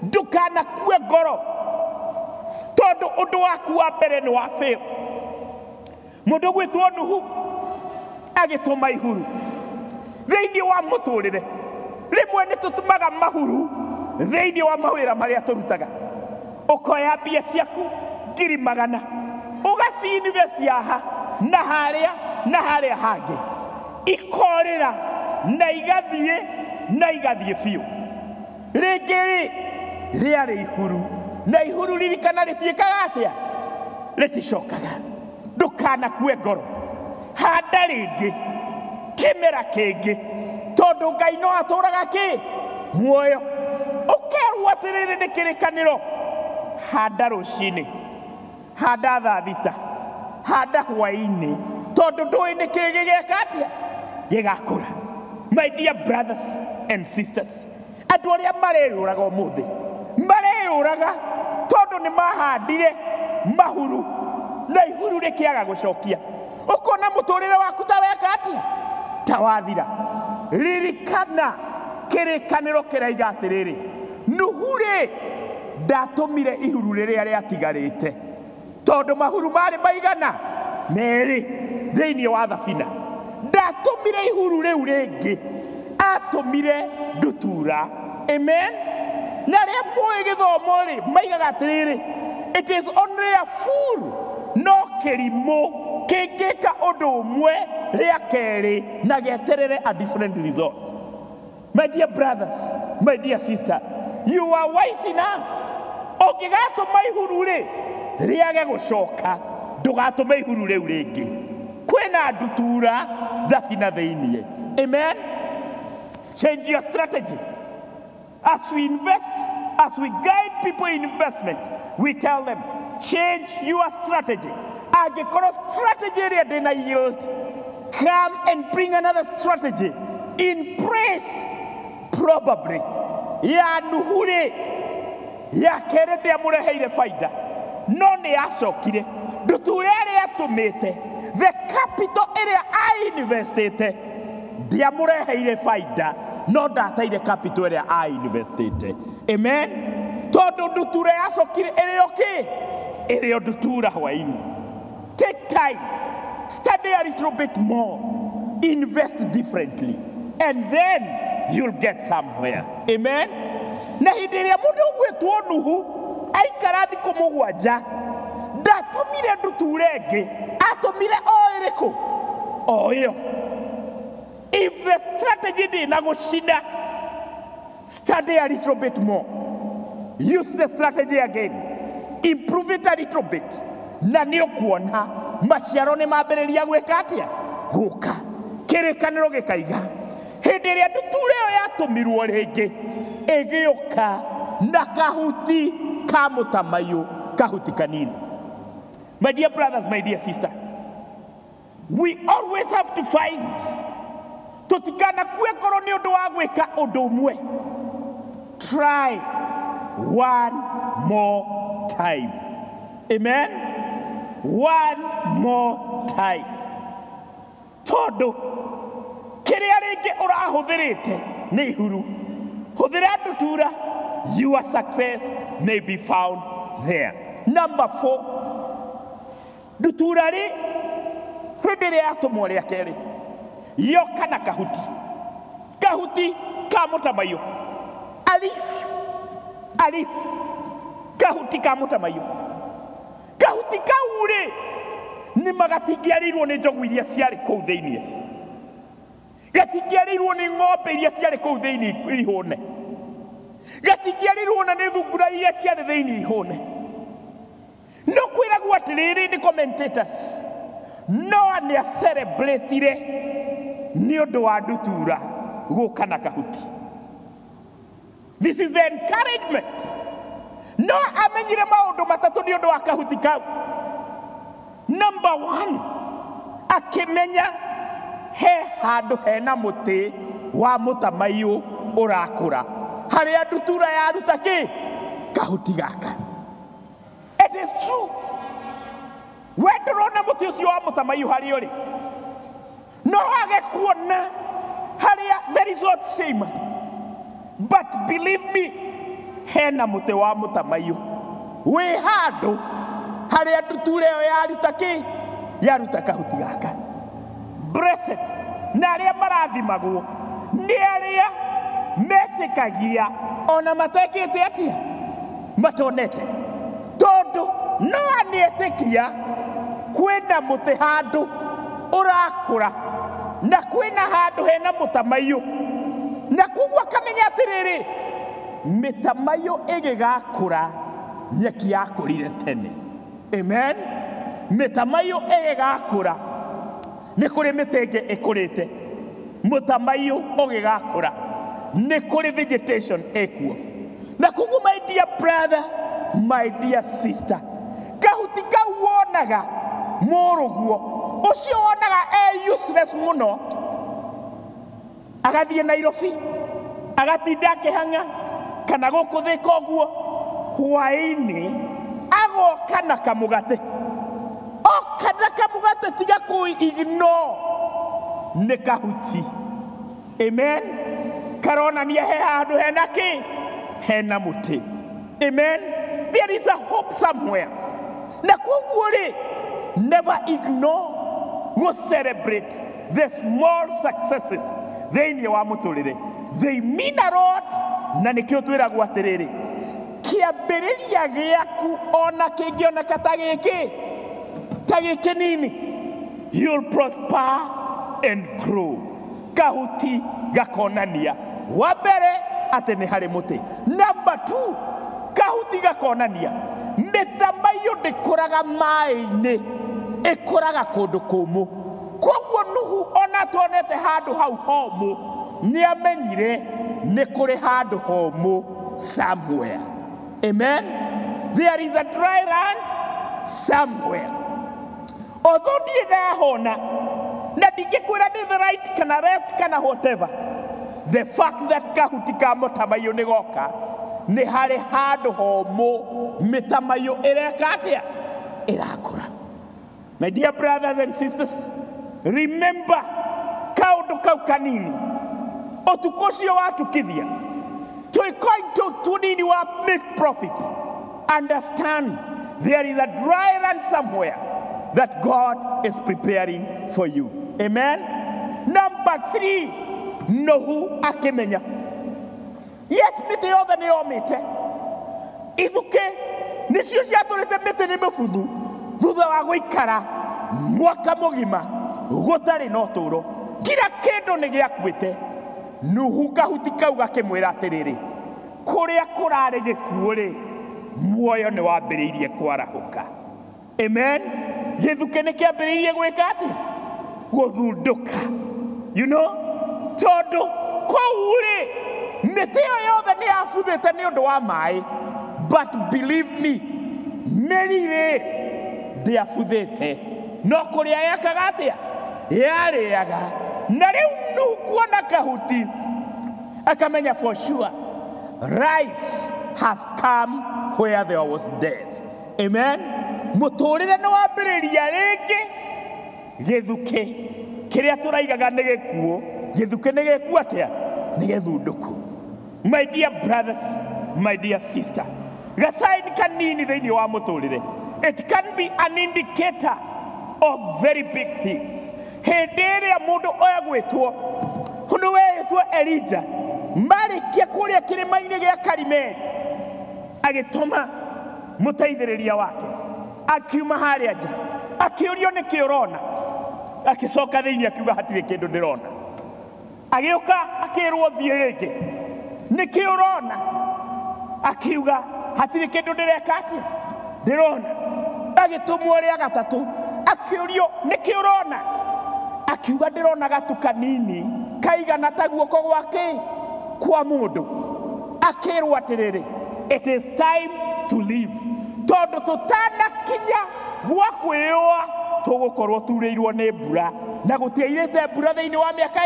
ndũkanakue ngoro tondũ ũndũ waku wa mbere nĩ wa fail. Mũndũ gwĩtwo Nuhu agĩtũma ihuru thĩinĩ wa mũtũrĩre. Rĩmwe nĩ tũtũmaga mahuru thĩinĩ wa mawĩra marĩa tũrutaga. Ũkoya mbia ciaku 100,000 ũgaci invest haha na harĩa na harĩa hangĩ, ikorĩra na igathiĩ na igathiĩ biũ. Rĩngĩ rĩ rĩarĩ ihuru, na ihuru ririkana rĩtiĩkaga atĩa? Rĩticokaga. Ndũkanakue ngoro, handa rĩngĩ kĩmera kĩngĩ, tondũ Ngai no atũũraga kĩ muoyo. Ũkerwo atĩrĩrĩ nĩ kĩrĩkanĩro, handa rũcinĩ, handa thaa 6, handa hwaĩ-inĩ, tondũ ndũĩ nĩ kĩ gĩgeka atĩa gĩgakũra. My dear brothers and sisters, andũ arĩa mareyũraga ũmũthĩ mareyũraga tondũ nĩ mahandire mahuru na ihuru rĩkĩaga gũcokia. Ũkona mũtũrĩre waku ta weka atĩa? Ta wathira. Ririkana kĩrĩkanĩro kĩraiga atĩrĩrĩ, Nuhu rĩ ndatũmire ihuru rĩrĩa rĩatigarĩte, tondũ mahuru marĩ maigana 2 thĩinĩ wa thabina. Ndatũmire ihuru rĩu rĩngĩ, atũmire ndutura. Amen. Na arĩa moĩ gĩthomo rĩ maigaga atĩrĩrĩ, it is only a fool, no kĩrimũ kĩngĩka ũndũ ũmwe rĩa kerĩ na gĩeterere a different result. My dear brothers, my dear sister, you are wise enough. Ũngĩgatũma ihuru rĩ rĩage gũcoka, ndũgatũme ihuru rĩu rĩngĩ. Kwĩna ndutura thabina thĩinĩ. Amen. Change your strategy. As we invest, as we guide people in investment, we tell them, change your strategy. Angĩkorwo strategy ĩrĩa ndĩna yield, come and bring another strategy in place, probably ya Nuhu rĩ ya kerĩ ndĩamũreheire baida, no nĩ yacokire. Ndutura ĩrĩa atũmĩte, the capital ĩrĩa ainvestĩte ndĩamũreheire baida, no ndateire capital ĩrĩa ainvestĩte. Amen. Tondũ ndutura yacokire ĩrĩ o kĩ? Ĩrĩ o ndutura hwaĩ-inĩ. Take time, study a little bit more, invest differently, and then you'll get somewhere. Amen. Na hĩndĩ ĩrĩa mũndũ ũgwĩtwo Nuhu aikara thikũ 7, ndatũmire ndutura ĩngĩ, atũmire o ĩrĩkũ? O ĩyo. If the strategy ndĩna gũcinda, study a little bit more, use the strategy again, improve it a little bit, na nĩ ũkuona maciaro nĩ mambĩrĩria gwĩka atĩa? Gũka. Kĩrĩkanĩro gĩkaiga hĩndĩ ĩrĩa ndutura ĩyo yatũmirwo rĩngĩ ĩgĩũka na kahuti ka mũtamaiyũ, kahuti kanini. My dear brothers, my dear sister, we always have to find. Tũtikanakue ngoro nĩ ũndũ wa gwĩka ũndũ ũmwe. Try one more time. Amen. One more time. Tondũ kĩrĩa rĩngĩ ũrahũthĩrĩte nĩ ihuru, hũthĩra ndutura, your success may be found there. Number 4, ndutura rĩ hĩndĩ ĩrĩa yatũmwo rĩa kerĩ yoka na kahuti, kahuti ka mũtamaiyũ, alif, alif, kahuti ka mũtamaiyũ. Kahuti kau rĩ nĩ magatingĩarĩirwo nĩ njogu iria ciarĩ kũu thĩinĩ, gatingĩarĩirwo nĩ ng'ombe iria ciarĩ kũu thĩinĩ ihũne, gatingĩarĩirwo na nĩ thungura iria ciarĩ thĩinĩ ihũne. No kwĩragwo atĩrĩrĩ nĩ commentators, Noa nĩ acelebrate-ire nĩ ũndũ wa ndutura gũka na kahuti. This is the encouragement. Noa amenyire maũndũ matatũ nĩ ũndũ wa kahuti kau. Number 1, akĩmenya he handũ hena mũtĩ wa mũtamaiyũ ũrakũra, harĩa ndutura yaruta kĩ? Kahuti gaka. It is true. We ndũrona mũtĩ ũcio wa mũtamaiyũ harĩa ũrĩ. No wage kuona harĩa there is not shame. But believe me, hena mũtĩ wa mũtamaiyũ wĩ handũ harĩa ndutura ĩyo yaruta kĩ? Yaruta kahuti gaka. Blessed na arĩa marathimagwo nĩ arĩa metĩkagia ona matekĩte atĩa? Matonete. Tondũ Noa nĩetĩkia kwĩna mũtĩ handũ ũrakũra na kwĩna handũ hena mũtamaiyũ, na koguo akamenya atĩrĩrĩ, mĩtamaiyũ ĩgĩgakũra nyeki yakũrire tene. Amen. Mĩtamaiyũ ĩgĩgakũra, nĩ kũrĩ mĩtĩ ĩngĩ ĩkũrĩte, mũtamaiyũ ũgĩgakũra nĩ kũrĩ vegetation ĩkuo. Na koguo my dear brother, my dear sister, kahuti kau wonaga mũrũguo ũcio wonaga e useless mũno, agathiĩ Nairobi agatinda akĩhang'a kana gũkũ Thĩka ũguo, hwaĩ-inĩ agoka na kamũgate. Oka na kamũgate, tiga kũ ignore, nĩ kahuti. Amen. Karonania he handũ hena kĩ? Hena mũtĩ. Amen. There is a hope somewhere. Na koguo rĩ, never ignore, go celebrate the small successes thĩinĩ wa mũtũrĩre. They mean a lot, na nĩkĩo twĩragwo atĩrĩrĩ, kĩambĩrĩria gĩaku ona kĩngĩoneka ta gĩkĩ, ta gĩkĩ nini, you'll prosper and grow. Kahuti gakonania wa mbere atĩ nĩ harĩ mũtĩ. Number 2, kahuti gakonania mĩtamaiyũ ndĩkũraga maĩ-inĩ, ĩkũraga kũndũ kũmũ. Koguo Nuhu ona tuonete handũ hau homũ, nĩamenyire nĩ kũrĩ handũ homũ somewhere. Amen. There is a dry land somewhere. Although ndirĩ ndahona na ndingĩkwĩra nĩ the right kana left kana whatever, the fact that kahuti ka mũtamaiyũ nĩ goka, nĩ harĩ handũ homũ mĩtamaiyũ ĩreka atĩa? Ĩrakũra. My dear brothers and sisters, remember kaũndũ kau kanini ũtukũ ũcio watukithia tũikoin tũu tũnini wa make profit. Understand there is a dry land somewhere that God is preparing for you. Amen. Number 3, Nuhu akĩmenya. Yes, mĩtĩ yothe nĩ yomĩte, ithukĩ nĩcio ciatũrĩte mĩtĩ nĩ mĩbuthu thutha wa gũikara mwaka mũgima gũtarĩ na ũtũũro, kila kĩndũ nĩ gĩakuĩte. Nuhu kahuti kau gakĩmwĩra atĩrĩrĩ, kũrĩa kũrarĩ gĩkuũ rĩ, muoyo nĩ wambĩrĩirie kwarahũka. Amen. Gĩthukĩ nĩ kĩambĩrĩirie gwĩka atĩa? Gũthundũka. You know, tondũ kũu rĩ, mĩtĩ ĩyo yothe nĩ yabuthĩte nĩ ũndũ wa maĩ, but believe me, mĩri rĩ ndĩabuthĩte, no kũrĩa yekaga atĩa? Yarĩaga. Na rĩu Nuhu kuona kahuti akamenya for sure life has come where there was death. Amen. Mũtũrĩre nĩ wambĩrĩria rĩngĩ. Gĩthukĩ kĩrĩa tũraigaga nĩ gĩkuũ, gĩthukĩ nĩ gĩkuũ atĩa? Nĩ gĩthundũku. My dear brothers, my dear sister, gasign kanini thĩinĩ wa mũtũrĩre, it can be an indicator of very big things. Hĩndĩ ĩrĩa mũndũ egwĩtwo, ũndũ wetwo Elijah, marĩkia kũrĩa kĩrĩma-inĩ gĩa Karimeli, agĩtũma mũteithĩrĩria wake, akiuma harĩa nja, akĩũrio nĩkĩ ũrona, akĩcoka thĩinĩ akiuga hatirĩ kĩndũ ndĩrona. Agĩũka akĩrwo thiĩ rĩngĩ, nĩkĩ ũrona? Akiuga hatirĩ kĩndũ ndĩreka atĩa? Ndĩrona. Agĩtũmwo rĩa gatatũ, akĩũrio nĩkĩ ũrona? Akiuga ndĩrona gatu kanini kaigana ta guoko gwake kwa mũndũ. Akĩrwo atĩrĩrĩ, it is time to leave, tondũ tũtanakinya gwa kwĩyũa tũgũkorwo turĩirwo nĩ mbura, na gũtiairĩte mbura thĩinĩ wa mĩaka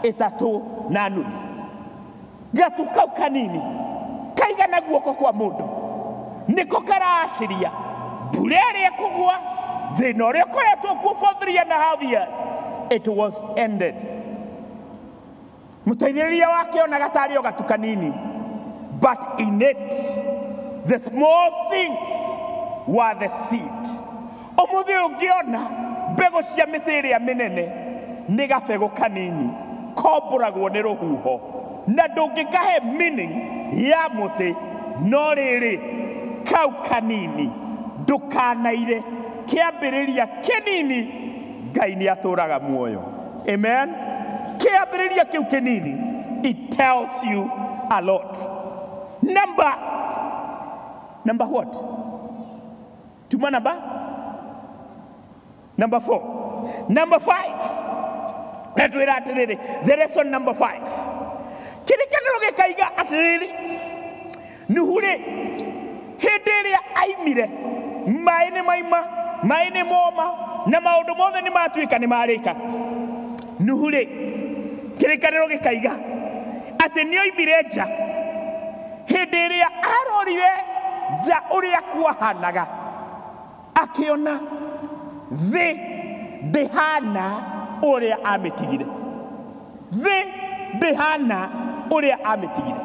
3.5. Gatu kau kanini kaigana na guoko kwa mũndũ nĩko karaciria mbura ĩrĩa ĩkũgwa thĩna ũrĩa ũkoretwo kuo for 3.5 years it was ended. Mũteithĩrĩria wake onaga tarĩ o gatu kanini, but in it the small things were the seed. Ũmũthĩ ũngĩona mbegũ cia mĩtĩ ĩrĩa mĩnene nĩ gabegũ kanini kombũragwo nĩ rũhuho na ndũngĩkahe meaning ya mũtĩ, no rĩrĩ kau kanini ndũkanaire kĩambĩrĩria kĩnini Ngai nĩ atũraga muoyo. Amen. Kĩambĩrĩria kĩu kĩnini, it tells you a lot. Number what? Tuma number? Number 4. Number 5. Na twĩra atĩrĩrĩ, the lesson number 5. Kĩrĩkanĩro gĩkaiga atĩrĩrĩ, Nuhu rĩ, hĩndĩ ĩrĩa aimire, maĩ nĩ maima, maĩ nĩ moma, na maũndũ mothe nĩ matuĩka nĩ marĩka. Nuhu rĩ, kĩrĩkanĩro gĩkaiga atĩ nĩ oimire nja hĩndĩ ĩrĩa arorire nja ũrĩa kwahanaga, akĩona thĩ ndĩhana ũrĩa amĩtigire. Thĩ ndĩhana ũrĩa amĩtigire.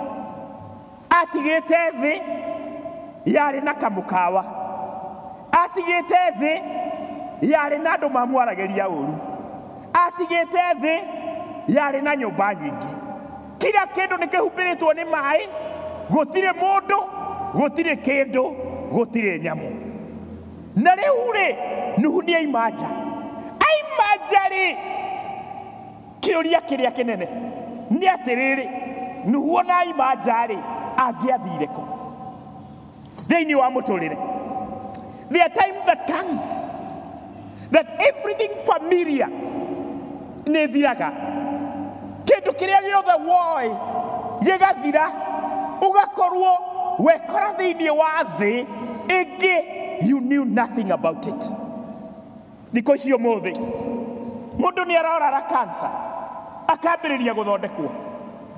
Atigĩte thĩ yarĩ na kamũkawa, atigĩte thĩ yarĩ na andũ mamwaragĩria ũru, atigĩte thĩ yarĩ na nyũmba nyingĩ, kila kĩndũ nĩ kĩhumbĩrĩtwo nĩ maĩ, gũtirĩ mũndũ, gũtirĩ kĩndũ, gũtirĩ nyamũ. Na rĩu rĩ, Nuhu nĩ aima nja. Aima nja rĩ, kĩũria kĩrĩa kĩnene nĩ atĩrĩrĩ, Nuhu ona aima nja rĩ, angĩathire kũ thĩinĩ wa mũtũrĩre? There are time that comes that everything familiar nĩ thiraga, kĩndũ kĩrĩa gĩothe woĩ gĩgathira, ũgakorwo wekora thĩinĩ wa thĩ ĩngĩ you knew nothing about it. Thikũ ici ũmũthĩ mũndũ nĩ arorara cancer akambĩrĩria gũthondekwo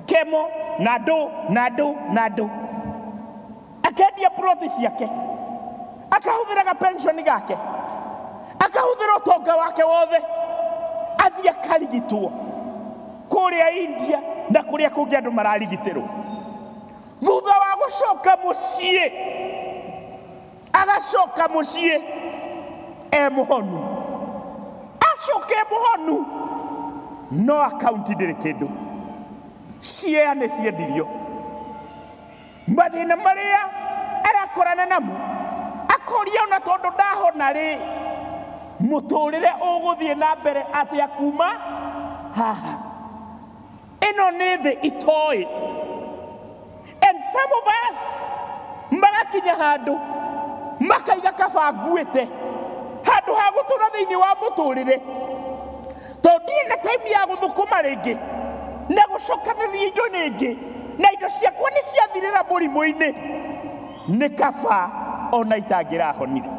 kemo na ndũ na ndũ na ndũ, akendia ploti ciake, akahũthĩra pension gake, akahũthĩra ũtonga wake wothe, athiĩ akarigitwo kũrĩa India na kũrĩa kũngĩ andũ mararigitĩrwo. Thutha wa gũcoka mũciĩ, agacoka mũciĩ e mũhonu, acoke mũhonu, no akaunti ndĩrĩ kĩndũ, share nĩ ciendirio, mathĩna marĩa arakorana namo akoria ona tondũ ndahona rĩ, mũtũrĩre ũgũthiĩ na mbere atĩa kuma haha? Ĩno nĩ thĩ itoĩ. And some of us magakinya handũ makaiga kaba nguĩte handũ ha gũtũra thĩinĩ wa mũtũrĩre, tondũ ndirĩ na time ya gũthũkũma rĩngĩ na gũcokanĩria indo rĩngĩ, na indo ciakwa nĩ ciathirĩra mũrimũ-inĩ, nĩ kaba ona itangĩrahonire.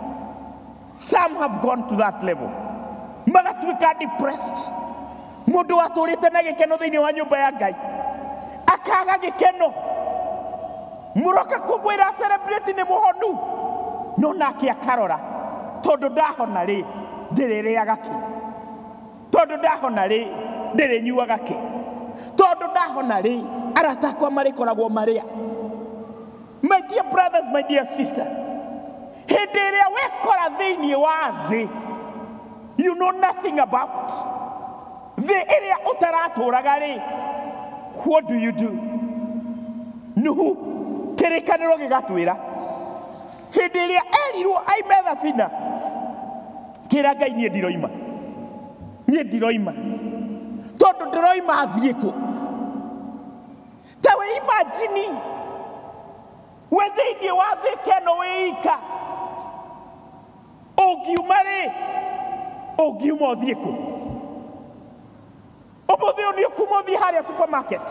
Some have gone to that level, magatuĩka depressed. Mũndũ watũrĩte na gĩkeno thĩinĩ wa nyũmba ya Ngai akaga gĩkeno, mũroka kũmwĩra celebrate nĩ mũhonu, no nake akarora tondũ ndahona rĩ ndĩrĩrĩaga kĩ, tondũ ndahona rĩ ndĩrĩnyuaga kĩ, tondũ ndahona rĩ arata akwa marĩkoragwo marĩa. My dear brothers, my dear sister, hĩndĩ ĩrĩa wekora thĩinĩ wa thĩ you know nothing about, thĩ ĩrĩa ũtaratũraga rĩ, what do you do? Nuhu kĩrĩkanĩro gĩgatwĩra hĩndĩ ĩrĩa erirwo aime thabina, kĩra Ngai niĩ ndiroima, niĩ ndiroima, tondũ ndĩroima thiĩ kũ? Ta wĩ imagine wĩ thĩinĩ wa thĩ keno wĩ ika, ũngiuma rĩ, ũngiuma ũthiĩ kũ? Ũmũthĩ ũyũ nĩ ũkuma ũthiĩ harĩa supermarket,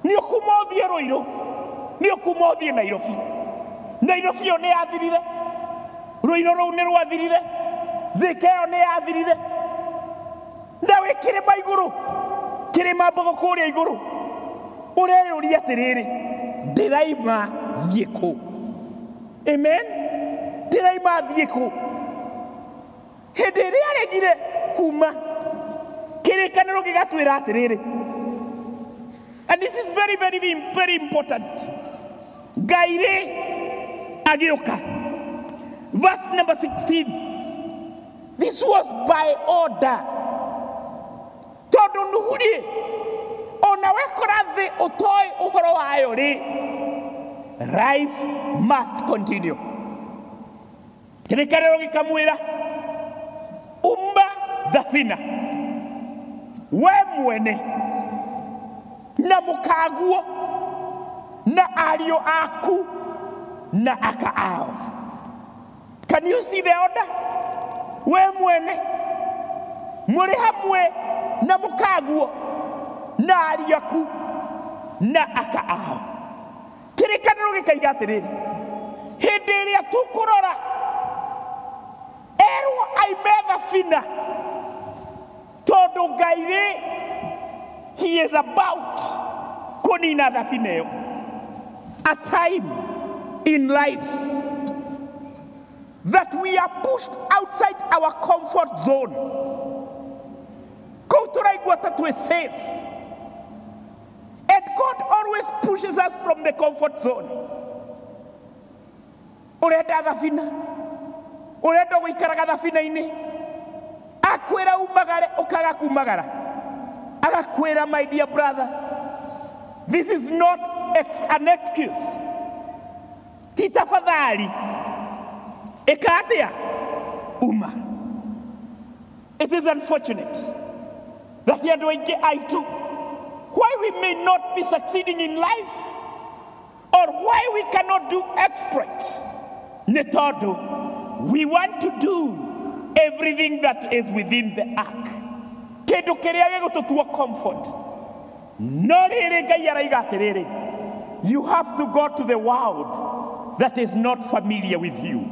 nĩ ũkuma ũthiĩ Rũirũ, nĩ ũkuma ũthiĩ Nairobi. Nairobi ĩyo nĩ yathirire, Rũirũ rũu nĩ rwathirire, Thika ĩyo nĩ yathirire, na wĩ kĩrĩma igũrũ, kĩrĩma mbogo kũrĩa igũrũ, ũreyũria atĩrĩrĩ, ndĩraima thiĩ kũ? Amen. Ndĩraima thiĩ kũ? Hĩndĩ ĩrĩa aregire kuma, kĩrĩkanĩro gĩgatwĩra atĩrĩrĩ, and this is very, very, very important. Ngai rĩ agĩũka. Verse number 16. This was by order. Tondũ Nuhu rĩ, ona wekora thĩ ũtoĩ ũhoro wayo rĩ, life must continue. Kĩrĩkanĩro gĩkamwĩra, umba thabina we mwene na mũkaguo na ariũ aku na aka ao. Can you see the order? We mwene mũrĩ hamwe na mũkaguo na ariũ aku na aka ao. Kĩrĩkanĩro gĩkaiga atĩrĩrĩ, hĩndĩ ĩrĩa tũkũrora erwo aime thabina, tondũ Ngai rĩ, he is about kũnina thabina ĩyo. A time in life that we are pushed outside our comfort zone. Kũu tũraigua ta twĩ safe. And God always pushes us from the comfort zone. Ũrenda thabina, ũrenda gũikaraga thabina-inĩ, akwĩra umagare, ũkaga kumagara. Agakwĩra, my dear brother, this is not an excuse. Ti tafadhali, ĩka atĩa? Uma. It is unfortunate that andũ aingĩ aitũ, why we may not be succeeding in life or why we cannot do exploits, nĩ tondũ we want to do everything that is within the ark. Kĩndũ kĩrĩa gĩgũtũtua comfort. No rĩrĩ, Ngai araiga atĩrĩrĩ, you have to go to the world that is not familiar with you.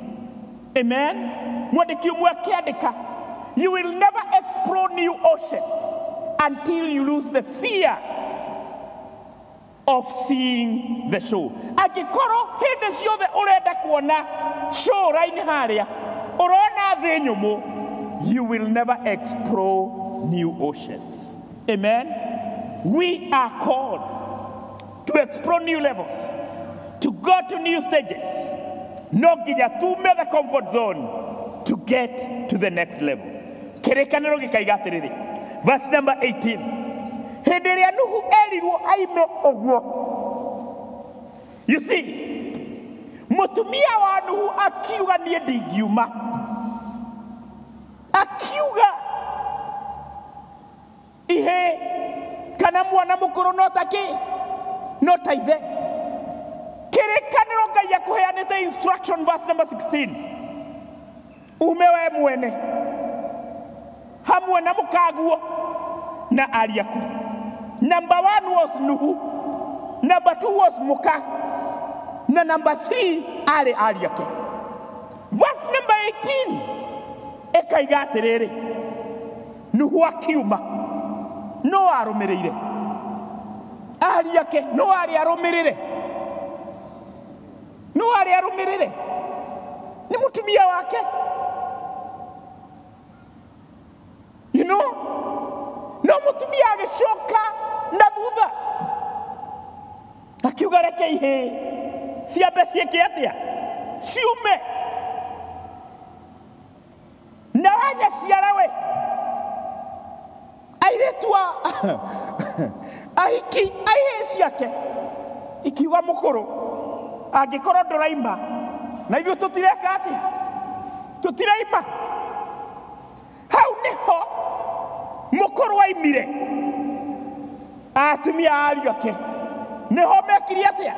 Amen. Mwandĩki ũmwe akĩandĩka, you will never explore new oceans until you lose the fear of seeing the shore. Angĩkorwo hĩndĩ ciothe ũrenda kuona shoreline harĩa, ũrona thĩ nyũmũ, you will never explore new oceans. Amen. We are called to explore new levels, to go to new stages. No nginya tume the comfort zone to get to the next level. Kĩrĩkanĩro gĩkaiga atĩrĩrĩ, verse number 18. Hĩndĩ ĩrĩa Nuhu erirwo aime ũguo, you see, mũtumia wa Nuhu akiuga niĩ ndingiuma. Akiuga ihe kana mwana mũkũrũ no ta kĩ, no ta ithe. Kĩrĩkanĩro Ngai akũheanĩte instruction, verse number 16. Ume we mwene hamwe na mũkaguo na ariũ aku. Number 1 was Nuhu, number 2 was mũka, na number 3 arĩ ariũ ake. Verse number 18 ĩkaiga atĩrĩrĩ, Nuhu akiuma, no arũmĩrĩire ariũ ake, no arĩ arũmĩrĩre, no arĩ arũmĩrĩre nĩ mũtumia wake. You know, no mũtumia agĩcoka na thutha akiuga reke ihĩĩ ciambe ciĩke atĩa, ciume. Na wanyaciara we, airĩtu a ahiki aihĩĩ ciake ikiuga mũkũrũ, angĩkorwo ndũraima na ithuĩ tũtireka atĩa, tũtiraima. Hau nĩho mũkũrũ aimire, atumia a ariũ ake nĩho mekire atĩa,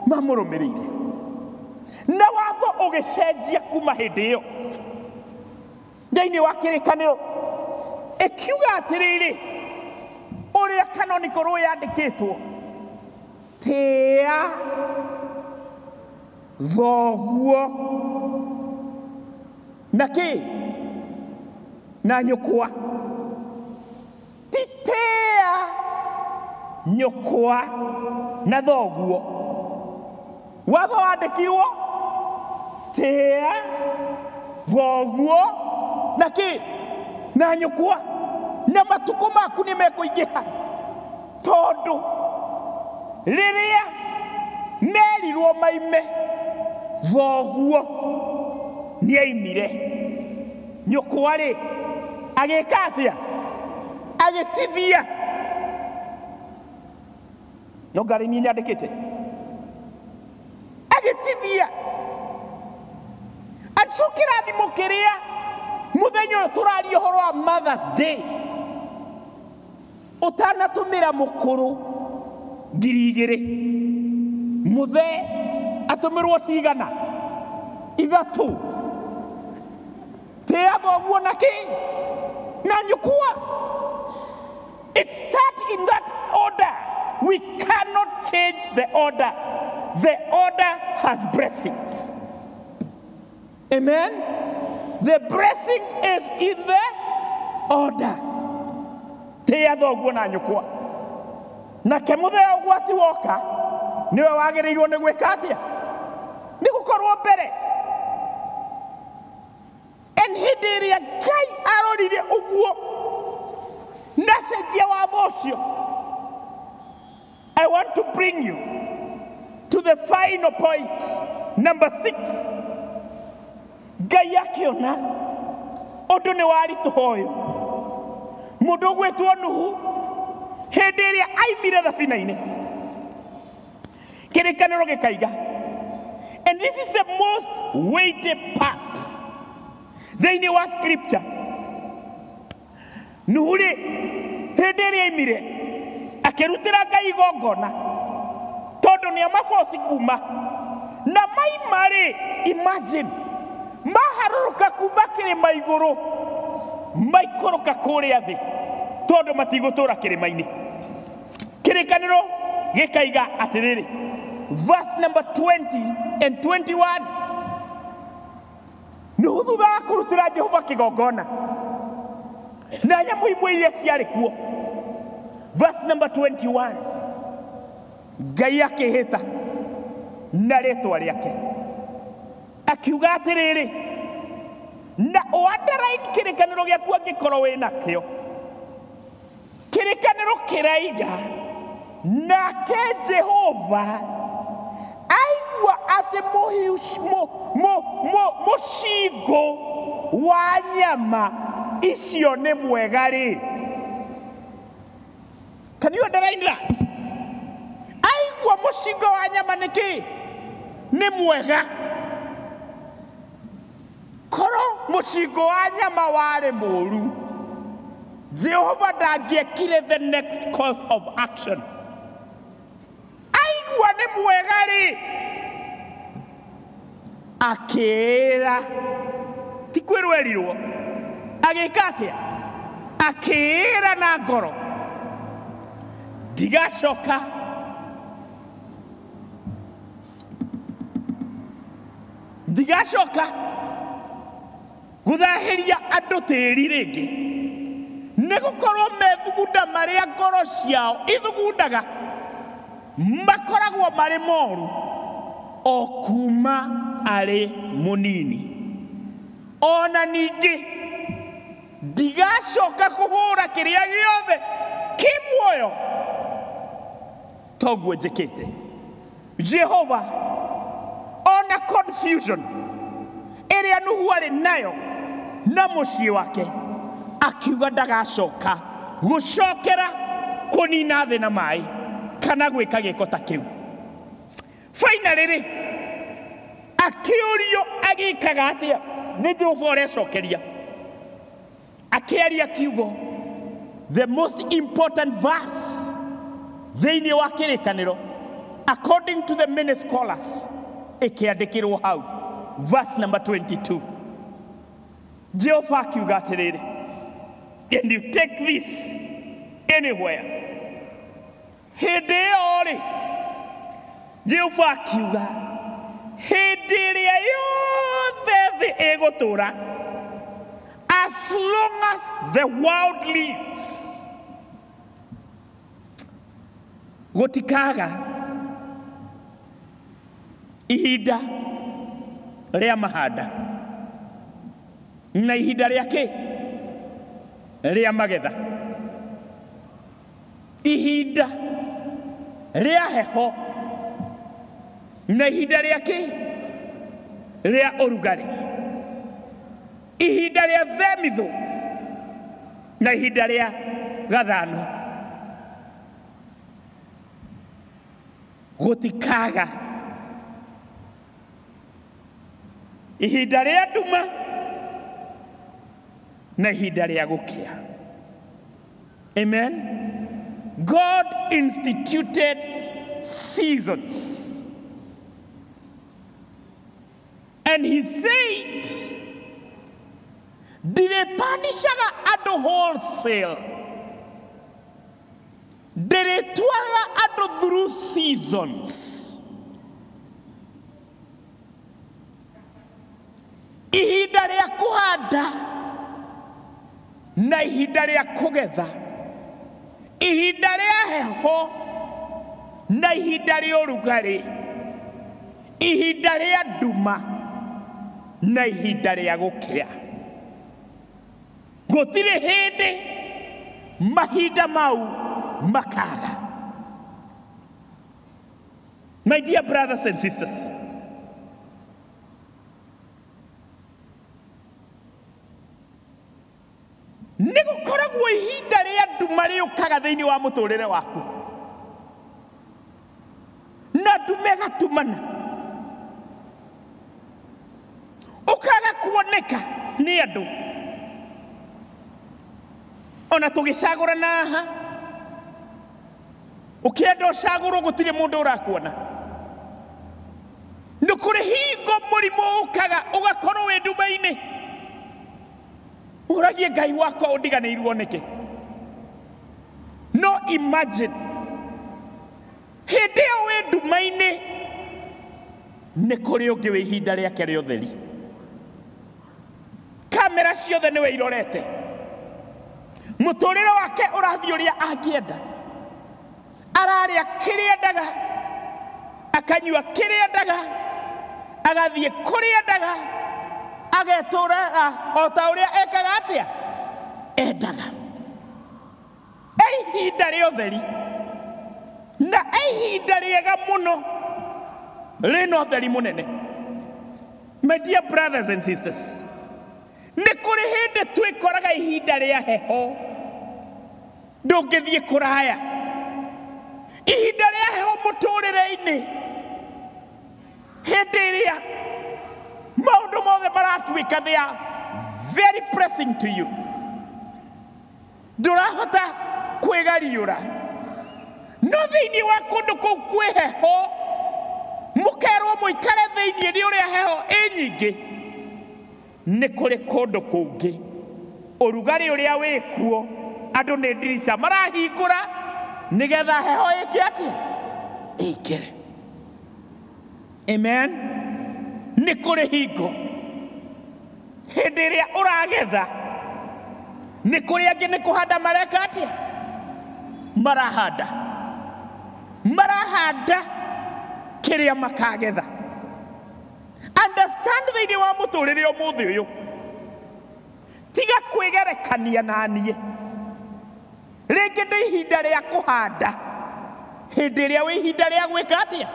mamũrũmĩrĩire. Na watho ũgĩcenjia kuma hĩndĩ ĩyo thĩinĩ wa kĩrĩkanĩro, ĩkiuga atĩrĩrĩ, ũrĩa canonical yandĩkĩtwo, tĩa thoguo na kĩ na nyũkwa, ti tĩa nyũkwa na thoguo. Watho wandĩkirwo tĩa thoguo na kĩ na nyũkwa na matukũ maku nĩ mekũingĩha tondũ rĩrĩa merirwo maime thoguo nĩaimire nyũkwa rĩ agĩka atĩa agĩtithia no ngarĩ niĩ nyandĩkĩte agĩtithia. And so kĩrathimo kĩrĩa mũthenya ũyũ tũraria ũhoro wa Mother's Day ũtanatũmĩra mũkũrũ 2,000 mũthee atũmĩrwo cigana 3 tĩa thoguo na kĩ na nyũkwa. It starts in that order. We cannot change the order. The order has blessings. Amen? The blessing is in the order. Tĩa thoguo na nyũkwa. Nake mũthee ũgwati woka nĩwe wagĩrĩirwo nĩ gwĩka atĩa? Nĩ gũkorwo mbere. And hĩndĩ ĩrĩa Ngai arorire ũguo na cenjia watho ũcio, I want to bring you to the final point, number 6. Ngai akĩona ũndũ nĩ waritũha ũyũ. Mũndũ ũgwĩtwo Nuhu hĩndĩ ĩrĩa aimire thabina-inĩ, kĩrĩkanĩro gĩkaiga. And this is the most weighty part thĩinĩ wa scripture. Nuhu rĩ hĩndĩ ĩrĩa aimire akĩrutĩra Ngai igongona tondũ nĩ amaboci kuma na maima rĩ, imagine maharũrũka kuma kĩrĩma igũrũ maikũrũka kũrĩa thĩ tondũ matigũtũra kĩrĩma-inĩ. Kĩrĩkanĩro gĩkaiga atĩrĩrĩ, verse number 20 and 21. Nuhu thutha wa kũrutĩra Jehova kĩgongona na nyamũ imwe iria ciarĩ kuo, verse number 21, Ngai akĩhĩta na rĩtwa rĩake akiuga atĩrĩrĩ, na ũandarine kĩrĩkanĩro gĩaku angĩkorwo wĩ nakĩo. Kĩrĩkanĩro kĩraiga nake Jehova aigua atĩ mũcingo wa nyama icio nĩ mwega rĩ. Can you underline that? Aigua mũcingo wa nyama nĩ kĩ? Nĩ mwega. Korwo mũcingo wa nyama warĩ mũũru, Jehova ndangĩekire the next course of action. Aigua nĩ mwega rĩ, akĩĩra, ti kwĩrwo erirwo, agĩka atĩa? Akĩĩra na ngoro, ndigacoka gũthahĩria andũ tĩĩri rĩngĩ, nĩ gũkorwo methugunda marĩa ngoro ciao ithugundaga makoragwo marĩ moru o kuma arĩ mũnini. Ona ningĩ ndigacoka kũhũra kĩrĩa gĩothe kĩ muoyo toguo njĩkĩte. Jehova ona confusion ĩrĩa Nuhu arĩ nayo na mũciĩ wake, akiuga ndagacoka gũcokera kũnina thĩ na maĩ kana gwĩka gĩko ta kĩu. Finally rĩ, akĩũrio agĩkaga atĩa nĩ Jehova ũrecokeria, akĩaria kiugo, the most important verse thĩinĩ wa kĩrĩkanĩro according to the many scholars ĩkĩandĩkĩrwo hau, verse number 22. Jehova akiuga atĩrĩrĩ, and you take this anywhere. Hĩndĩ ĩyo rĩ, Jehova akiuga hĩndĩ ĩrĩa yothe thĩ ĩgũtũũra, as long as the world lives, gũtikaga Ihinda rĩa mahanda na ihinda rĩa kĩ? Rĩa magetha. Ihinda rĩa heho na ihinda rĩa kĩ? Rĩa ũrugarĩ. Ihinda rĩa themithũ na ihinda rĩa gathano. Gũtikaga ihinda rĩa nduma na ihinda rĩa gũkĩa. Amen. God instituted seasons. And he said, ndĩrĩpanishaga andũ wholesale, ndĩrĩtwaraga andũ through seasons. Ihinda rĩa kũhanda na ihinda rĩa kũgetha, ihinda rĩa heho na ihinda rĩa ũrugarĩ, ihinda rĩa nduma na ihinda rĩa gũkĩa. Gũtirĩ hĩndĩ mahinda mau makaga. My dear brothers and sisters, nĩ gũkoragwo ihinda rĩa nduma rĩũkaga thĩinĩ wa mũtũrĩre waku, na nduma ĩgatumana, ũkaga kuoneka nĩ andũ. Ona tũgĩcagũrana haha, ũkĩenda ũcagũrwo gũtirĩ mũndũ ũrakuona. Nĩ kũrĩ hingo mũrimũ ũkaga ũgakorwo wĩ nduma-inĩ, ũragie Ngai wakwa ũndiganĩirwo nĩkĩ? No imagine hĩndĩ ĩyo wĩ nduma-inĩ nĩ kũrĩ ũngĩ wĩ ihinda rĩake rĩa ũtheri. Kamera ciothe nĩwe irorete, mũtũrĩre wake ũrathiĩ ũrĩa angĩenda, ararĩa kĩrĩa endaga, akanyua kĩrĩa endaga, agathiĩ kũrĩa endaga, agetũraga o ta ũrĩa ekaga atĩa? Endaga. E ihinda rĩa ũtheri na e ihinda rĩega mũno rĩna ũtheri mũnene. My dear brothers and sisters, nĩ kũrĩ hĩndĩ twĩkoraga ihinda rĩa heho, ndũngĩthiĩ kũraya. Ihinda rĩa heho mũtũrĩre-inĩ, hĩndĩ ĩrĩa maũndũ mothe maratuĩka they are very pressing to you, ndũrahota kwĩgariũra, no thĩinĩ wa kũndũ kũu kwĩ heho, mũkerwo mũikare thĩinĩ nĩ ũrĩa heho ĩ nyingĩ. Nĩ kũrĩ kũndũ kũngĩ ũrugarĩ ũrĩa wĩkuo andũ nĩ ndirica marahingũra nĩgetha heho ĩke atĩa? Ĩingĩre. Amen. Nĩ kũrĩ hingo hĩndĩ ĩrĩa ũragetha, nĩ kũrĩ angĩ nĩ kũhanda mareka atĩa? Marahanda, marahanda kĩrĩa makagetha. Understand thĩinĩ wa mũtũrĩre ũmũthĩ ũyũ, tiga kwĩgerekania na niĩ. Rĩngĩ nĩ ihinda rĩa kũhanda, hĩndĩ ĩrĩa wĩ ihinda rĩa gwĩka atĩa?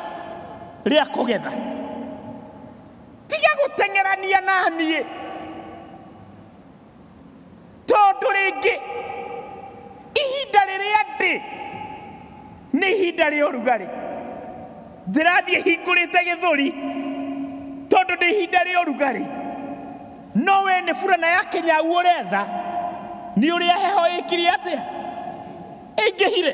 Rĩa kũgetha. Tiga gũteng'erania na niĩ, tondũ rĩngĩ ihinda rĩrĩa ndĩ nĩ ihinda rĩa ũrugarĩ, ndĩrathiĩ hingũrĩte gĩthũri tondũ nĩ ihinda rĩa ũrugarĩ, no we nĩ burana ya kĩnyau ũretha nĩ ũrĩa heho ĩkire atĩa? Ĩingĩhire.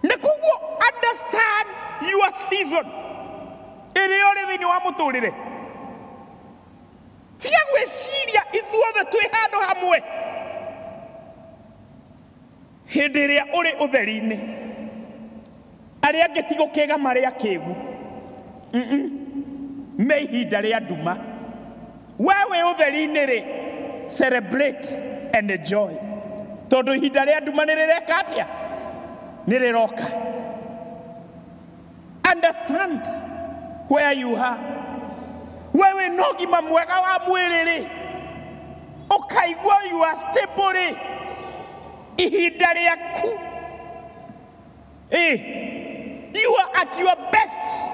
Nĩ koguo understand your season ĩrĩa ũrĩ thĩinĩ wa mũtũrĩre. Tiga gwĩciria ithuothe twĩ handũ hamwe. Hĩndĩ ĩrĩa ũrĩ ũtheri-inĩ, arĩa angĩ ti gũkĩga marĩ akĩgu, me ihinda rĩa nduma. We wĩ ũtheri-inĩ rĩ, celebrate and enjoy, tondũ ihinda rĩa nduma nĩ rĩreka atĩa? Nĩ rĩroka. Understand where you are. Wewe no ũgima mwega wa mwĩrĩ rĩ, ũkaigua you are stable rĩ, ihinda rĩaku, you are at your best.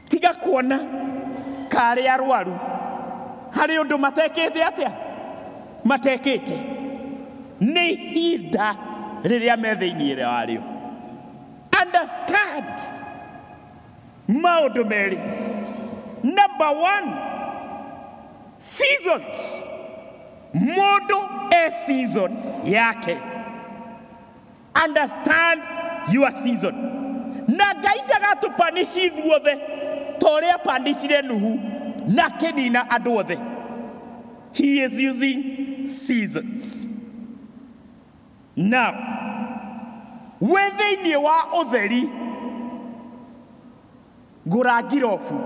Tiga kuona karĩ arwaru harĩ ũndũ matekĩte atĩa, matekĩte nĩ ihinda rĩrĩa me thĩinĩ warĩo. Understand maũndũ merĩ. Number one, seasons. Mũndũ e season yake. Understand your season. Na Ngai ndagatũpanici ithuothe ta ũrĩa apanicire Nuhu na akĩnina andũ othe. He is using seasons. Now, wĩ thĩinĩ wa ũtheri, ngũra ngirobu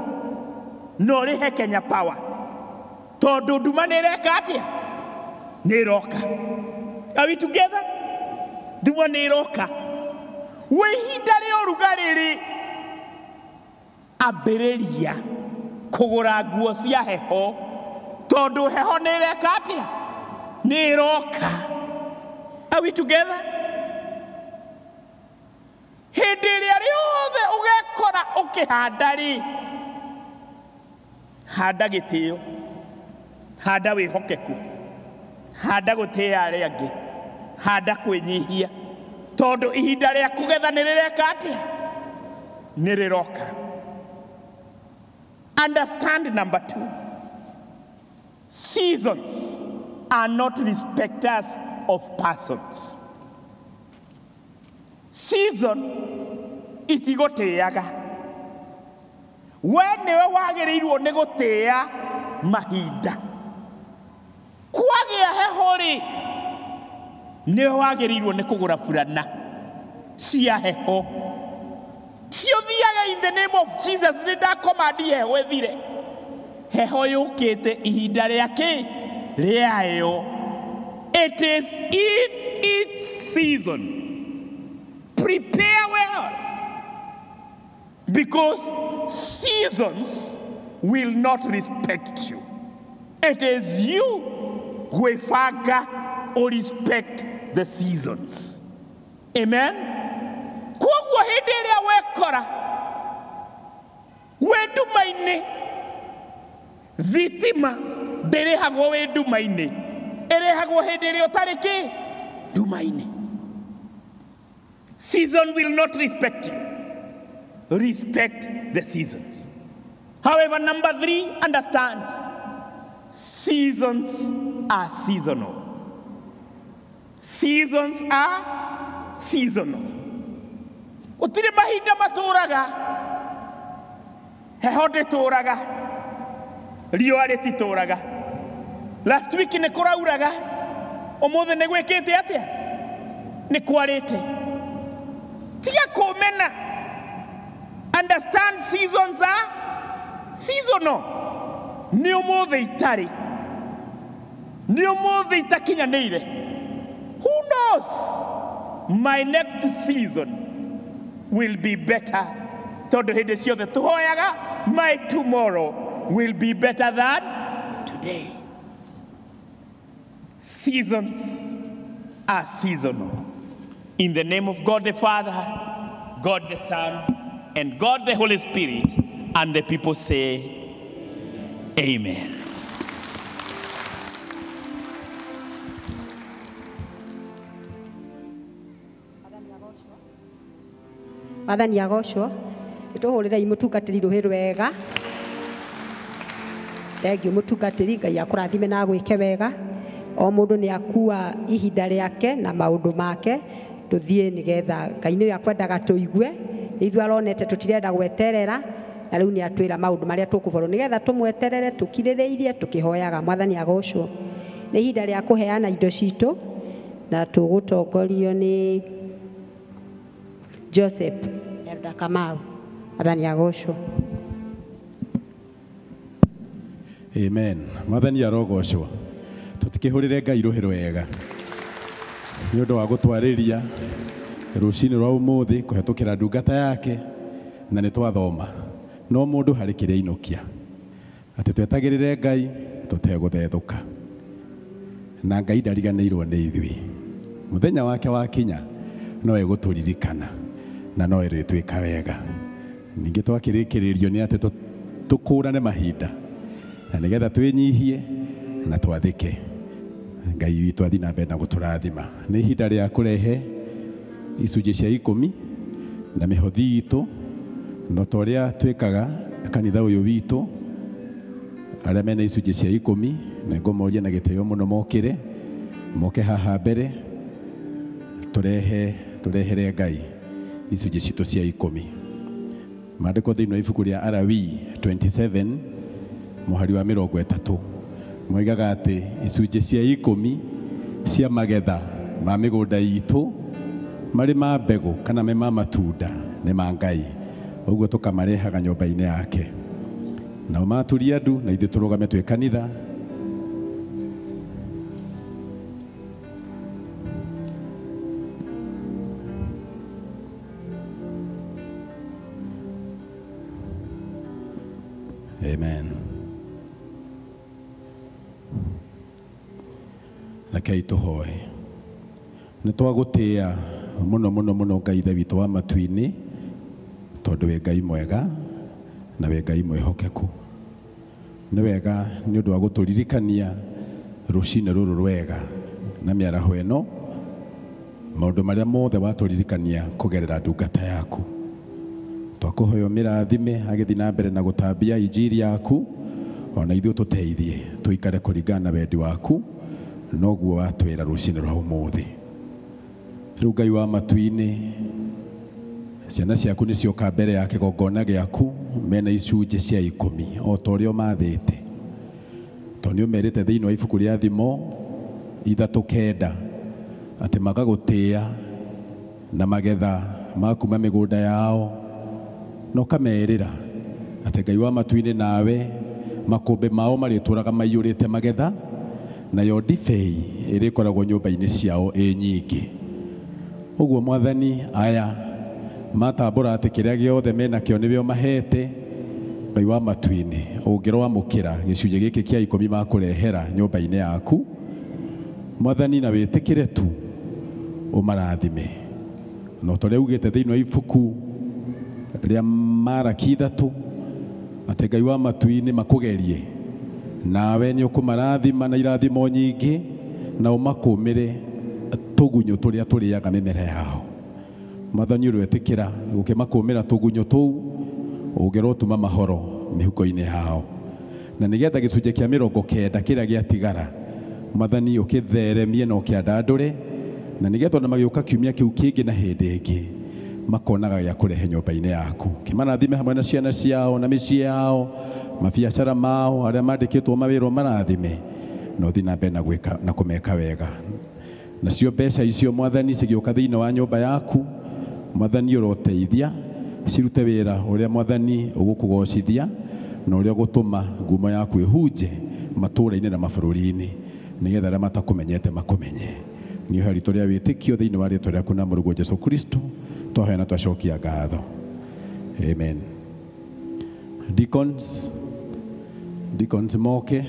na ũrĩhe Kenya Power tondũ nduma nĩ ĩreka atĩa? Nĩ ĩroka. Are we together? Nduma nĩ ĩroka. Wĩ ihinda rĩa ũrugarĩ rĩ, ambĩrĩria kũgũra nguo cia heho tondũ heho nĩ ĩreka atĩa? Nĩ ĩroka. Are we together? Hĩndĩ ĩrĩa rĩothe ũgekora ũkĩhanda rĩ, handa gĩtĩo, handa wĩhokeku, handa gũtĩĩa arĩa angĩ, handa kwĩnyihia, tondũ ihinda rĩa kũgetha nĩ rĩreka atĩa? Nĩ rĩroka. Understand number two, seasons are not respecters of persons. Season itigũtĩaga. We nĩwe wagĩrĩirwo nĩ gũtĩĩa mahinda. Kwagĩa heho rĩ, nĩwe wagĩrĩirwo nĩ kũgũra burana cia heho. Ti ũthiage in the name of Jesus, nĩ ndakomandi heho ĩthire. Heho yũkĩte ihinda rĩa kĩ? Rĩayo. It is in its season. Prepare well, because seasons will not respect you. It is you gwĩbanga or respect the seasons. Amen? Koguo hĩndĩ ĩrĩa wekora wĩ nduma-inĩ, thitima ndĩrĩhagwo wĩ nduma-inĩ, ĩrĩhagwo hĩndĩ ĩrĩa ũtarĩ kĩ? Nduma-inĩ. Season will not respect you. Respect the seasons. However, number three, understand seasons are seasonal. Seasons are seasonal. Gũtirĩ mahinda matũraga, heho ndĩtũraga, riũa rĩtitũraga. Last week nĩ kũrauraga, ũmũthĩ nĩ gwĩkĩte atĩa? Nĩ kwarĩte. Tiga kũmena. Understand seasons are seasonal. Nĩ ũmũthĩ itarĩ, nĩ ũmũthĩ itakinyanĩire. Who knows? My next season will be better. Tondũ hĩndĩ ciothe tũhoyaga, my tomorrow will be better than today. Seasons are seasonal. In the name of God the Father, God the Son, and God the Holy Spirit, and the people say, Amen. Mwathani agocwo. Nĩtũhũrĩrei mũtungatĩri rũhĩ rwega. Thengiũ mũtungatĩri, Ngai akũrathime na agwĩke wega. O mũndũ nĩ akua ihinda rĩake na maũndũ make, tũthiĩ nĩgetha Ngai nĩwe akwendaga tũigue. Ithuĩ aronete tũtirenda gweterera, na rĩu nĩ atwĩra maũndũ marĩa tũkũborwo nĩgetha tũmweterere tũkirĩrĩirie tũkĩhoyaga. Mwathani agocwo. Nĩ ihinda rĩa kũheana indo citũ na tũgũtongorio nĩ Joseph Elda Kamau. Mwathani agocwo. Amen. Mwathani arogocwo. Tũtikĩhũrĩre Ngai rũhĩ rwega. Nĩ ũndũ wa gũtwarĩria rũcinĩ rwa ũmũthĩ kũhetũkĩra ndungata yake na nĩ twathoma no mũndũ harĩ kĩrĩa inũkia atĩ twetagĩrĩre Ngai tũtegũthethũka na Ngai ndariganĩirwo nĩ ithuĩ mũthenya wake wakinya no egũtũririkana na no ĩrĩtwĩka wega ningĩ twakĩrĩkĩrĩrio nĩ atĩ tũkũrane mahinda na nĩgetha twĩnyihie na twathĩke Ngai witũ athiĩ na mbere na gũtũrathima nĩ ihinda rĩa kũrehe icunjĩ cia 10 na mĩhothi itũ no ta ũrĩa twĩkaga kanitha ũyũ witũ arĩa mena icunjĩ cia 10 na ngũmoria na gĩtĩo mũno mokĩre moke haha mbere tũrehere Ngai icunjĩ citũ cia 10 maandĩko thĩinĩ wa ibuku rĩa Alawii 27 mũhari wa 30 moigaga atĩ icunjĩ cia 10 cia magetha ma mĩgũnda itũ marĩ ma mbegũ kana me ma matunda nĩ ma Ngai ũguo tũkamarehaga nyũmba-inĩ yake nao maturia ndu na ithuĩ tũrũgame twĩ kanitha Amen. Rekei tũhoe. Nĩ twagũtĩĩa mũno mũno mũno Ngai Ithe witũ wa matu-inĩ tondũ wĩ Ngai mwega na wĩ Ngai mwĩhokeku. Nĩ wega nĩ ũndũ wa gũtũririkania rũcinĩ rũrũ rwega na mĩaraho ĩno maũndũ marĩa mothe watũririkania kũgerera ndungata yaku. Twakũhoya ũmĩrathime agĩthiĩ na mbere na gũtambia injiri yaku ona ithuĩ tũteithie tũikare kũringana na wendi waku noguo watwĩra rũcinĩ rwa ũmũthĩ. Rĩu Ngai wa matu-inĩ ciana ciaku nĩ cioka mbere ya kĩgongona gĩaku mena icunjĩ cia 10 o ta ũrĩa ũmathĩte tondũ nĩ ũmerĩte thĩinĩ wa ibuku rĩa Thimo 3:9 atĩ magagũtĩĩa na magetha ma kuma mĩgũnda yao na ũkamerĩra atĩ Ngai wa matu-inĩ nawe makũmbĩ mao marĩtũraga maiyũrĩte magetha nayo ndibei ĩrĩkoragwo nyũmba-inĩ ciao ĩ nyingĩ. Ũguo Mwathani aya matambũra atĩ kĩrĩa gĩothe menakĩo nĩwe ũmahete Ngai wa matu-inĩ ũngĩroamũkĩra gĩcunjĩ gĩkĩ kĩa 10 makũrehera nyũmba-inĩ yaku Mwathani na wĩtĩkĩre tu ũmarathime no ta ũrĩa ugĩte thĩinĩ wa ibuku rĩa Maraki 3 atĩ Ngai wa matu-inĩ makũgerie nawe nĩ ũkũmarathima na irathimo nyingĩ na ũmakũmĩre tũgunyũ tũrĩa tũrĩaga mĩmera yao. Mwathani ũrĩetĩkĩra gũkĩmakũmĩra tũgunyũ tũu ũngĩrotuma mahoro mĩhuko-inĩ yao na nĩgetha gĩcunjĩ kĩa 90 kĩrĩa gĩatigara Mwathani ũkĩtheremie na ũkĩandandũre na nĩgetha ona magĩũka kiumia kĩu kĩngĩ na hĩndĩ ĩngĩ makonaga gĩa kũrehe nyũmba-inĩ yaku. Kĩmarathime hamwe na ciana ciao na mĩciĩ yao mabiacara mao arĩa mandĩkĩtwo mawĩra marathime na ũthiĩ na mbere na gwĩka na kũmeka wega. Nacio mbeca icio Mwathani cigĩũka thĩinĩ wa nyũmba yaku Mwathani ũroteithia cirute wĩra ũrĩa Mwathani ũgũkũgocithia na ũrĩa ũgũtũma ngumo yaku ĩhunje matũũra-inĩ na mabũrũri-inĩ nĩgetha arĩa matakũmenyete makũmenye. Nĩ ũheri tũrĩa wĩtĩkio thĩinĩ wa rĩĩtwa rĩaku na Mũrũguo Jesũ Kristo twahoya na twacokia ngatho. Amen. Deacons moke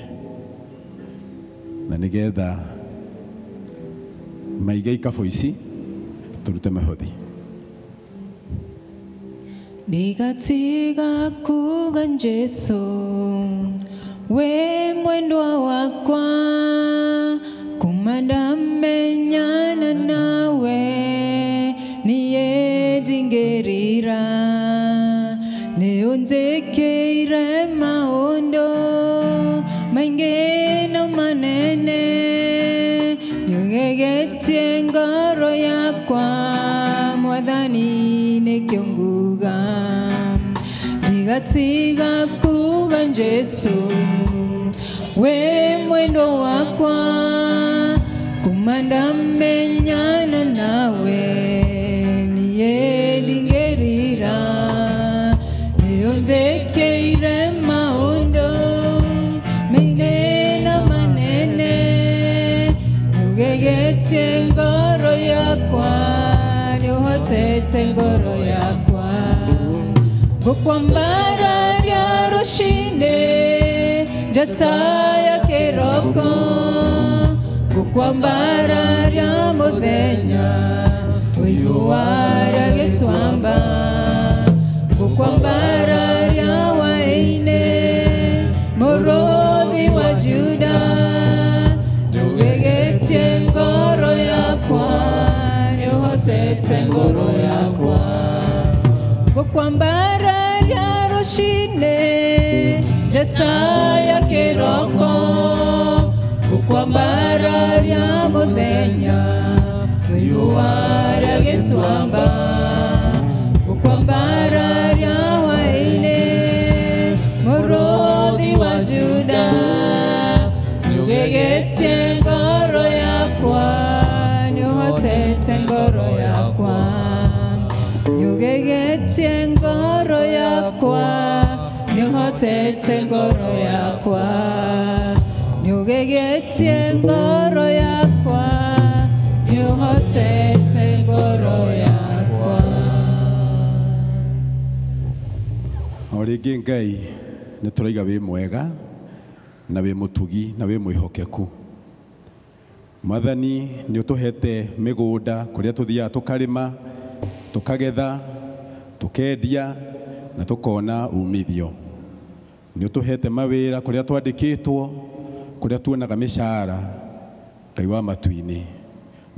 na nĩgetha maige ikabũ ici tũrute mĩhothi. Ndigatiga kuga Jesu we mwendwa wakwa kuma ndamenyana nawe niye ndingĩrira nĩũnjĩkĩire maũndũ maingĩ na manene nĩũgegetie ngoro yakwa Mwathani nĩkĩo nguga ndigatiga kuga Jesu we mwendo wakwa kuma ndamenyana nawe niye ndingĩrira nĩũnjĩkĩire maũndũ maingĩ na manene nĩũgegetie ngoro Nĩũhotete ngoro yakwa Ngũkwambararia rũcinĩ njata ya kĩroko Ngũkwambararia mũthenya riũa rĩgĩtuamba Ngũkwambararia hwaĩ-inĩ mũrũthi wa Juda Nĩũgegetie ngoro yakwa Nĩũhotete ngoro yakwa Ngũkwambararia rũcinĩ njata ya kĩroko Ngũkwambararia mũthenya riũa rĩgĩtuamba Ngũkwambararia hwaĩ-inĩ mũrũthi wa Juda Nĩũgegetie ngoro yakwa Nĩũhotete ngoro yakwa Nĩũgegetie ngoro yakwa Nĩũhotete ngoro yakwa Nĩũgegetie ngoro yakwa Nĩũhotete ngoro yakwa O rĩngĩ Ngai nĩ tũraiga wĩ mwega na wĩ mũtugi na wĩ mwĩhokeku. Mwathani nĩ ũtũhete mĩgũnda kũrĩa tũthiaga tũkarĩma, tũkagetha, tũkendia na tũkona umithio. Nĩ ũtũhete mawĩra kũrĩa twandĩkĩtwo, kũrĩa tuonaga mĩcara, Ngai wa matu-inĩ.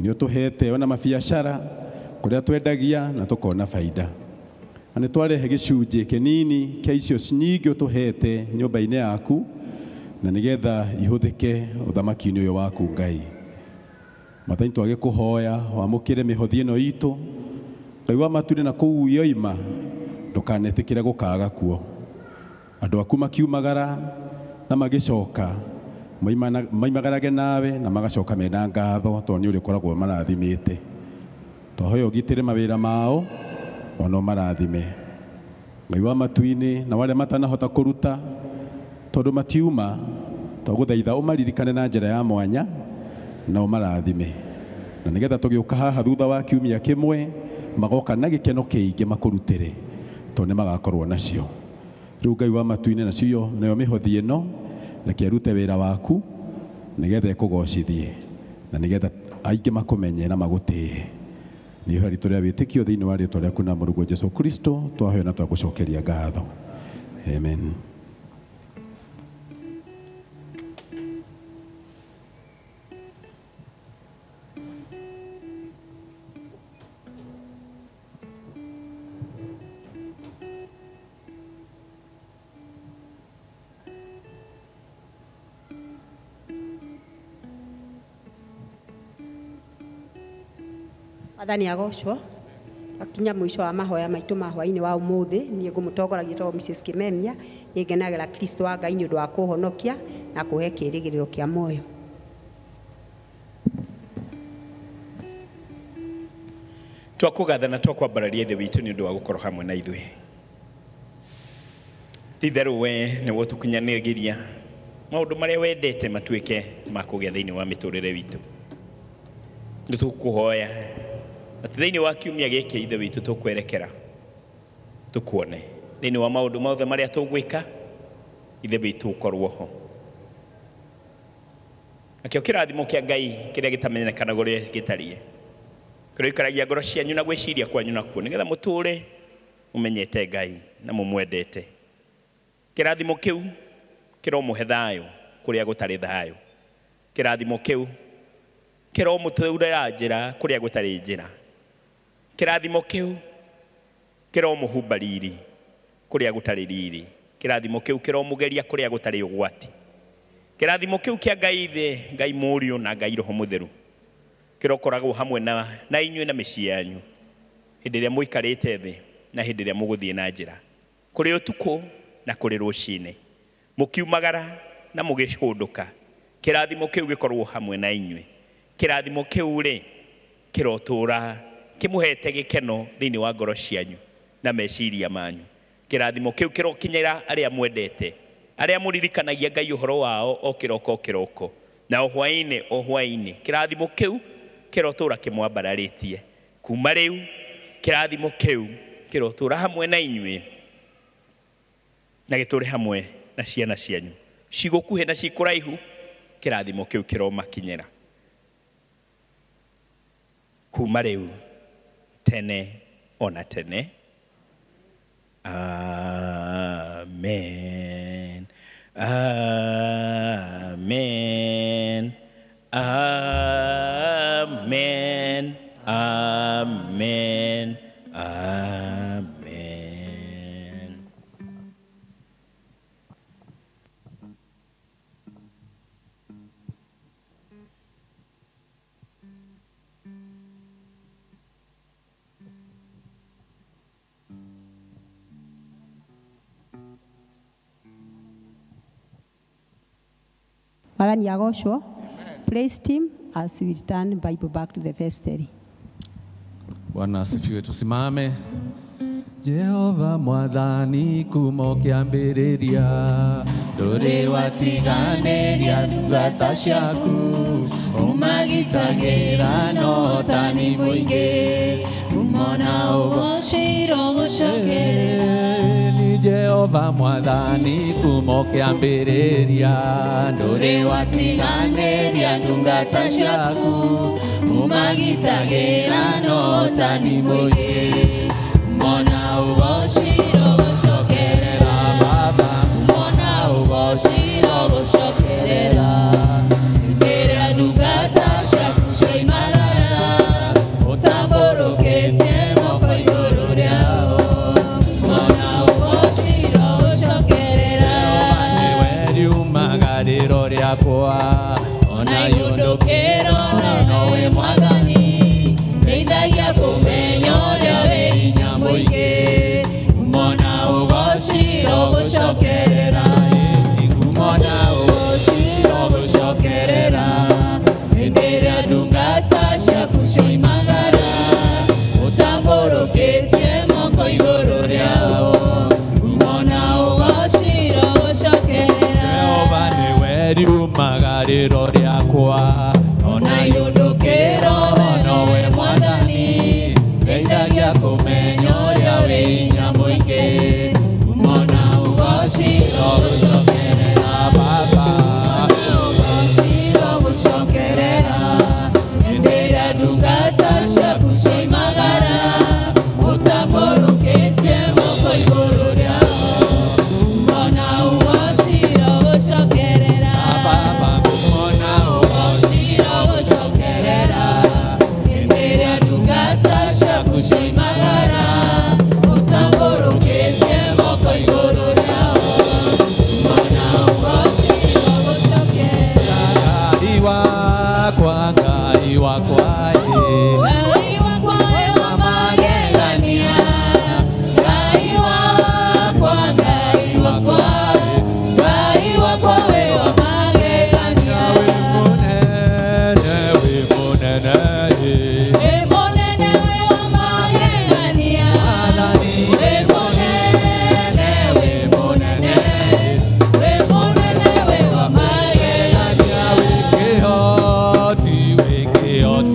Nĩ ũtũhete ona mabiacara kũrĩa twendagia na tũkona baida. Na nĩ twarehe gĩcunjĩ kĩnini kĩa icio nyingĩ ũtũhete nyũmba-inĩ yaku na nĩgetha ihũthĩke ũthamaki-inĩ ũyũ waku Ngai. Mwathani twagĩkũhoya wamũkĩre mĩhothi ĩno itũ Ngai wa matu-inĩ na kũu yoima ndũkanetĩkĩre gũkaga kuo. Andũ aku makiumagara na magĩcoka maimagarage nawe na magacoka mena ngatho tondũ nĩ ũrĩkoragwo marathimĩte. Twahoya ũgitĩre mawĩra mao ona ũmarathime. Ngai wa matu-inĩ na warĩa matanahota kũruta tondũ matiuma twagũthaitha ũmaririkane na njĩra ya mwanya na ũmarathime. Na nĩgetha tũgĩũka haha thutha wa kiumia kĩmwe magoka na gĩkeno kĩingĩ makũrutĩre tondũ nĩ magakorwo nacio. Rĩu Ngai wa matu-inĩ nacio nayo mĩhothi ĩno reke ĩrute wĩra waku nĩgetha ĩkũgocithie na nĩgetha aingĩ makũmenye na magũtĩe. Nĩ ihoya ritũ rĩa wĩtĩkio thĩinĩ wa rĩtwa rĩaku na Mũrũguo Jesũ Kristo twahoya na twagũcokeria ngatho. Amen. Mwathani agocwo akinya mũico wa mahoya maitũ ma hwaĩ-inĩ wa ũmũthĩ niĩ ngũmũtongoragia tondũ Mrs. Kimemia nĩ ngenagĩra Kristo wa Ngai nĩ ũndũ wa kũhonokia na kũhe kĩĩrĩgĩrĩro kĩa muoyo. Twakũgatha na twakwambararia Ithe witũ nĩ ũndũ wa gũkorwo hamwe na ithuĩ. Ti-itherũ we nĩwe ũtũkinyanagĩria maũndũ marĩa wendete matuĩke ma kũgĩa thĩinĩ wa mĩtũrĩre witũ. Nĩ tũkũhoya atĩ thĩinĩ wa kiumia gĩkĩ Ithe witũ tũkwerekera tũkuone thĩinĩ wa maũndũ mothe marĩa tũgwĩka Ithe witũ ũkorwo ho. Nakĩo kĩrathimo kĩa Ngai kĩrĩa gĩtamenyekanaga ũrĩa gĩtariĩ kĩroikaragia ngoro cianyu na gwĩciria kwanyu nakuo nĩgetha mũtũũre mũmenyete Ngai na mũmwendete. Kĩrathimo kĩu kĩromũhe thayũ kũrĩa gũtarĩ thayũ. Kĩrathimo kĩu kĩromũtũũrĩra njĩra kũrĩa gũtarĩ njĩra. Kĩrathimo kĩu kĩromũhumba riri kũrĩa gũtarĩ riri. Kĩrathimo kĩu kĩromũgeria kũrĩa gũtarĩ ũgwati. Kĩrathimo kĩu kĩa Ngai Ithe, Ngai Mũriũ na Ngai Roho Mũtheru kĩrokoragwo hamwe na inyuĩ na mĩciĩ yanyu hĩndĩ ĩrĩa mũikarĩte thĩ na hĩndĩ ĩrĩa mũgũthiĩ na njĩra, kũrĩ ũtukũ na kũrĩ rũcinĩ, mũkiumagara na mũgĩhũndũka. Kĩrathimo kĩu gĩkorwo hamwe na inyuĩ. Kĩrathimo kĩu rĩ kĩrotũũra kĩmũhete gĩkeno thĩinĩ wa ngoro cianyu na meciria manyu. Kĩrathimo kĩu kĩrokinyĩra arĩa mwendete, arĩa mũririkanagia Ngai ũhoro wao o kĩroko o kĩroko na o hwaĩ-inĩ o hwaĩ-inĩ. Kĩrathimo kĩu kĩrotũũra kĩmwambararĩtie kuma rĩu Kĩrathimo kĩu kĩrotũra hamwe na inyuĩ na gĩtũre hamwe na ciana cianyu cigũkuhĩ na cikũraihu. Kĩrathimo kĩu kĩromakinyĩra kuma rĩu tene ona tene. Amen. Amen. Amen. Amen. Amen. Mwathani agocwo. Praise team as we return Bible back to the vestry. Bwana asifiwe. Tusimame. Jehova mwathani kuma ũkĩambĩrĩria ndũrĩ watiganĩria ndungata ciaku ũmagitagĩra na ũhotani mũingĩ kumona ũgocirwo gũcokerera. Ni Jehova mwathani kuma ũkĩambĩrĩria ndũrĩ watiganĩria ndungata ciaku ũmagitagĩra na ũhotani mũingĩ mona ugoshiro gushokerera baba mona ugoshiro gushokerera imbere ya ndungata ciaku ciaimagara ũtambũrũkĩtie moko igũrũ rĩao mona ugoshiro gushokerera. Nĩwe riumaga rĩro rĩakwa